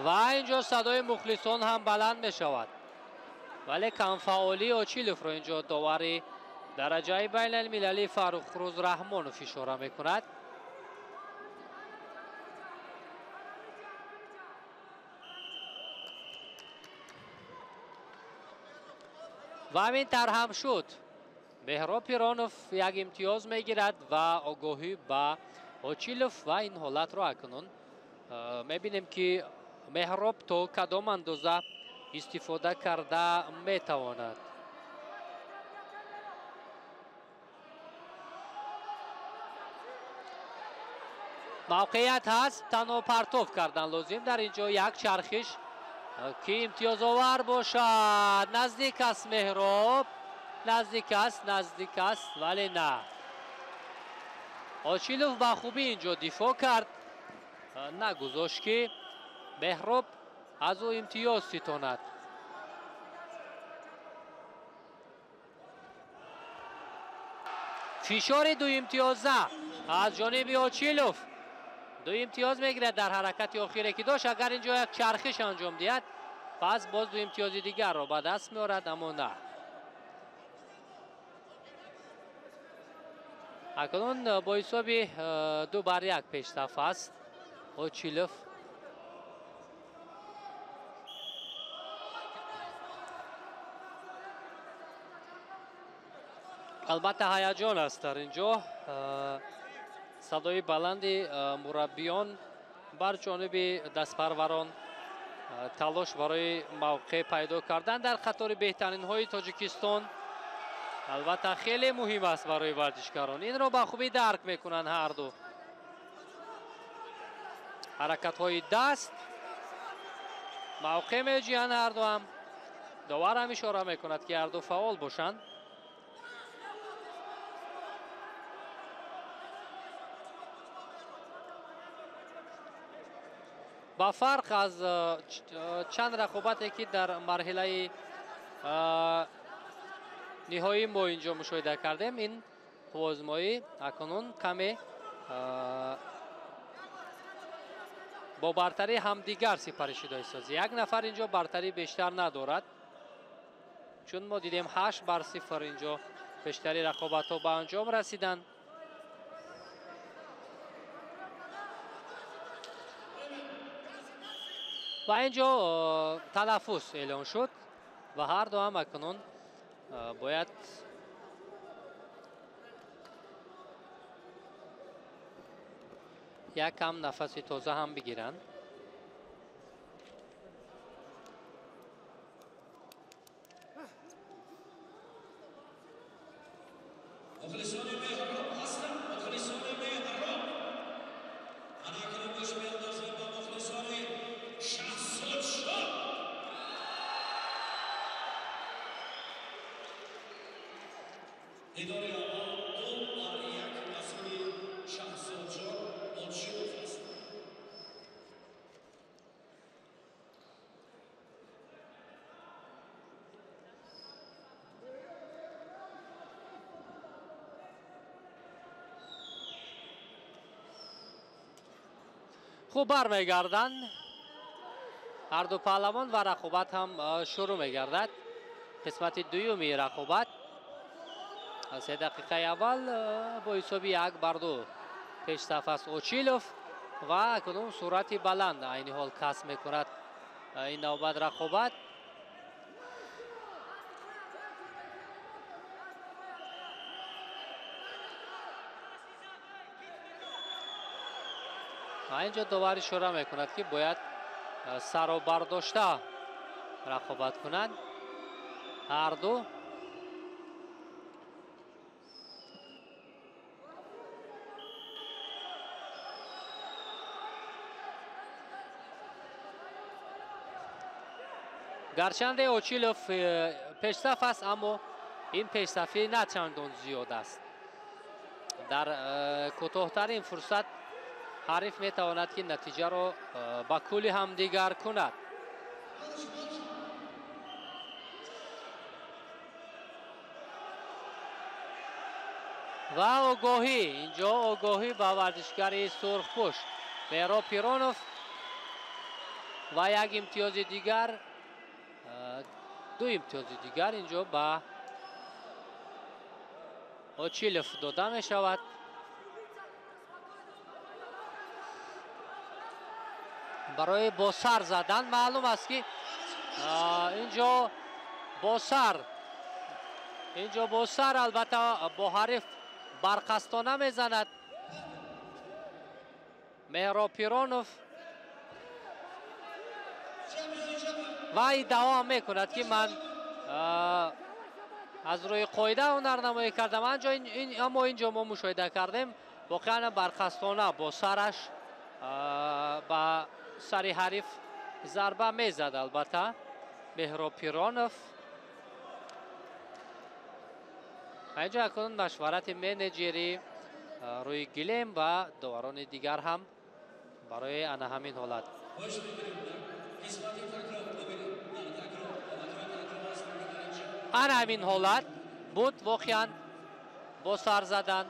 Ва инҷо садои мухлисон ҳам баланд мешавад, вале камфаъолии Очиловро инҷо довари дараҷаи байналмилалӣ Фаррухрӯз Раҳмонов ишора мекунад. Ва ҳамин тавр ҳам шуд. Меҳроб Пиронов як имтиёз мегирад ва огоҳӣ ба Очилов. Ва ин ҳолатро акнун мебинем ки Меҳроб то кадом андоза истифода карда метавонад. Мавқеият ҳаст, танҳо партов кардан лозим. Дар ин ҷо як чархиш ки имтиёзовар бошад. Наздик аст Меҳроб, наздик аст, наздик аст, вале на. Очилов ба хубӣ инҷо дифоъ кард, нагузошт ки Меҳроб аз ӯ имтиёз ситонад. Фишори дуимтиёза аз ҷониби Очилов. Ду имтиёз мегирад дар ҳаракати охире ки дошт. Агар инҷо як чархиш анҷом диҳад, пас боз ду имтиёзи дигарро ба даст меорад, аммо на. Акнун бо ҳисоби 2-1 пешсаф аст Очилов. Албатта ҳаяҷон аст дар ин ҷо. Садои баланди мураббиён бар ҷониби дастпарварон, талош барои мавқеъ пайдо кардан дар қатори беҳтаринҳои Тоҷикистон албатта хеле муҳим аст барои варзишгарон. Инро ба хубӣ дарк мекунанд ҳарду. Ҳаракатҳои даст мавқеъ меҷӯянд ҳарду ҳам. Довар ҳам ишора мекунад ки ҳарду фаъол бошанд. Ба фарқ аз чанд рақобате ки дар марҳилаи ниҳоӣ мо инҷо мушоҳида кардем, ин қувваозмоӣ акнун каме бо бартарии ҳамдигар сипарӣ шуда истоз. Як нафар инҷо бартарӣ бештар надорад, чун мо дидем 8-0 инҷо бештари рақобатҳо ба анҷом расиданд. Ва инҷо танаффус эълон шуд ва ҳар ду ҳам акнун бояд як кам нафаси тоза ҳам бигиранд. Хуб бармегарданд ҳар ду паҳлавон ва рақобат ҳам шурӯъ мегардад. Қисмати дуюми рақобат 3 дақиқаи аввал бо ҳисоби 1-2 пешсаф аст Очилов ва акнун суръати баланд айни ҳол касб мекунад ин навбат рақобат. Инҷо довар ишора мекунад ки бояд саро бардошта рақобат кунанд ҳар ду. Гарчанде Очилов пешсаф аст, аммо ин пешсафӣ на чандон зиёд аст. Дар кӯтоҳтарин фурсат ҳариф метавонад ки натиҷаро ба кулли ҳамдигар кунад. Ва огоҳӣ, инҷо огоҳӣ ба варзишгари сурхпӯш Меҳроб Пиронов ва як имтиёзи дигар, 2 имтиёзи дигар инҷо ба Очилов дода мешавад. Барои бо сар задан маълум аст ки инҷо бо сар албатта бо ҳариф барқастона мезанад Меҳроб Пиронов ва иддао мекунад ки ман аз рӯи қоида ҳунарнамоӣ кардам. Аммо инҷо мо мушоҳида кардем воқеан барқастона бо сараш ба сари ҳариф зарба мезад албатта Меҳроб Пиронов. Инҷо акнун машварати менеҷери рӯи гилем ва доварони дигар ҳам барои ана ҳамин ҳолат. Ана ҳамин ҳолат буд воқеан бо сар задан.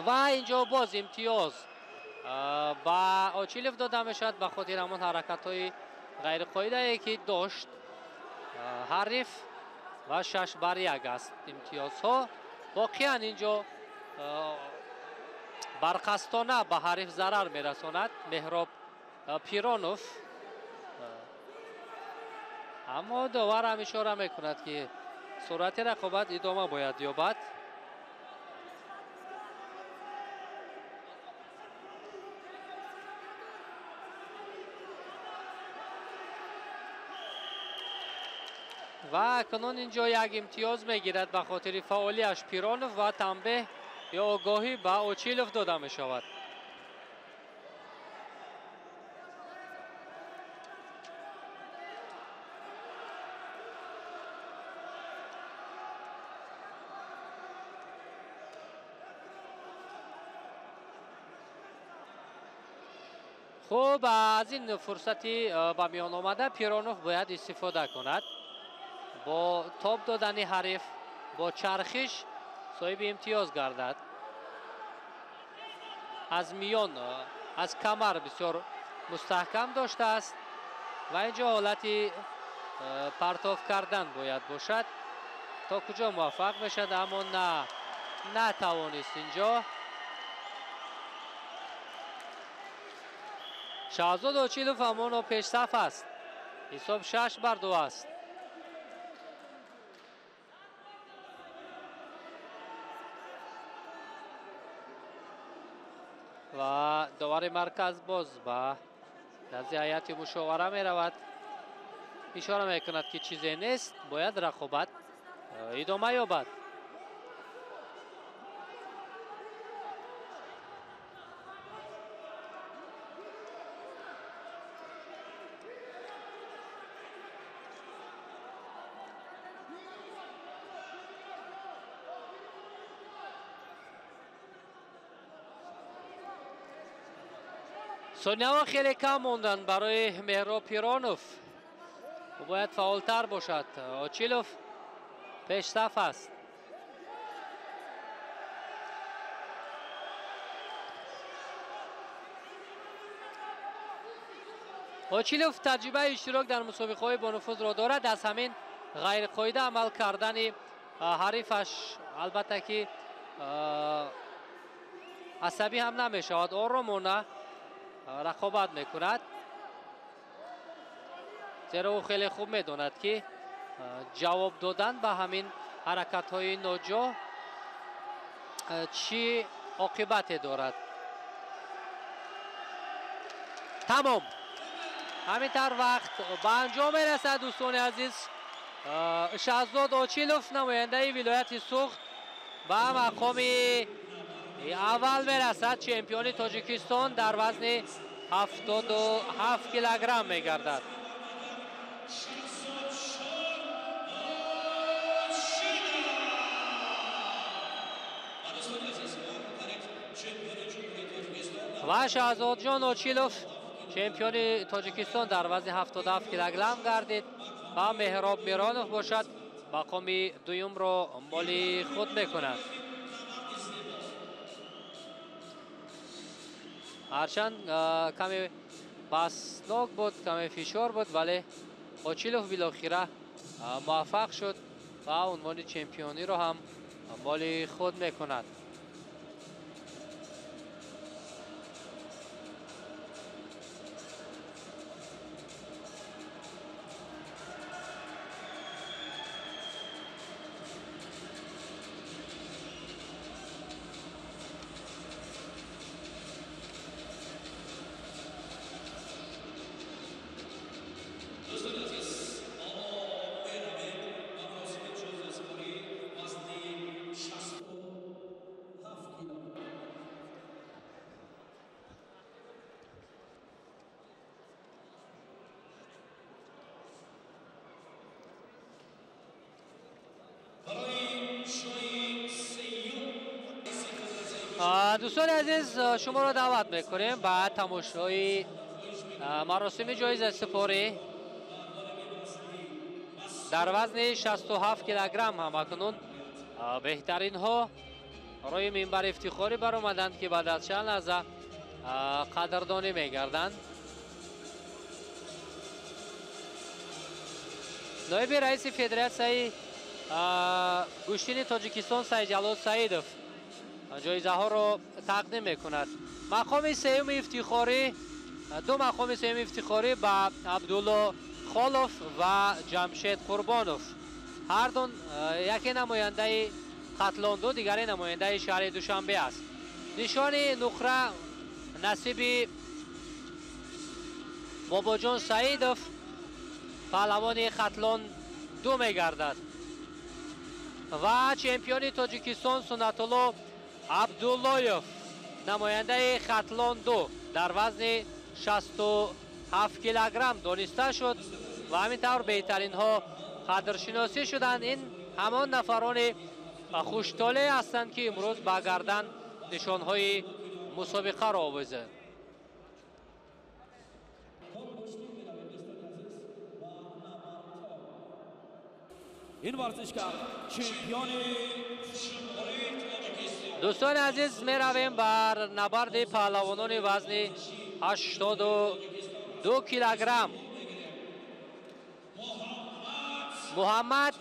Ва инҷо боз имтиёз ба Очилов дода мешавад ба хотири ҳамон ҳаракатҳои ғайриқоидае ки дошт ҳариф ва 6-1 аст имтиёзҳо. Воқеан инҷо барқастона ба ҳариф зарар мерасонад Меҳроб Пиронов, аммо довар ҳам ишора мекунад ки суръати рақобат идома бояд ёбад. Ва акнун инҷо як имтиёз мегирад ба хотири фаъолияш Пиронов ва танбеҳ ё огоҳӣ ба Очилов дода мешавад. Хуб, аз ин фурсати ба миён омада Пиронов бояд истифода кунад. Бо тоб додани ҳариф, бо чархиш соҳиби имтиёз гардад. Аз миён, аз камар бисёр мустаҳкам доштааст ва инҷо ҳолати партов кардан бояд бошад. То куҷо муваффақ мешавад, аммо натавонист инҷо. Шаҳзод Очилов ҳамоно пешсаф аст. Ҳисоб 6-2 аст. Ва довари марказ боз ба назди ҳайати мушовара меравад. Ишора мекунад, ки чизе нест, бояд рақобат идома ёбад. Сонияҳо хеле кам монданд барои Меҳроб Пиронов. Ӯ бояд фаъолтар бошад. Очилов пешсаф аст. Очилов таҷрибаи иштирок дар мусобиқаҳои бонуфузро дорад. Аз ҳамин ғайриқоида амал кардани ҳарифаш албатта ки асабӣ ҳам намешавад, оромона рақобат мекунад, зеро ӯ хеле хуб медонад, ки ҷавоб додан ба ҳамин ҳаракатҳои ноҷо чӣ оқибате дорад. Тамом, ҳамин тавр вақт ба анҷом мерасад. Дӯстони азиз, Шаҳзод Очилов намояндаи вилояти Суғд ба мақоми аввал мерасад. Чемпиони Тоҷикистон дар вазни 77 килограмм мегардад. Ва Шаҳзодҷон Очилов чемпиони Тоҷикистон дар вазни 77 килограмм гардид ва Меҳроб Миронов бошад мақоми дуюмро моли худ мекунад. Ҳарчанд каме баснок буд, каме фишор буд, вале Очилов билохира муваффақ шуд ва унвони чемпиониро ҳам моли худ мекунад. Дӯстони азиз, шуморо даъват мекунем ба тамошои маросими ҷоизасупорӣ дар вазни 67 килограмм. Ҳамакнун беҳтаринҳо рӯи минбари ифтихорӣ баромаданд, ки баъд аз чанд лаҳза қадрдонӣ мегарданд. Ноиби раиси Федератсияи гӯштини Тоҷикистон Саидҷалол Саидов ҷоизаҳоро тақдим мекунад. Мақоми сеюми ифтихорӣ, ду мақоми сеюми ифтихорӣ ба Абдулло Холов ва Ҷамшед Қурбонов. Ҳар ду яке намояндаи Хатлонду, дигаре намояндаи шаҳри Душанбе аст. Нишони нуқра насиби Бобоҷон Саидов, паҳлавони Хатлон ду мегардад ва чемпиони Тоҷикистон Суннатулло Абдуллоев, намояндаи Хатлон 2 дар вазни 67 килограмм дониста шуд ва ҳамин тавр беҳтаринҳо қадршиносӣ шуданд. Ин ҳамон нафарони хуштолеъ ҳастанд, ки имрӯз ба гардан нишонҳои мусобиқаро овезанд. Ин варзишгар чемпиони Дӯстони азиз, меравем бар набарди паҳлавонони вазни 82 килограмм. Муҳаммад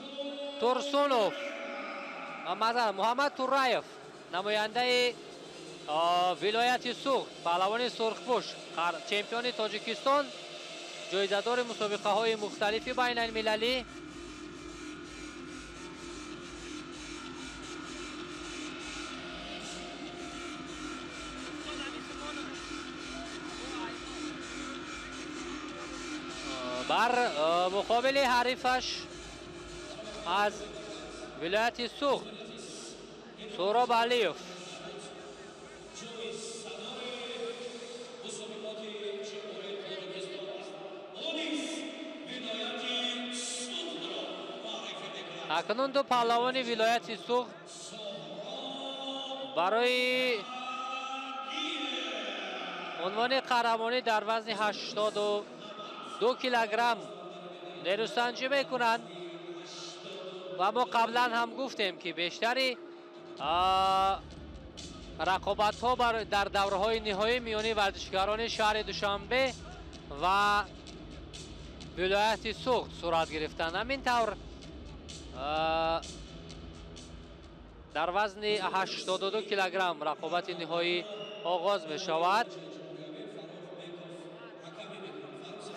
Турсунов, Муҳаммад Тураев, намояндаи вилояти Суғд, паҳлавони сурхпӯш, чемпиони Тоҷикистон, ҷоизадори мусобиқаҳои мухталифи байналмилалӣ. Бар муқобили ҳарифаш аз вилояти Суғд Суҳроб Алиев. Акнун ду паҳлавони вилояти Суғд барои унвони қаҳрамонӣ дар вазни 82 килограмм нерӯсанҷӣ мекунанд ва мо қаблан ҳам гуфтем, ки бештари рақобатҳо дар давраҳои ниҳоӣ миёни варзишгарони шаҳри Душанбе ва вилояти Суғд сурат гирифтанд. Ҳамин тавр дар вазни 82 килограмм рақобати ниҳоӣ оғоз мешавад.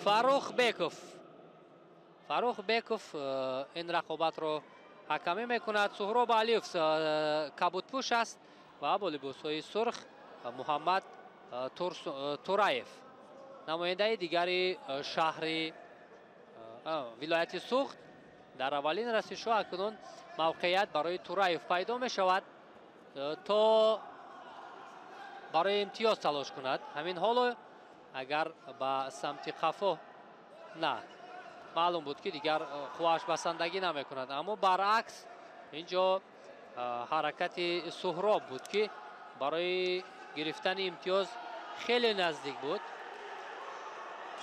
Фаррух Беков, Фаррух Беков ин рақобатро ҳакамӣ мекунад. Суҳроб Алиев кабудпӯш аст ва бо либосҳои сурх Муҳаммад Тураев, намояндаи дигари шаҳри вилояти Суғд. Дар аввалин расишҳо акнун мавқеият барои Тураев пайдо мешавад то барои имтиёз талош кунад. Ҳамин ҳоло агар ба самти қафо на, маълум буд, ки дигар қуввааш басандагӣ намекунад, аммо баръакс инҷо ҳаракати Суҳроб буд, ки барои гирифтани имтиёз хеле наздик буд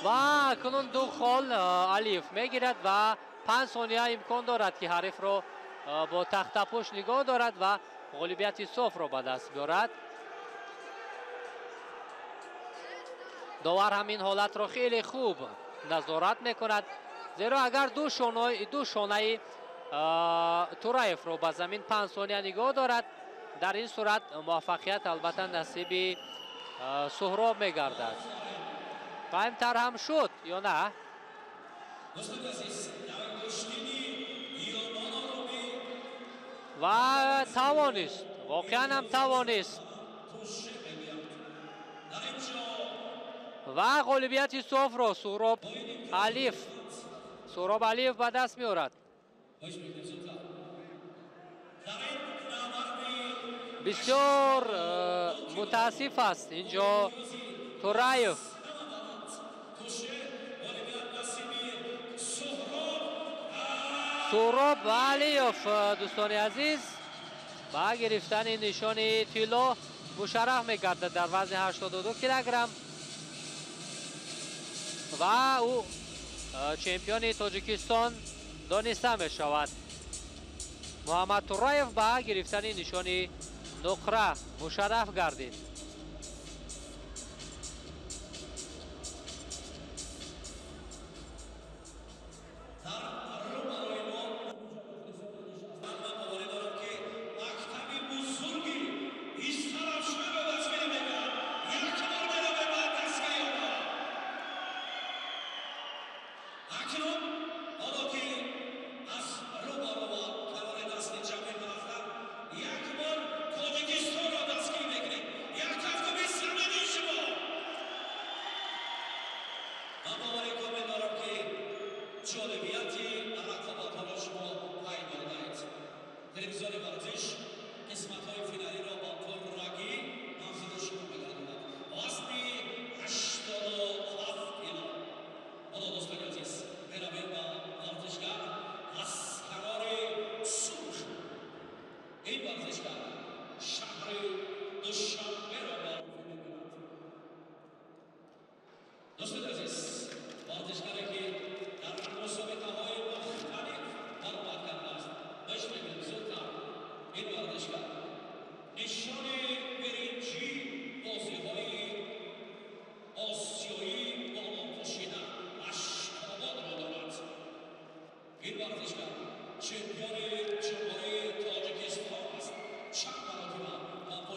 ва акнун ду хол Алиев мегирад ва 5 сония имкон дорад, ки ҳарифро бо тахтапӯш нигоҳ дорад ва ғолибияти софро ба даст биёрад. Довар ҳам ин ҳолатро хеле хуб назорат мекунад, зеро агар ду шонаи Тураевро ба замин 5 сония нигоҳ дорад, дар ин сурат муваффақият албатта насиби Суҳроб мегардад. Қаимтар ҳам шуд ё на? Ва тавонист, воқеан ҳам тавонист ва ғолибияти софро Суҳроб Алиев ба даст меорад. Бисёр мутаассиф аст инҷо Тураев. Суҳроб Алиев, дӯстони азиз, ба гирифтани нишони тилло мушарраф мегардад дар вазни 82 килограмм ва ӯ чемпиони Тоҷикистон дониста мешавад. Муҳаммад Тураев ба гирифтани нишони нуқра мушарраф гардид.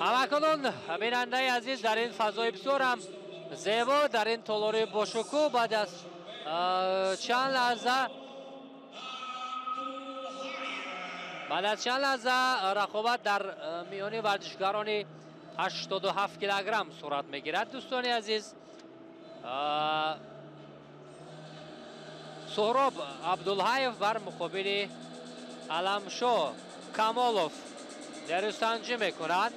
Ҳамакунун бинандаи азиз дар ин фазои бисёр ҳам зебо, дар ин толори бошукӯҳ баъд аз чанд лаҳза рақобат дар миёни варзишгарони 87 килограмм сурат мегирад. Дӯстони азиз, Суҳроб Абдулҳаев бар муқобили Аламшо Камолов нерӯсанҷӣ мекунад.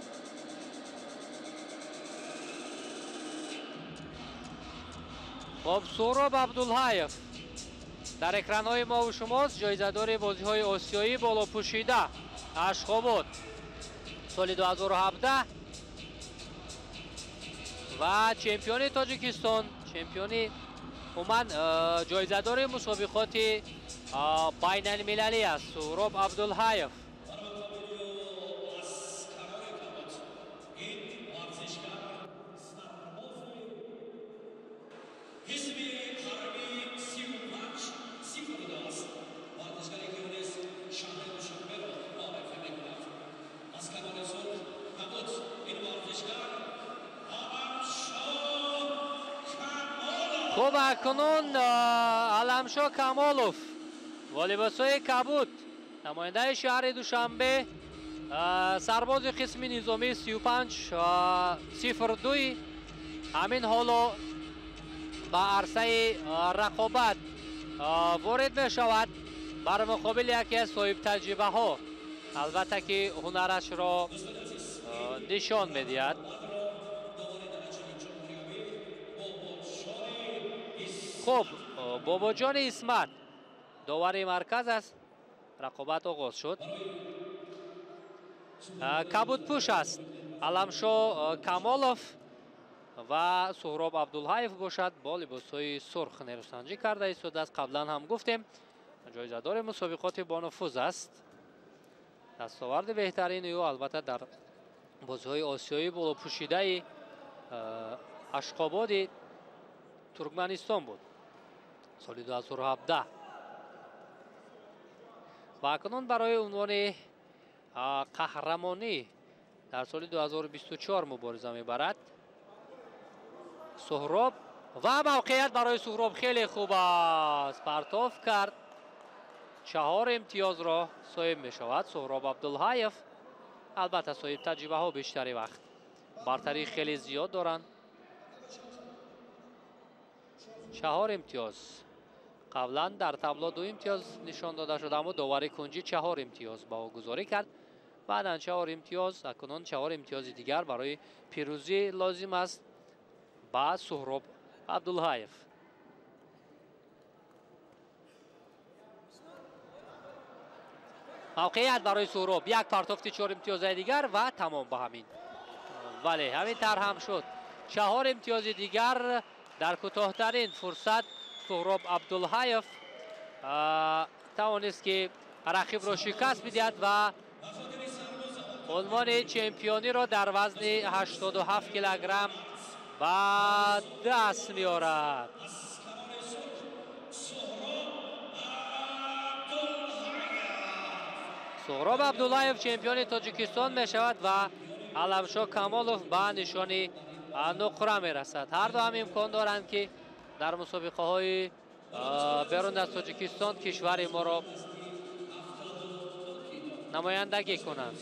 Хоб, Суҳроб Абдулҳаев дар экранҳои мову шумост, ҷоизадори бозиҳои осиёӣ болопӯшида Ашхобод соли 2017 ва чемпиони Тоҷикистон, чемпиони умуман ҷоизадори мусобиқоти байналмилалӣ аст Суҳроб Абдулҳаев. Хуб, акнун Аламшо Камолов бо либосҳои кабуд, намояндаи шаҳри Душанбе, сарбози қисми низомии 35-02 ҳамин ҳоло ба арсаи рақобат ворид мешавад бар муқобили яке аз соҳибтаҷрибаҳо. Албатта ки ҳунарашро нишон медиҳад. Хуб, Бобоҷони Исмат довари марказ аст. Рақобат оғоз шуд. Кабудпӯш аст Аламшо Камолов ва Суҳроб Абдулҳаев бошад бо либосҳои сурх нерӯсанҷӣ карда истодааст. Қаблан ҳам гуфтем, ҷоизадори мусобиқоти бонуфуз аст. Дастоварди беҳтарини ӯ албатта дар бозиҳои осиёӣ болопӯшидаи Ашқободи Туркманистон буд соли 2017. Ва акнун барои унвони қаҳрамонӣ дар соли 2024 мубориза мебарад Суҳроб ва мавқеият барои Суҳроб хеле хуб аст. Партоф кард, 4 имтиёзро соҳиб мешавад Суҳроб Абдулҳаев. Албатта соҳиб таҷрибаҳо бештари вақт бартарии хеле зиёд доранд. 4 имтиёз. Қаблан дар табло 2 имтиёз нишон дода шуд, аммо довари кунҷӣ 4 имтиёз баҳогузорӣ кард. Баъдан 4 имтиёз, акнун 4 имтиёзи дигар барои пирӯзӣ лозим аст ба Суҳроб Абдулҳаев. Мавқеият барои Суҳроб, як партофти 4 имтиёзаи дигар ва тамом ба ҳамин. Вале ҳамин тарҳ ҳам шуд. 4 имтиёзи дигар дар кӯтоҳтарин фурсат Суҳроб Абдулҳаев тавонист ки рақибро шикаст бидиҳад ва унвони чемпиониро дар вазни 87 килограмм ба даст меорад. Суҳроб Абдуллаев чемпиони Тоҷикистон мешавад ва Аламшо Камолов ба нишони нуқра мерасад. Ҳар ду ҳам имкон доранд ки дар мусобиқаҳои берун аз Тоҷикистон кишвари моро намояндагӣ кунанд.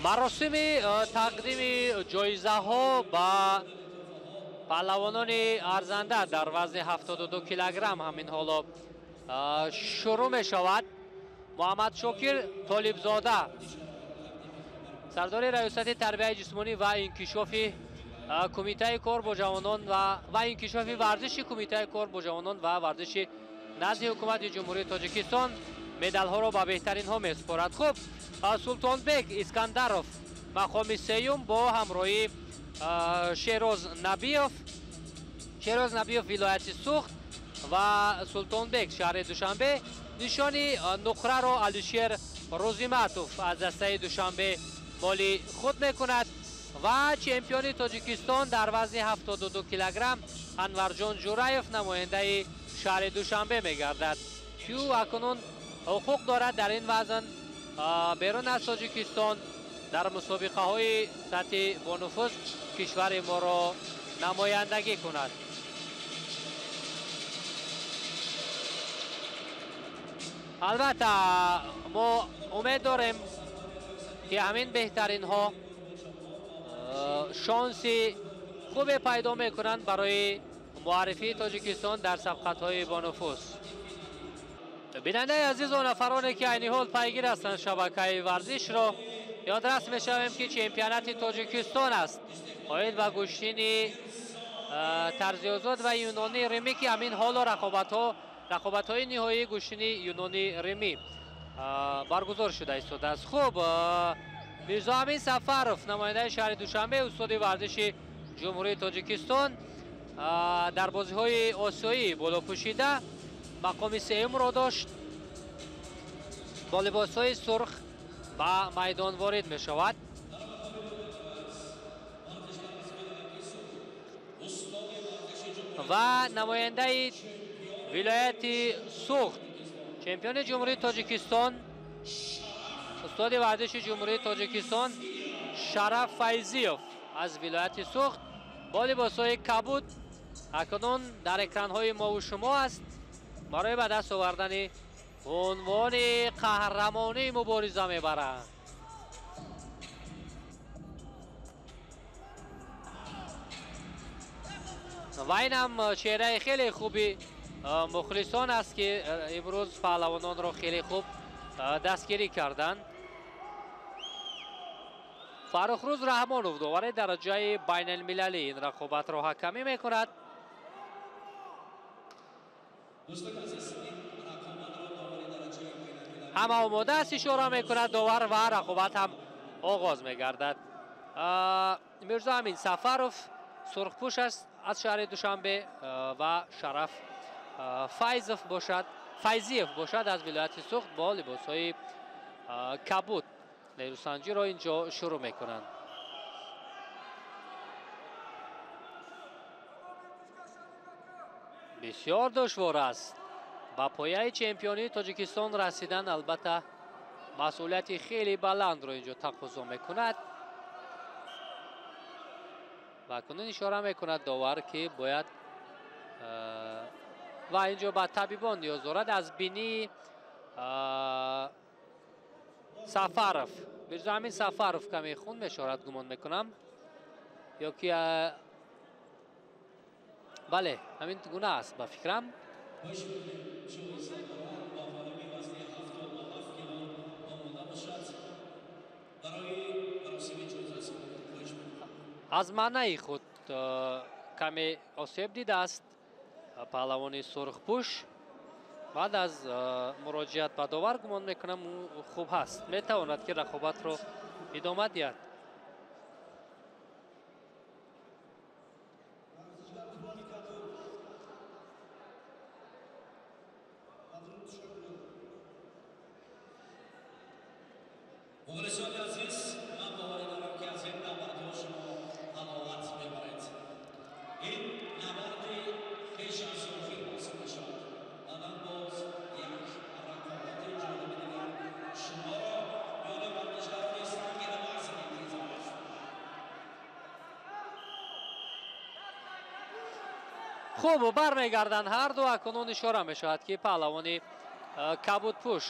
Маросими тақдими ҷоизаҳо ба Паҳлавонони арзанда дар вазни 72 килограмм ҳамин ҳоло шурӯъ мешавад. Муҳаммадшокир Толибзода, сардори раёсати тарбияи ҷисмонӣ ва инкишофи кумитаи кор бо ҷавонон ва инкишофи варзиши кумитаи кор бо ҷавонон ва варзиши назди ҳукумати Ҷумҳурии Тоҷикистон медалҳоро ба беҳтаринҳо месупорад. Хуб, Султонбек Искандаров мақоми сеюм бо ҳамроҳии Шероз Набиев. Шероз Набиев вилояти Суғд ва Султонбек шаҳри Душанбе. Нишони нуқраро Алишер Рӯзиматов аз дастаи Душанбе моли худ мекунад ва чемпиони Тоҷикистон дар вазни 72 килограмм Анварҷон Ҷураев намояндаи шаҳри Душанбе мегардад, ки ӯ акнун ҳуқуқ дорад дар ин вазн берун аз Тоҷикистон дар мусобиқаҳои сатҳи бонуфуз кишвари моро намояндагӣ кунад. Албатта, мо умед дорем, ки ҳамин беҳтаринҳо шонси хубе пайдо мекунанд барои муаррифии Тоҷикистон дар сабқатҳои бонуфуз. Бинандаи азизу нафароне, ки айни ҳол пайгир ҳастанд шабакаи варзишро, ёдрас мешавем, ки чемпионати Тоҷикистон аст оид ба гӯштини тарзи озод ва юнони римӣ, ки ҳамин ҳоло рақобатҳои ниҳоии гӯштини юнони римӣ баргузор шуда истодааст. Хуб, Мирзоамин Сафаров, намояндаи шаҳри Душанбе, устоди варзиши Ҷумҳурии Тоҷикистон, дар бозиҳои осиёӣ болопӯшида мақоми сеюмро дошт. Бо либосҳои сурх ба майдон ворид мешавад. Ва намояндаи вилояти Суғд, чемпиони Ҷумҳурии Тоҷикистон, устоди варзиши Ҷумҳурии Тоҷикистон Шараф Файзиев аз вилояти Суғд бо либосҳои кабуд акнун дар экранҳои мову шумо аст, барои ба даст овардани унвони қаҳрамонӣ мубориза мебаранд. Ва инам чеҳраи хеле хуби мухлисон аст, ки имрӯз паҳлавононро хеле хуб дастгирӣ карданд. Фаррухрӯз Раҳмонов довари дараҷаи байналмилалӣ ин рақобатро ҳакамӣ мекунад. Ҳама омода аст, ишора мекунад довар ва рақобат ҳам оғоз мегардад. Мирзоамин Сафаров сурхпӯш аст аз шаҳри Душанбе ва Шараф Файзиев бошад аз вилояти Суғд бо либосҳои кабуд нерӯсанҷиро инҷо шурӯъ мекунанд. Бисёр душвор аст ба пояи чемпионии Тоҷикистон расидан, албатта масъулияти хеле баландро инҷо тақозо мекунад. Ва акнун ишора мекунад довар, ки бояд ва инҷо ба табибон ниёз дорад. Аз бинии Сафаров, Мирзоамин Сафаров каме хун мешорад, гумон мекунам, ё ки бале, ҳамин гуна аст ба фикрам. Аз маънаи худ каме осеб дидааст паҳлавони сурхпӯш. Баъд аз муроҷиат ба довар гумон мекунам, ӯ хуб ҳаст, метавонад, ки рақобатро идома диҳад. Хуб, бармегарданд ҳарду. Акнун ишора мешавад, ки паҳлавони кабудпӯш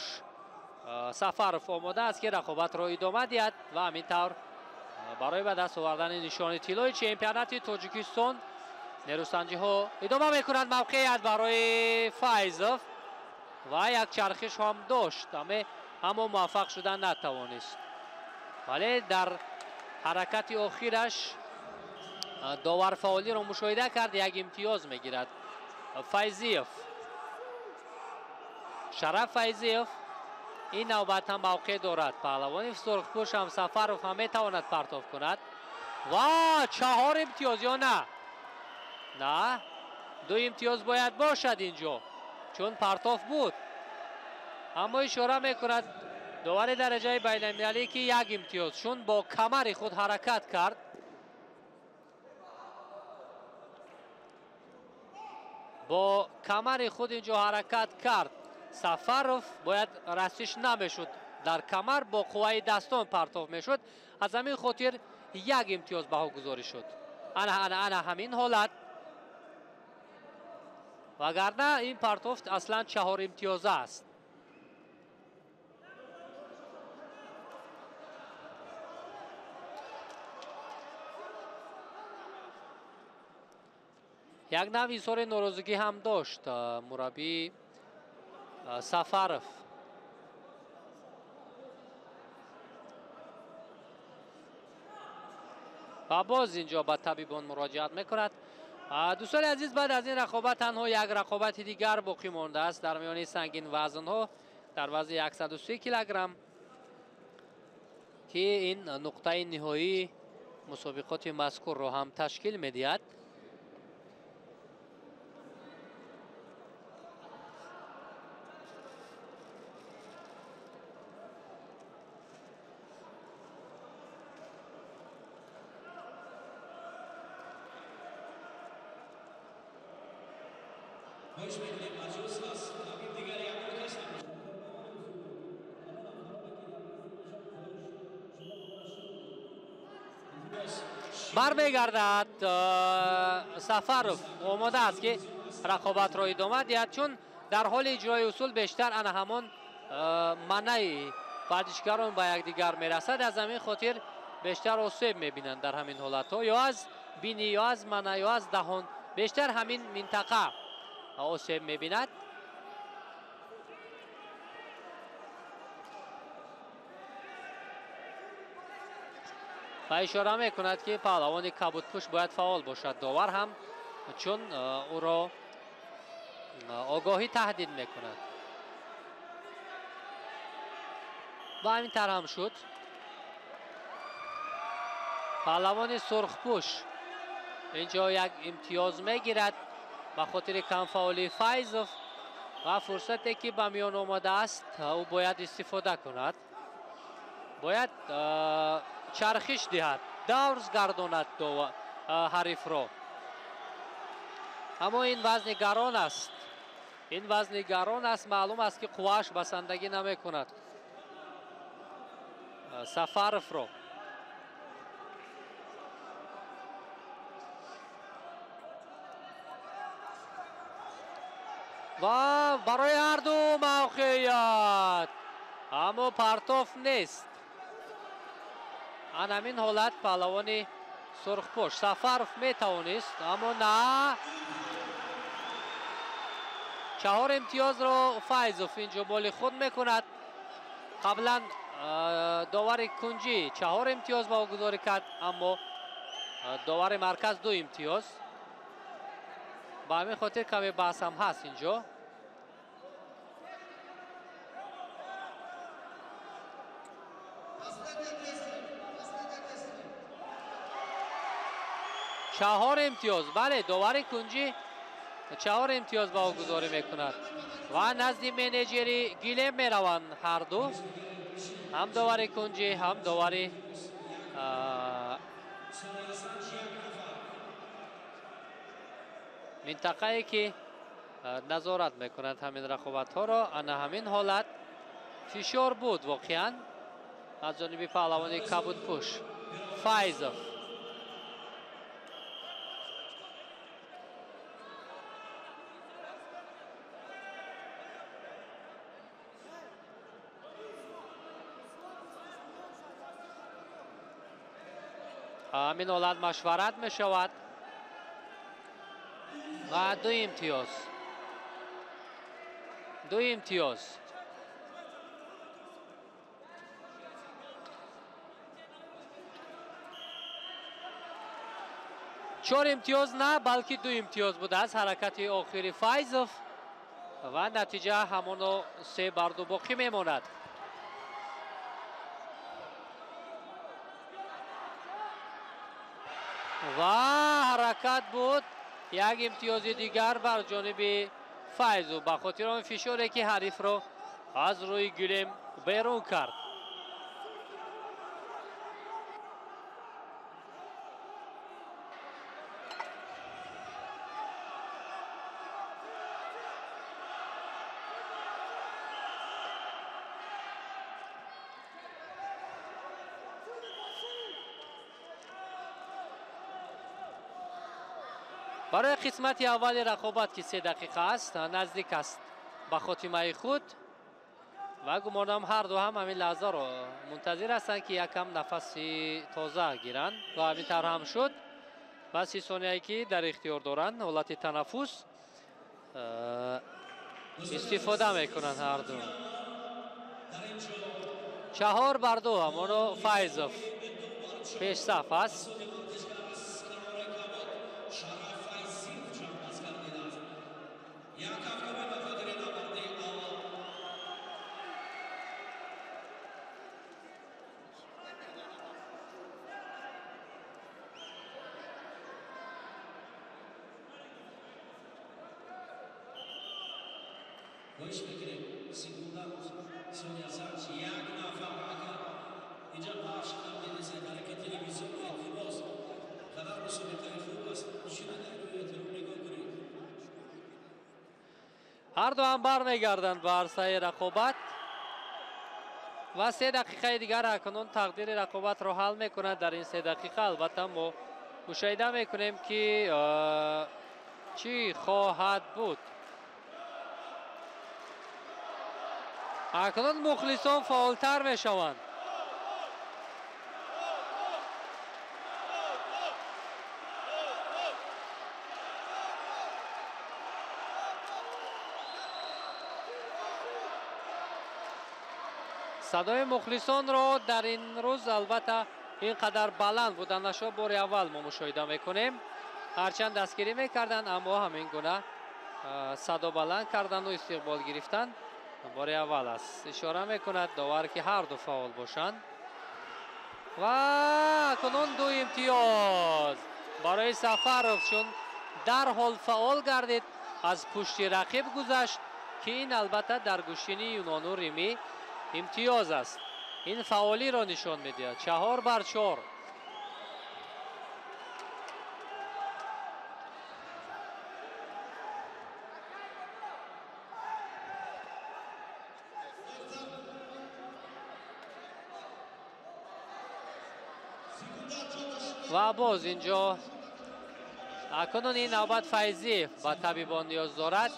Сафаров омода аст, ки рақобатро идома диҳад ва ҳамин тавр барои ба даст овардани нишони тиллои чемпионати Тоҷикистон Нерӯсанҷиҳо идома мекунанд. Мавқеият барои Файзов ва як чархиш ҳам дошт, аммо муваффақ шудан натавонист. Вале дар ҳаракати охираш довар фаъолиро мушоҳида кард, як имтиёз мегирад Файзиев. Шараф Файзиев ин навбат ҳам мавқеъ дорад. Паҳлавони сурхпӯш ҳам Сафаров ҳам метавонад партоф кунад ва 4 имтиёз ё на? На, 2 имтиёз бояд бошад инҷо, чун партоф буд. Аммо ишора мекунад довари дараҷаи байналмилалӣ, ки 1 имтиёз, чун бо камари худ ҳаракат кард. Бо камари худ инҷо ҳаракат кард. Сафаров бояд расиш намешуд, дар камар бо қувваи дастон партоф мешуд. Аз ҳамин хотир 1 имтиёз баҳогузорӣ шуд. Ана ана ана ҳамин ҳолат. Вагарна ин партоф аслан 4 имтиёза аст. Як нав изҳори норозигӣ ҳам дошт мураббии Сафаров. Ва боз инҷо ба табибон муроҷиат мекунад. Дӯстони азиз, баъд аз ин рақобат танҳо як рақобати дигар боқӣ мондааст дар миёни сангин вазнҳо дар вазни 130 килограмм, ки ин нуқтаи ниҳоии мусобиқоти мазкурро ҳам ташкил медиҳад. Бармегардад Сафаров, омода аст ки рақобатро идома диҳад, чун дар ҳоли иҷрои усул бештар ана ҳамон маънаи варзишгарон ба якдигар мерасад. Аз ҳамин хотир бештар осеб мебинанд дар ҳамин ҳолатҳо, ё аз бинӣ, ё аз маъна, ё аз даҳон, бештар ҳамин минтақа осеб мебинад. Ва ишора мекунад, ки паҳлавони кабудпӯш бояд фаъол бошад. Довар ҳам чун ӯро огоҳӣ таҳдид мекунад. Ва ҳамин тавр ҳам шуд. Паҳлавони сурхпӯш инҷо як имтиёз мегирад ба хотири камфаъолии Файзов ва фурсате ки ба миён омадааст ӯ бояд истифода кунад. Бояд чархиш диҳад, давр гардонад ҳарифро. Аммо ин вазни гарон аст. Ин вазни гарон аст, маълум аст ки қуввааш басандагӣ намекунад Сафаровро. Ва барои ҳарду мавқеият, аммо партоф нест. Ан ҳамин ҳолат паҳлавони сурхпӯш Сафаров метавонист, аммо на. 4 имтиёзро Файзов инҷо моли худ мекунад. Қаблан довари кунҷӣ 4 имтиёз баҳогузорӣ кард, аммо довари марказ 2 имтиёз. Ба ҳамин хотир каме баҳс ҳам ҳаст инҷо. 4 имтиёз, бале, довари кунҷӣ 4 имтиёз баҳогузорӣ мекунад ва назди менеҷери гилем мераванд ҳарду, ҳам довари кунҷӣ, ҳам довари минтақае ки назорат мекунад ҳамин рақобатҳоро. Ана ҳамин ҳолат фишор буд воқеан аз ҷониби паҳлавони кабудпӯш Файзов. Ҳамин ҳолат машварат мешавад. Ва 2 имтиёз. 2 имтиёз. 4 имтиёз на, балки 2 имтиёз будааст ҳаракати охири Файзов ва натиҷа ҳамоно 3-2 боқӣ мемонад. Ва ҳаракат буд як имтиёзи дигар бар ҷониби Файзов ба хотири он фишоре ки ҳарифро аз рӯи гилем берун кард. Барои қисмати аввали рақобат ки 3 дақиқа аст, наздик аст ба хотимаи худ ва гумонам ҳар ду ҳам ҳамин лаҳзаро мунтазир ҳастанд ки якам нафаси тоза гиранд ва ҳамин тавр ҳам шуд. Ва 30 сонияе ки дар ихтиёр доранд ҳолати танаффус истифода мекунанд ҳар ду. 4-2 ҳамоно Файзов пешсаф аст. Ҳар ду ҳам бармегарданд ба арсаи рақобат ва 3 дақиқаи дигар акнун тақдири рақобатро ҳал мекунад. Дар ин 3 дақиқа албатта мо мушоҳида мекунем ки чӣ хоҳад буд. Акнун мухлисон фаъолтар мешаванд. Садои мухлисонро дар ин рӯз албатта ин қадар баланд буданашро бори аввал мо мушоҳида мекунем. Ҳарчанд дастгирӣ мекарданд, аммо ҳамин гуна садо баланд кардану истиқбол гирифтан бори аввал аст. Ишора мекунад довар ки ҳар ду фаъол бошанд. Ва акнун 2 имтиёз барои Сафаров, чун дарҳол фаъол гардид, аз пушти рақиб гузашт ки ин албатта дар гӯштини юнону римӣ имтиёз аст. Ин фаъолиро нишон медиҳад. 4-4. Ва боз инҷо акнун ин навбат Файзиев ба табибон ниёз дорад.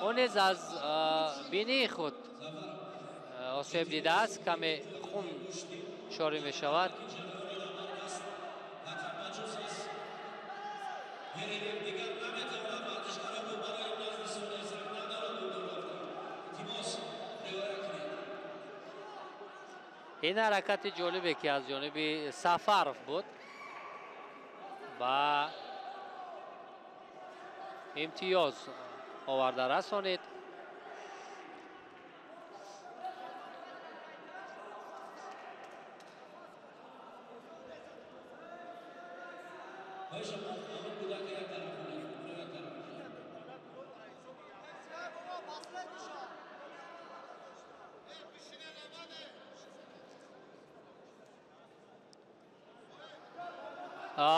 Ӯ низ аз бинии худ осеб дидааст, каме хун шорӣ мешавад. Ин ҳаракати ҷолибе ки аз ҷониби Сафаров буд ба имтиёз оварда расонид.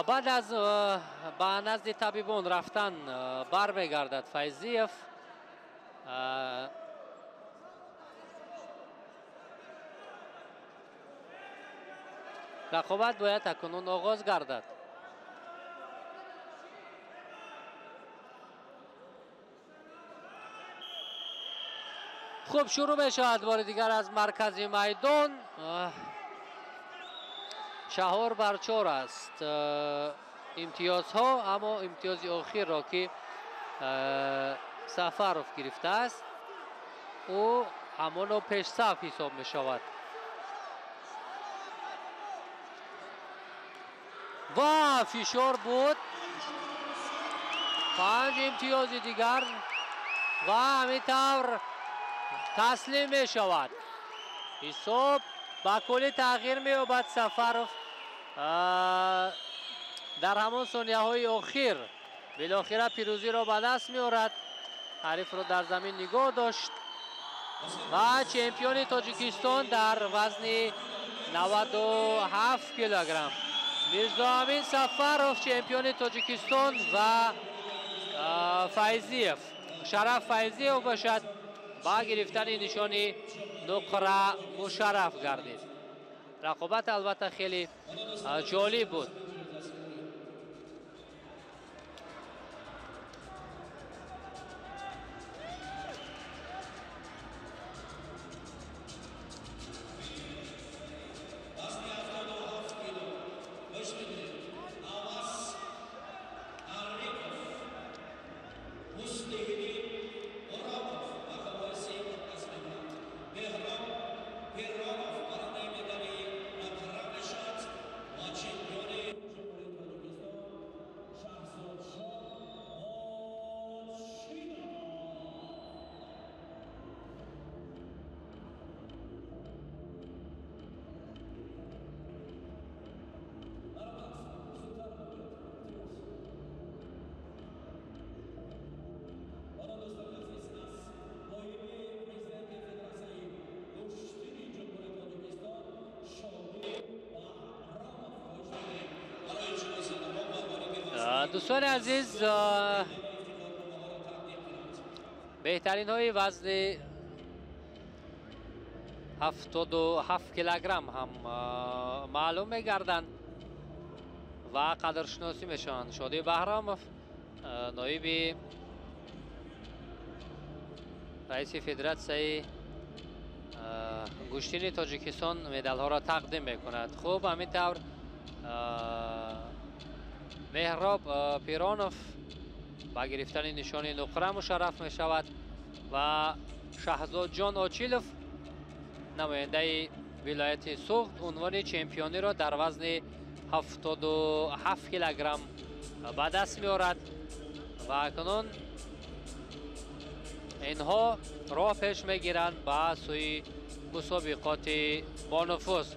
Баъд аз ба назди табибон рафтан бармегардад Файзиев. Рақобат бояд акнун оғоз гардад. Хуб, шурӯъ мешавад бори дигар аз маркази майдон. 4-4 аст имтиёзҳо, аммо имтиёзи охирро ки Сафаров гирифтааст, ӯ ҳамоно пешсаф ҳисоб мешавад. Ва фишор буд, 5 имтиёзи дигар ва ҳамин тавр таслим мешавад. Ҳисоб ба куллӣ тағйир меёбад. Сафаров дар ҳамон сонияҳои охир билохира пирӯзиро ба даст меорад. Ҳарифро дар замин нигоҳ дошт ва чемпиони Тоҷикистон дар вазни 97 килограмм Мирзоамин Сафаров, чемпиони Тоҷикистон ва Файзиев, Шараф Файзиев бошад, ба гирифтани нишони нуқра мушарраф гардид. Рақобат албатта хеле ҷолиб буд. Дӯстони азиз, беҳтаринҳои вазни 77 килограмм ҳам маълум мегарданд ва қадршиносӣ мешаванд. Шоди Баҳромов, ноиби раиси федератсияи гӯштини Тоҷикистон, медалҳоро тақдим мекунад. Хуб, ҳамин тавр Меҳроб Пиронов ба гирифтани нишони нуқра мушарраф мешавад ва Шаҳзодҷон Очилов, намояндаи вилояти Суғд, унвони чемпиониро дар вазни 77 килограмм ба даст меорад ва акнун инҳо роҳ пеш мегиранд ба сӯи мусобиқоти бонуфуз.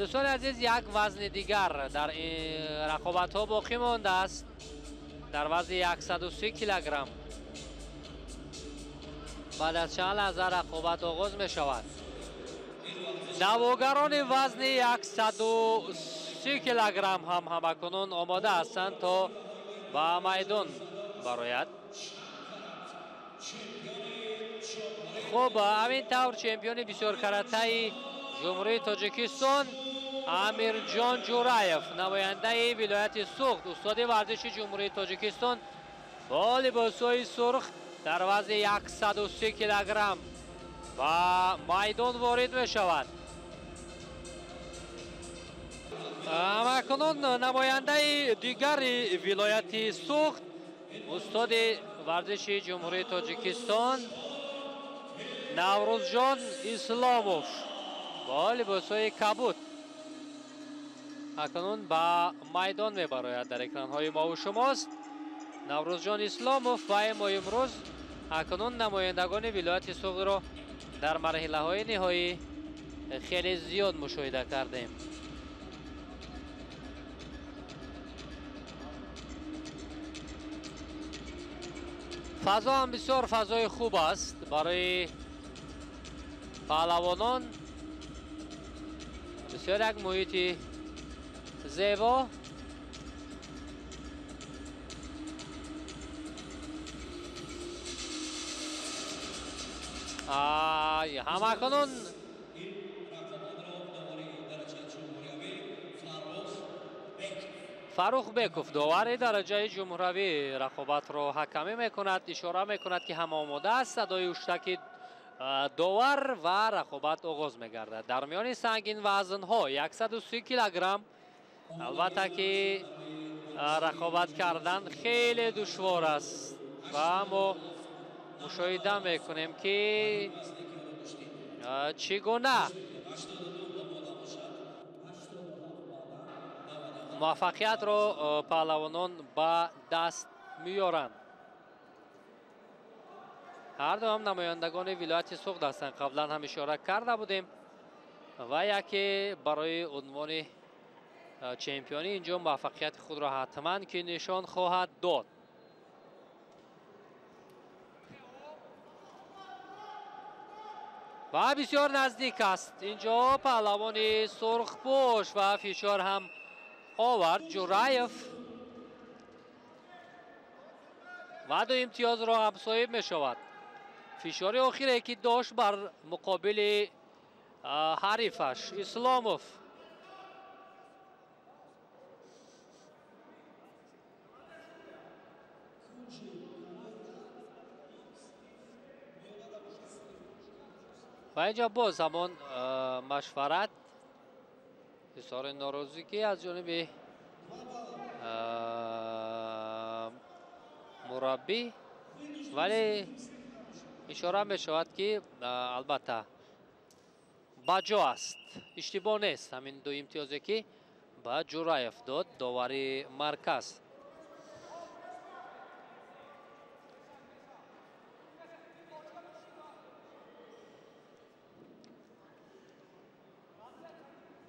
Дӯстони азиз, як вазни дигар дар рақобатҳо боқӣ мондааст дар вазни 130 килограмм. Баъд аз чанд лаҳза рақобат оғоз мешавад. Даъвогарони вазни 130 килограмм ҳам ҳамакунун омода ҳастанд то ба майдон барояд. Хуб, ҳамин тавр чемпиони бисёркаратаи Ҷумҳурии Тоҷикистон Амирҷон Ҷураев, намояндаи вилояти Суғд, устоди варзиши Ҷумҳурии Тоҷикистон бо либосҳои сурх дар вазни 130 килограмм ба майдон ворид мешавад. Ҳамакунун намояндаи дигари вилояти Суғд, устоди варзиши Ҷумҳурии Тоҷикистон Наврӯзҷон Исломов бо либосҳои кабуд акнун ба майдон мебарояд. Дар экранҳои мову шумост Наврӯзҷон Исломов ва мо имрӯз акнун намояндагони вилояти Суғдро дар марҳилаҳои ниҳоӣ хеле зиёд мушоҳида кардем. Фазо ҳам бисёр фазои хуб аст барои паҳлавонон. Бисёр як муҳити зебо. Ҳамакунун Фаррух Беков, довари дараҷаи ҷумҳуравӣ, рақобатро ҳакамӣ мекунад, ишора мекунад, ки ҳама омода аст. Садои ҳуштаки довар ва рақобат оғоз мегардад. Дар миёни сангин вазнҳо 130 килограмм албатта ки рақобат кардан хеле душвор аст. Ва мо мушоҳида мекунем, ки чӣ гуна муваффақиятро паҳлавонон ба даст меоранд. Ҳар ду ҳам намояндагони вилояти Суғд ҳастанд. Қаблан ҳам ишора карда будем ва яке барои унвони чемпионӣ инҷо муваффақияти худро ҳатман ки нишон хоҳад дод. Ва бисёр наздик аст инҷо паҳлавони сурхпӯш ва фишор ҳам овард Ҷураев ва ду имтиёзро ҳам соҳиб мешавад. Фишори охире ки дошт бар муқобили ҳарифаш Исломов. Ва инҷо боз ҳамон машварат, изҳори норозигӣ аз ҷониби мураббӣ, вале ишора мешавад, ки албатта ба ҷо аст, иштибоҳ нест ҳамин ду имтиёзе ки ба Ҷураев дод довари марказ.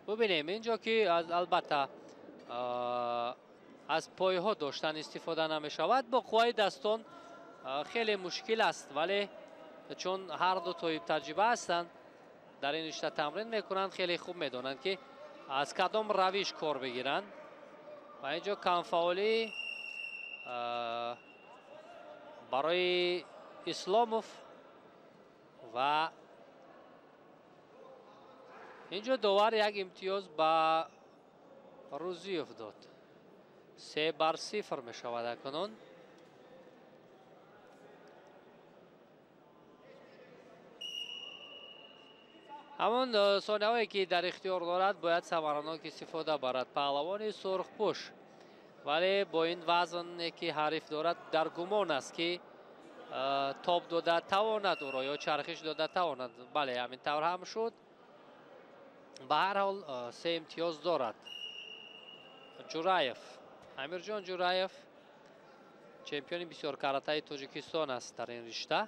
Бубинем инҷо ки албатта аз пойҳо доштан истифода намешавад. Бо қувваи дастон хеле мушкил аст, вале чун ҳар ду соҳиб таҷриба ҳастанд, дар ин ришта тамрин мекунанд, хеле хуб медонанд, ки аз кадом равиш кор бигиранд. Ва инҷо камфаъолӣ барои Исломов ва инҷо довар як имтиёз ба Рӯзиев дод. 3-0 мешавад акнун. Ҳамон сонияҳое ки дар ихтиёр дорад, бояд самаранок истифода барад паҳлавони сурхпӯш, вале бо ин вазне ки ҳариф дорад, дар гумон аст, ки тоб дода тавонад ӯро ё чархиш дода тавонад. Бале, ҳамин тавр ҳам шуд. Ба ҳар ҳол се имтиёз дорад Ҷураев. Амирҷон Ҷураев чемпиони бисёркаратаи Тоҷикистон аст дар ин ришта.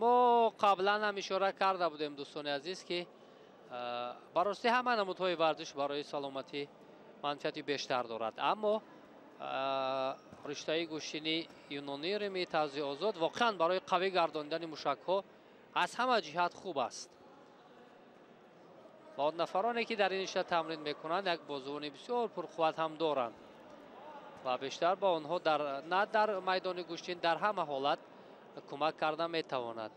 Мо қаблан ҳам ишора карда будем, дӯстони азиз, ки ба ростӣ ҳама намудҳои варзиш барои саломатӣ манфиати бештар дорад, аммо риштаи гӯштини юнонии римии тарзи озод воқеан барои қавӣ гардондани мушакҳо аз ҳама ҷиҳат хуб аст. Ва он нафароне ки дар ин ришта тамрин мекунанд, як бозувони бисёр пурқувват ҳам доранд ва бештар ба онҳо на дар майдони гӯштин, дар ҳама ҳолат кӯмак карда метавонад.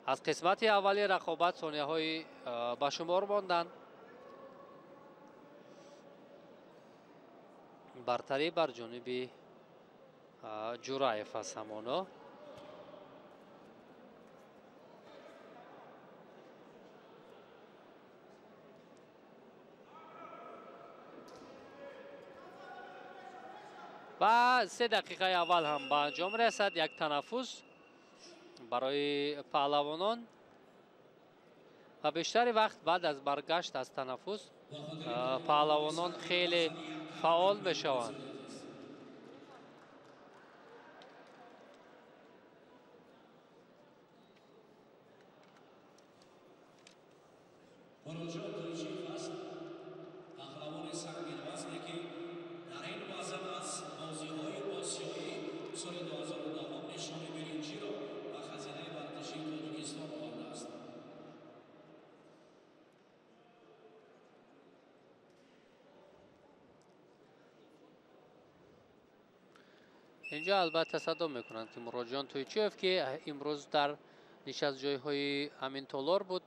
Аз қисмати аввали рақобат сонияҳои ба шумор монданд. Бартарӣ бар ҷониби Ҷураев аст ҳамоно. Ва 3 дақиқаи аввал ҳам ба анҷом расад. Як танаффус барои паҳлавонон ва бештари вақт баъд аз баргашт аз танаффус паҳлавонон хеле фаъол мешаванд. Муроҷиат Тоҷиев аст, паҳлавони сангинвазне, ки дар ин вазн аз бозиҳои осиёӣ соли 2010 нишони биринҷиро ба хазинаи варзишии Тоҷикистон овардааст. Инҷо албатта садо мекунанд, ки Муроҷон Тойчиев, ки имрӯз дар нишастҷойҳои ҳамин толор буд,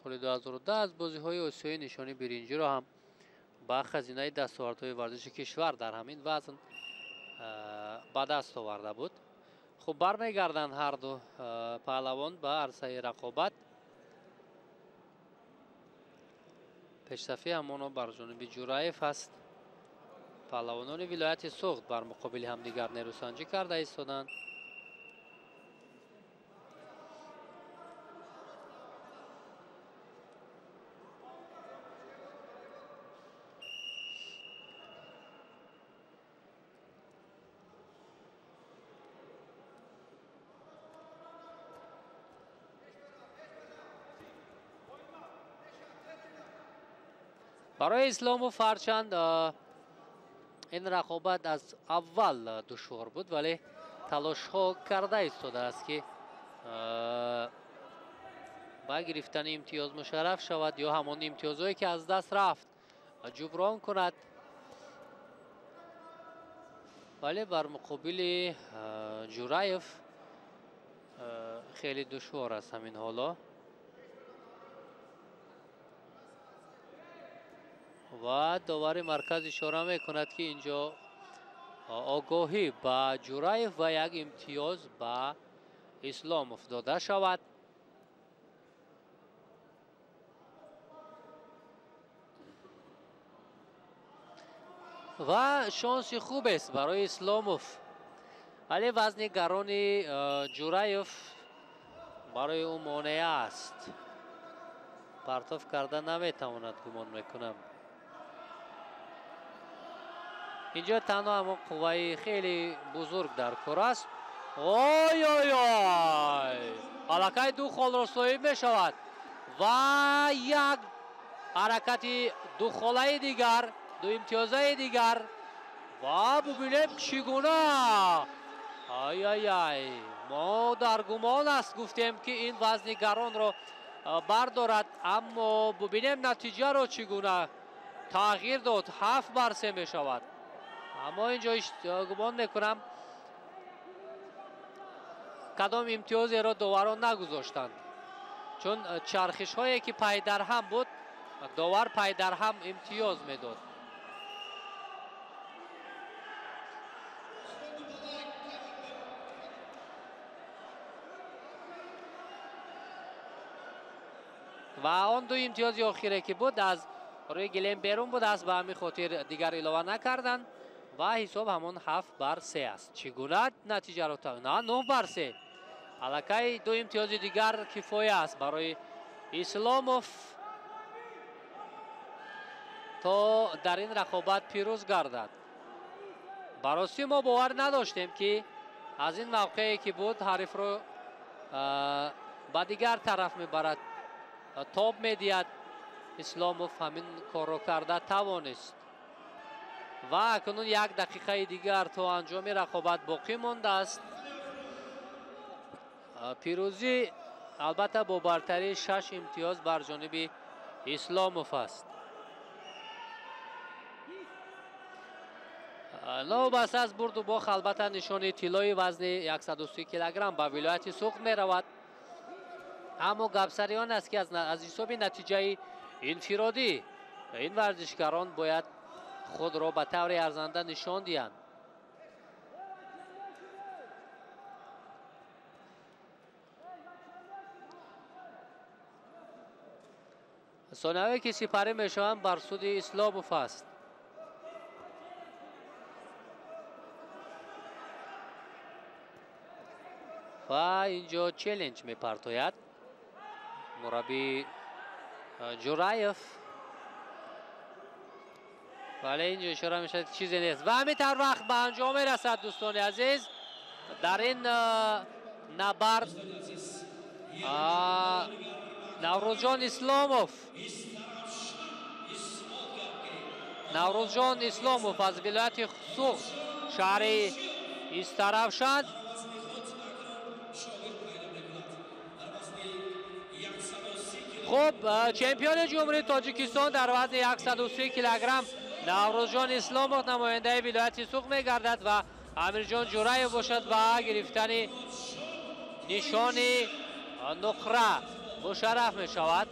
соли 2010 аз бозиҳои осиёӣ нишони биринҷиро ҳам ба хазинаи дастовардҳои варзиши кишвар дар ҳамин вазн ба даст оварда буд. Хуб, бармегарданд ҳар ду паҳлавон ба арсаи рақобат. Пешсафӣ ҳамоно бар ҷониби Ҷураев аст. Паҳлавонони вилояти Суғд бар муқобили ҳамдигар нерӯсанҷӣ карда истоданд. Барои Исломов ҳарчанд ин рақобат аз аввал душвор буд, вале талошҳо карда истодааст, ки ба гирифтани имтиёз мушарраф шавад ё ҳамон имтиёзҳое ки аз даст рафт ҷуброн кунад. Вале бар муқобили Ҷураев хеле душвор аст ҳамин ҳоло. Ва довари марказ ишора мекунад, ки инҷо огоҳӣ ба Ҷураев ва як имтиёз ба Исломов дода шавад. Ва шонси хубест барои Исломов, вале вазни гарони Ҷураев барои ӯ монеа аст. Партоф карда наметавонад, гумон мекунам. Инҷо танҳо ҳамон қувваи хеле бузург дар кор аст. Ой ой ой! Аллакай ду холро соҳиб мешавад ва як ҳаракати духолаи дигар, ду имтиёзаи дигар. Ва бубинем чӣ гуна. Ай ай ай! Мо дар гумон аст гуфтем, ки ин вазни гаронро бардорад, аммо бубинем натиҷаро чӣ гуна тағйир дод. 7-3 мешавад. Аммо инҷо гумон мекунам кадом имтиёзеро доварон нагузоштанд, чун чархишҳое ки пайдарҳам буд, довар пайдарҳам имтиёз медод. Ва он ду имтиёзи охире ки буд аз рӯи гилем берун будааст, ба ҳамин хотир дигар илова накарданд ва ҳисоб ҳамон 7-3 аст. Чӣ гуна натиҷаро на 9-3. Аллакай ду имтиёзи дигар кифоя аст барои Исломов то дар ин рақобат пирӯз гардад. Барости мо бовар надоштем, ки аз ин мавқее ки буд ҳарифро ба дигар тараф мебарад, тоб медиҳад. Исломов ҳамин корро карда тавонист. Ва акнун як дақиқаи дигар то анҷоми рақобат боқӣ мондааст. Пирӯзӣ албатта бо бартарии 6 имтиёз бар ҷониби Исломов аст. Новобаста аз бурду бох, албатта нишони тиллои вазни 130 килограмм ба вилояти Суғд меравад. Аммо гапсари он аст, ки аз ҳисоби натиҷаи инфиродӣ ин варзишгарон бояд худро ба таври арзанда нишон диҳанд. Сонияҳое ки сипарӣ мешаванд бар суди Исломов аст. Ва инҷо челленҷ мепартояд мураббӣ Ҷураев. Вале инҷо ишора мешавад, чизе нест. Ва ҳамин тавр вақт ба анҷом мерасад, дӯстони азиз. Дар ин набард Наврӯзҷон Исломов аз вилояти Суғд, шаҳри Истаравшан, хуб, чемпиони Ҷумҳурии Тоҷикистон дар вазни 130 килограмм Наврӯзҷон Исломов намояндаи вилояти Суғд мегардад ва Амирҷон Ҷураев бошад ба гирифтани нишони нуқра мушарраф мешавад.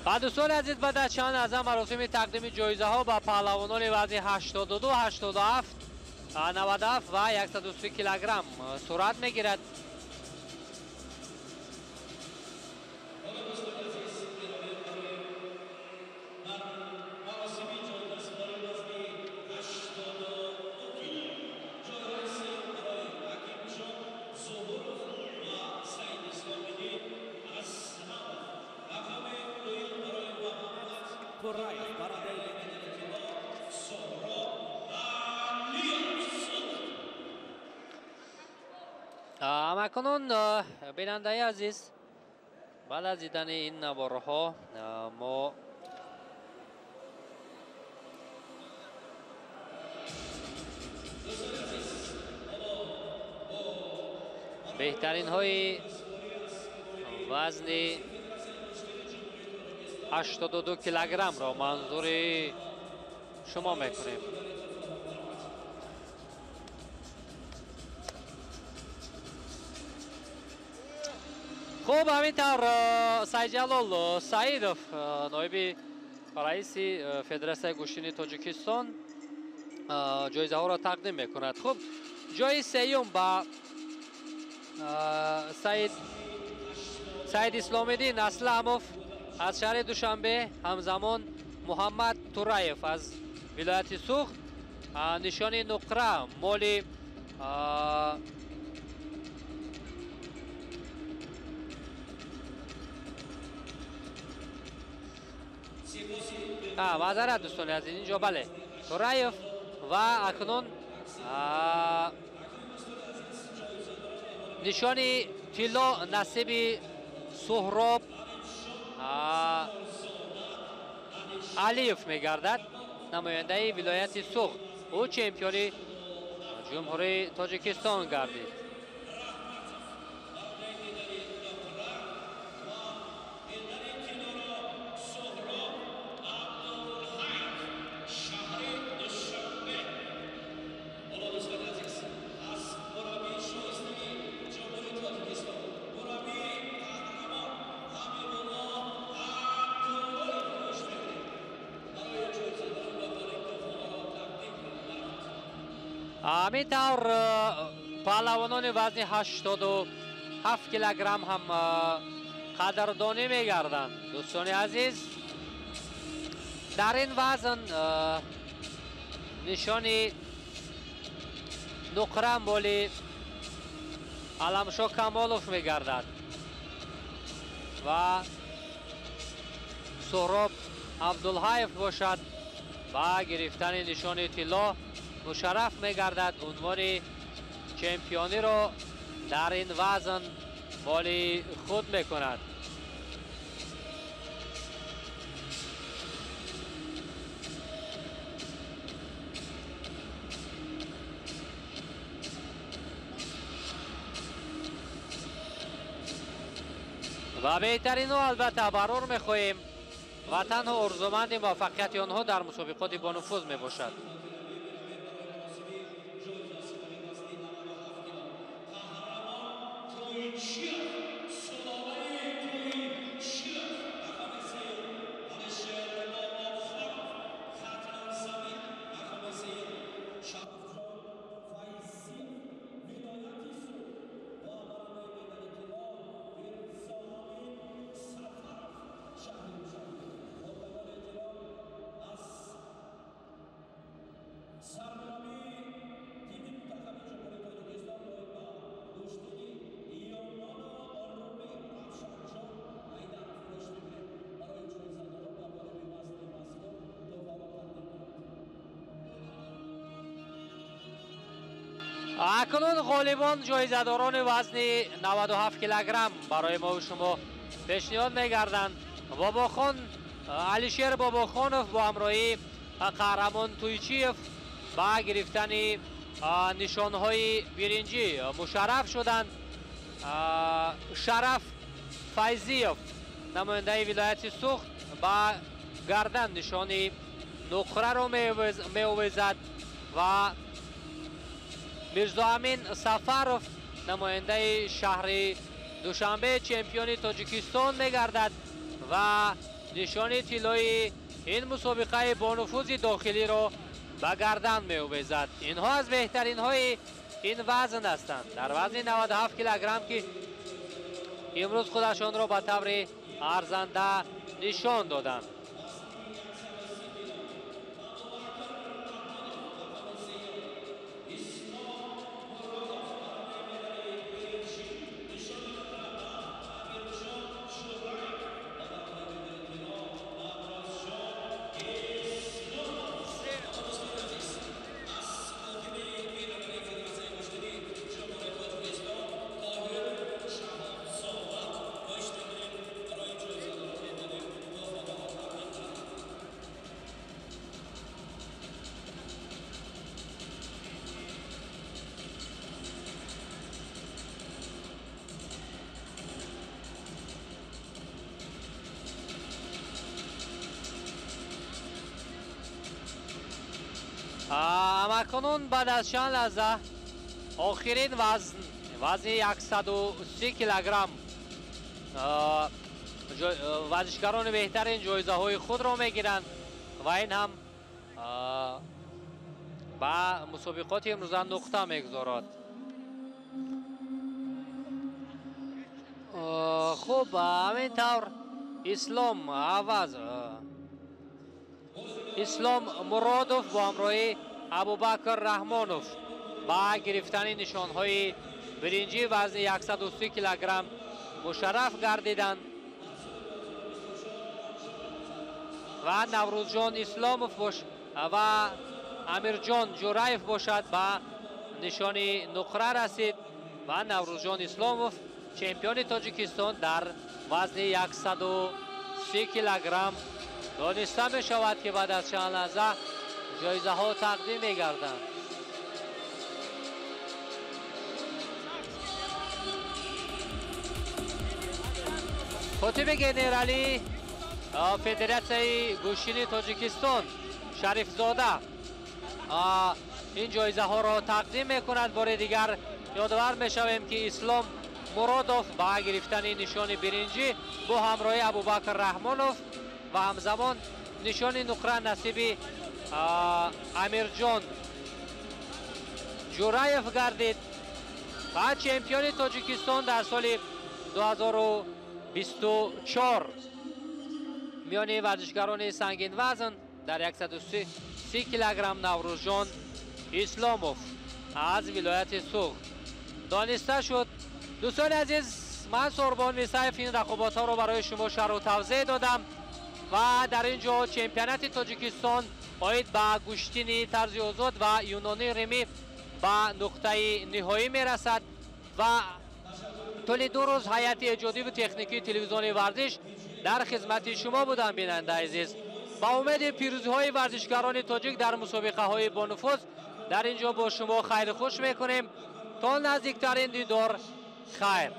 و دوستان عزیز، بعد از چند لحظه مراسم تقدیم جایزه ها به پهلوانان وزن 82، 87، 97 و 130 کیلوگرم صورت میگیرد. Акнун бинандаи азиз, баъд аз дидани ин наворҳо мо беҳтаринҳои вазни 82 килограммро манзури шумо мекунем. Хуб, ҳамин тавр Сайдҷалол Саидов, ноиби раиси Федератсияи гӯштини Тоҷикистон, ҷоизаҳоро тақдим мекунад. Хуб, ҷои сеюм ба Саид Исломиддин Асламов аз шаҳри Душанбе, ҳамзамон Муҳаммад Тураев аз вилояти Суғд, нишони нуқра моли маъзарат дӯстони азиз, инҷо бале Тураев ва акнун нишони тилло насиби Суҳроб Алиев мегардад, намояндаи вилояти Суғд. Ӯ чемпиони Ҷумҳурии Тоҷикистон гардид. Ҳамин тавр паҳлавонони вазни 87 килограмм ҳам қадрдонӣ мегарданд. Дӯстони азиз, дар ин вазн нишони нуқра моли Аламшо Камолов мегардад ва Суҳроб Абдулҳаев бошад ба гирифтани нишони тилло мушарраф мегардад. Унвони чемпиониро дар ин вазн моли худ мекунад. Ва беҳтаринҳо албатта барор мехоҳем ва танҳо орзуманди муваффақияти онҳо дар мусобиқоти бонуфуз мебошад. Акнун ғолибон ҷоизадорони вазни 97 килограмм барои мо шумо пешниҳод мегарданд. Бобохон Алишер Бобохонов бо ҳамроҳии Қаҳрамон Туйчиев ба гирифтани нишонҳои биринҷӣ мушарраф шуданд. Шараф Файзиев, намояндаи вилояти Суғд, ба гардан нишони нуқраро меовезад ва Мирзоамин Сафаров, намояндаи шаҳри Душанбе, чемпиони Тоҷикистон мегардад ва нишони тиллои ин мусобиқаи бонуфузи дохилиро ба гардан меовезад. Инҳо аз беҳтаринҳои ин вазн ҳастанд. Дар вазни 97 килограмм ки имрӯз худашонро ба таври арзанда нишон доданд. Амакунун баъд аз чанд лаҳза охирин вазн, вазни 130 килограмм, варзишгарони беҳтарин ҷоизаҳои худро мегиранд ва ин ҳам ба мусобиқоти имрӯза нуқта мегузорад. Хуб, ҳамин тавр Ислом аваз Ислом Муродов бо ҳамроҳи Абубакр Раҳмонов ба гирифтани нишонҳои биринҷӣ вазни 130 килограмм мушарраф гардиданд ва Наврӯзҷон Исломов ва Амирҷон Ҷураев бошад ба нишони нуқра расид ва Наврӯзҷон Исломов чемпиони Тоҷикистон дар вазни 130 килограмм дониста мешавад ки баъд аз чанд лаҳза ҷоизаҳо тақдим мегарданд. Котиби генералӣ Федератсияи гӯштини Тоҷикистон Шарифзода ин ҷоизаҳоро тақдим мекунад. Бори дигар ёдовар мешавем ки Ислом Муродов ба гирифтани нишони биринҷӣ бо ҳамроҳи Абубакр Раҳмонов ва ҳамзамон нишони нуқра насиби Амирҷон Ҷураев гардид ва чемпиони Тоҷикистон дар соли 2024 миёни варзишгарони сангинвазн дар 130 килограмм Наврӯзҷон Исломов аз вилояти Суғд дониста шуд. Дӯстони азиз, ман Сорбон Мисаев ин рақоботҳоро барои шумо шарҳу тавзеҳ додам ва дар ин ҷо чемпионати Тоҷикистон оид ба гӯштини тарзи озод ва юнонии римӣ ба нуқтаи ниҳоӣ мерасад ва тӯли 2 рӯз ҳайати эҷодиву техникии телевизиони варзиш дар хизмати шумо будам. Бинандаи азиз, ба умеди пирӯзиҳои варзишгарони тоҷик дар мусобиқаҳои бонуфуз дар ин ҷо бо шумо хайру хуш мекунем. То наздиктарин дидор, хайр.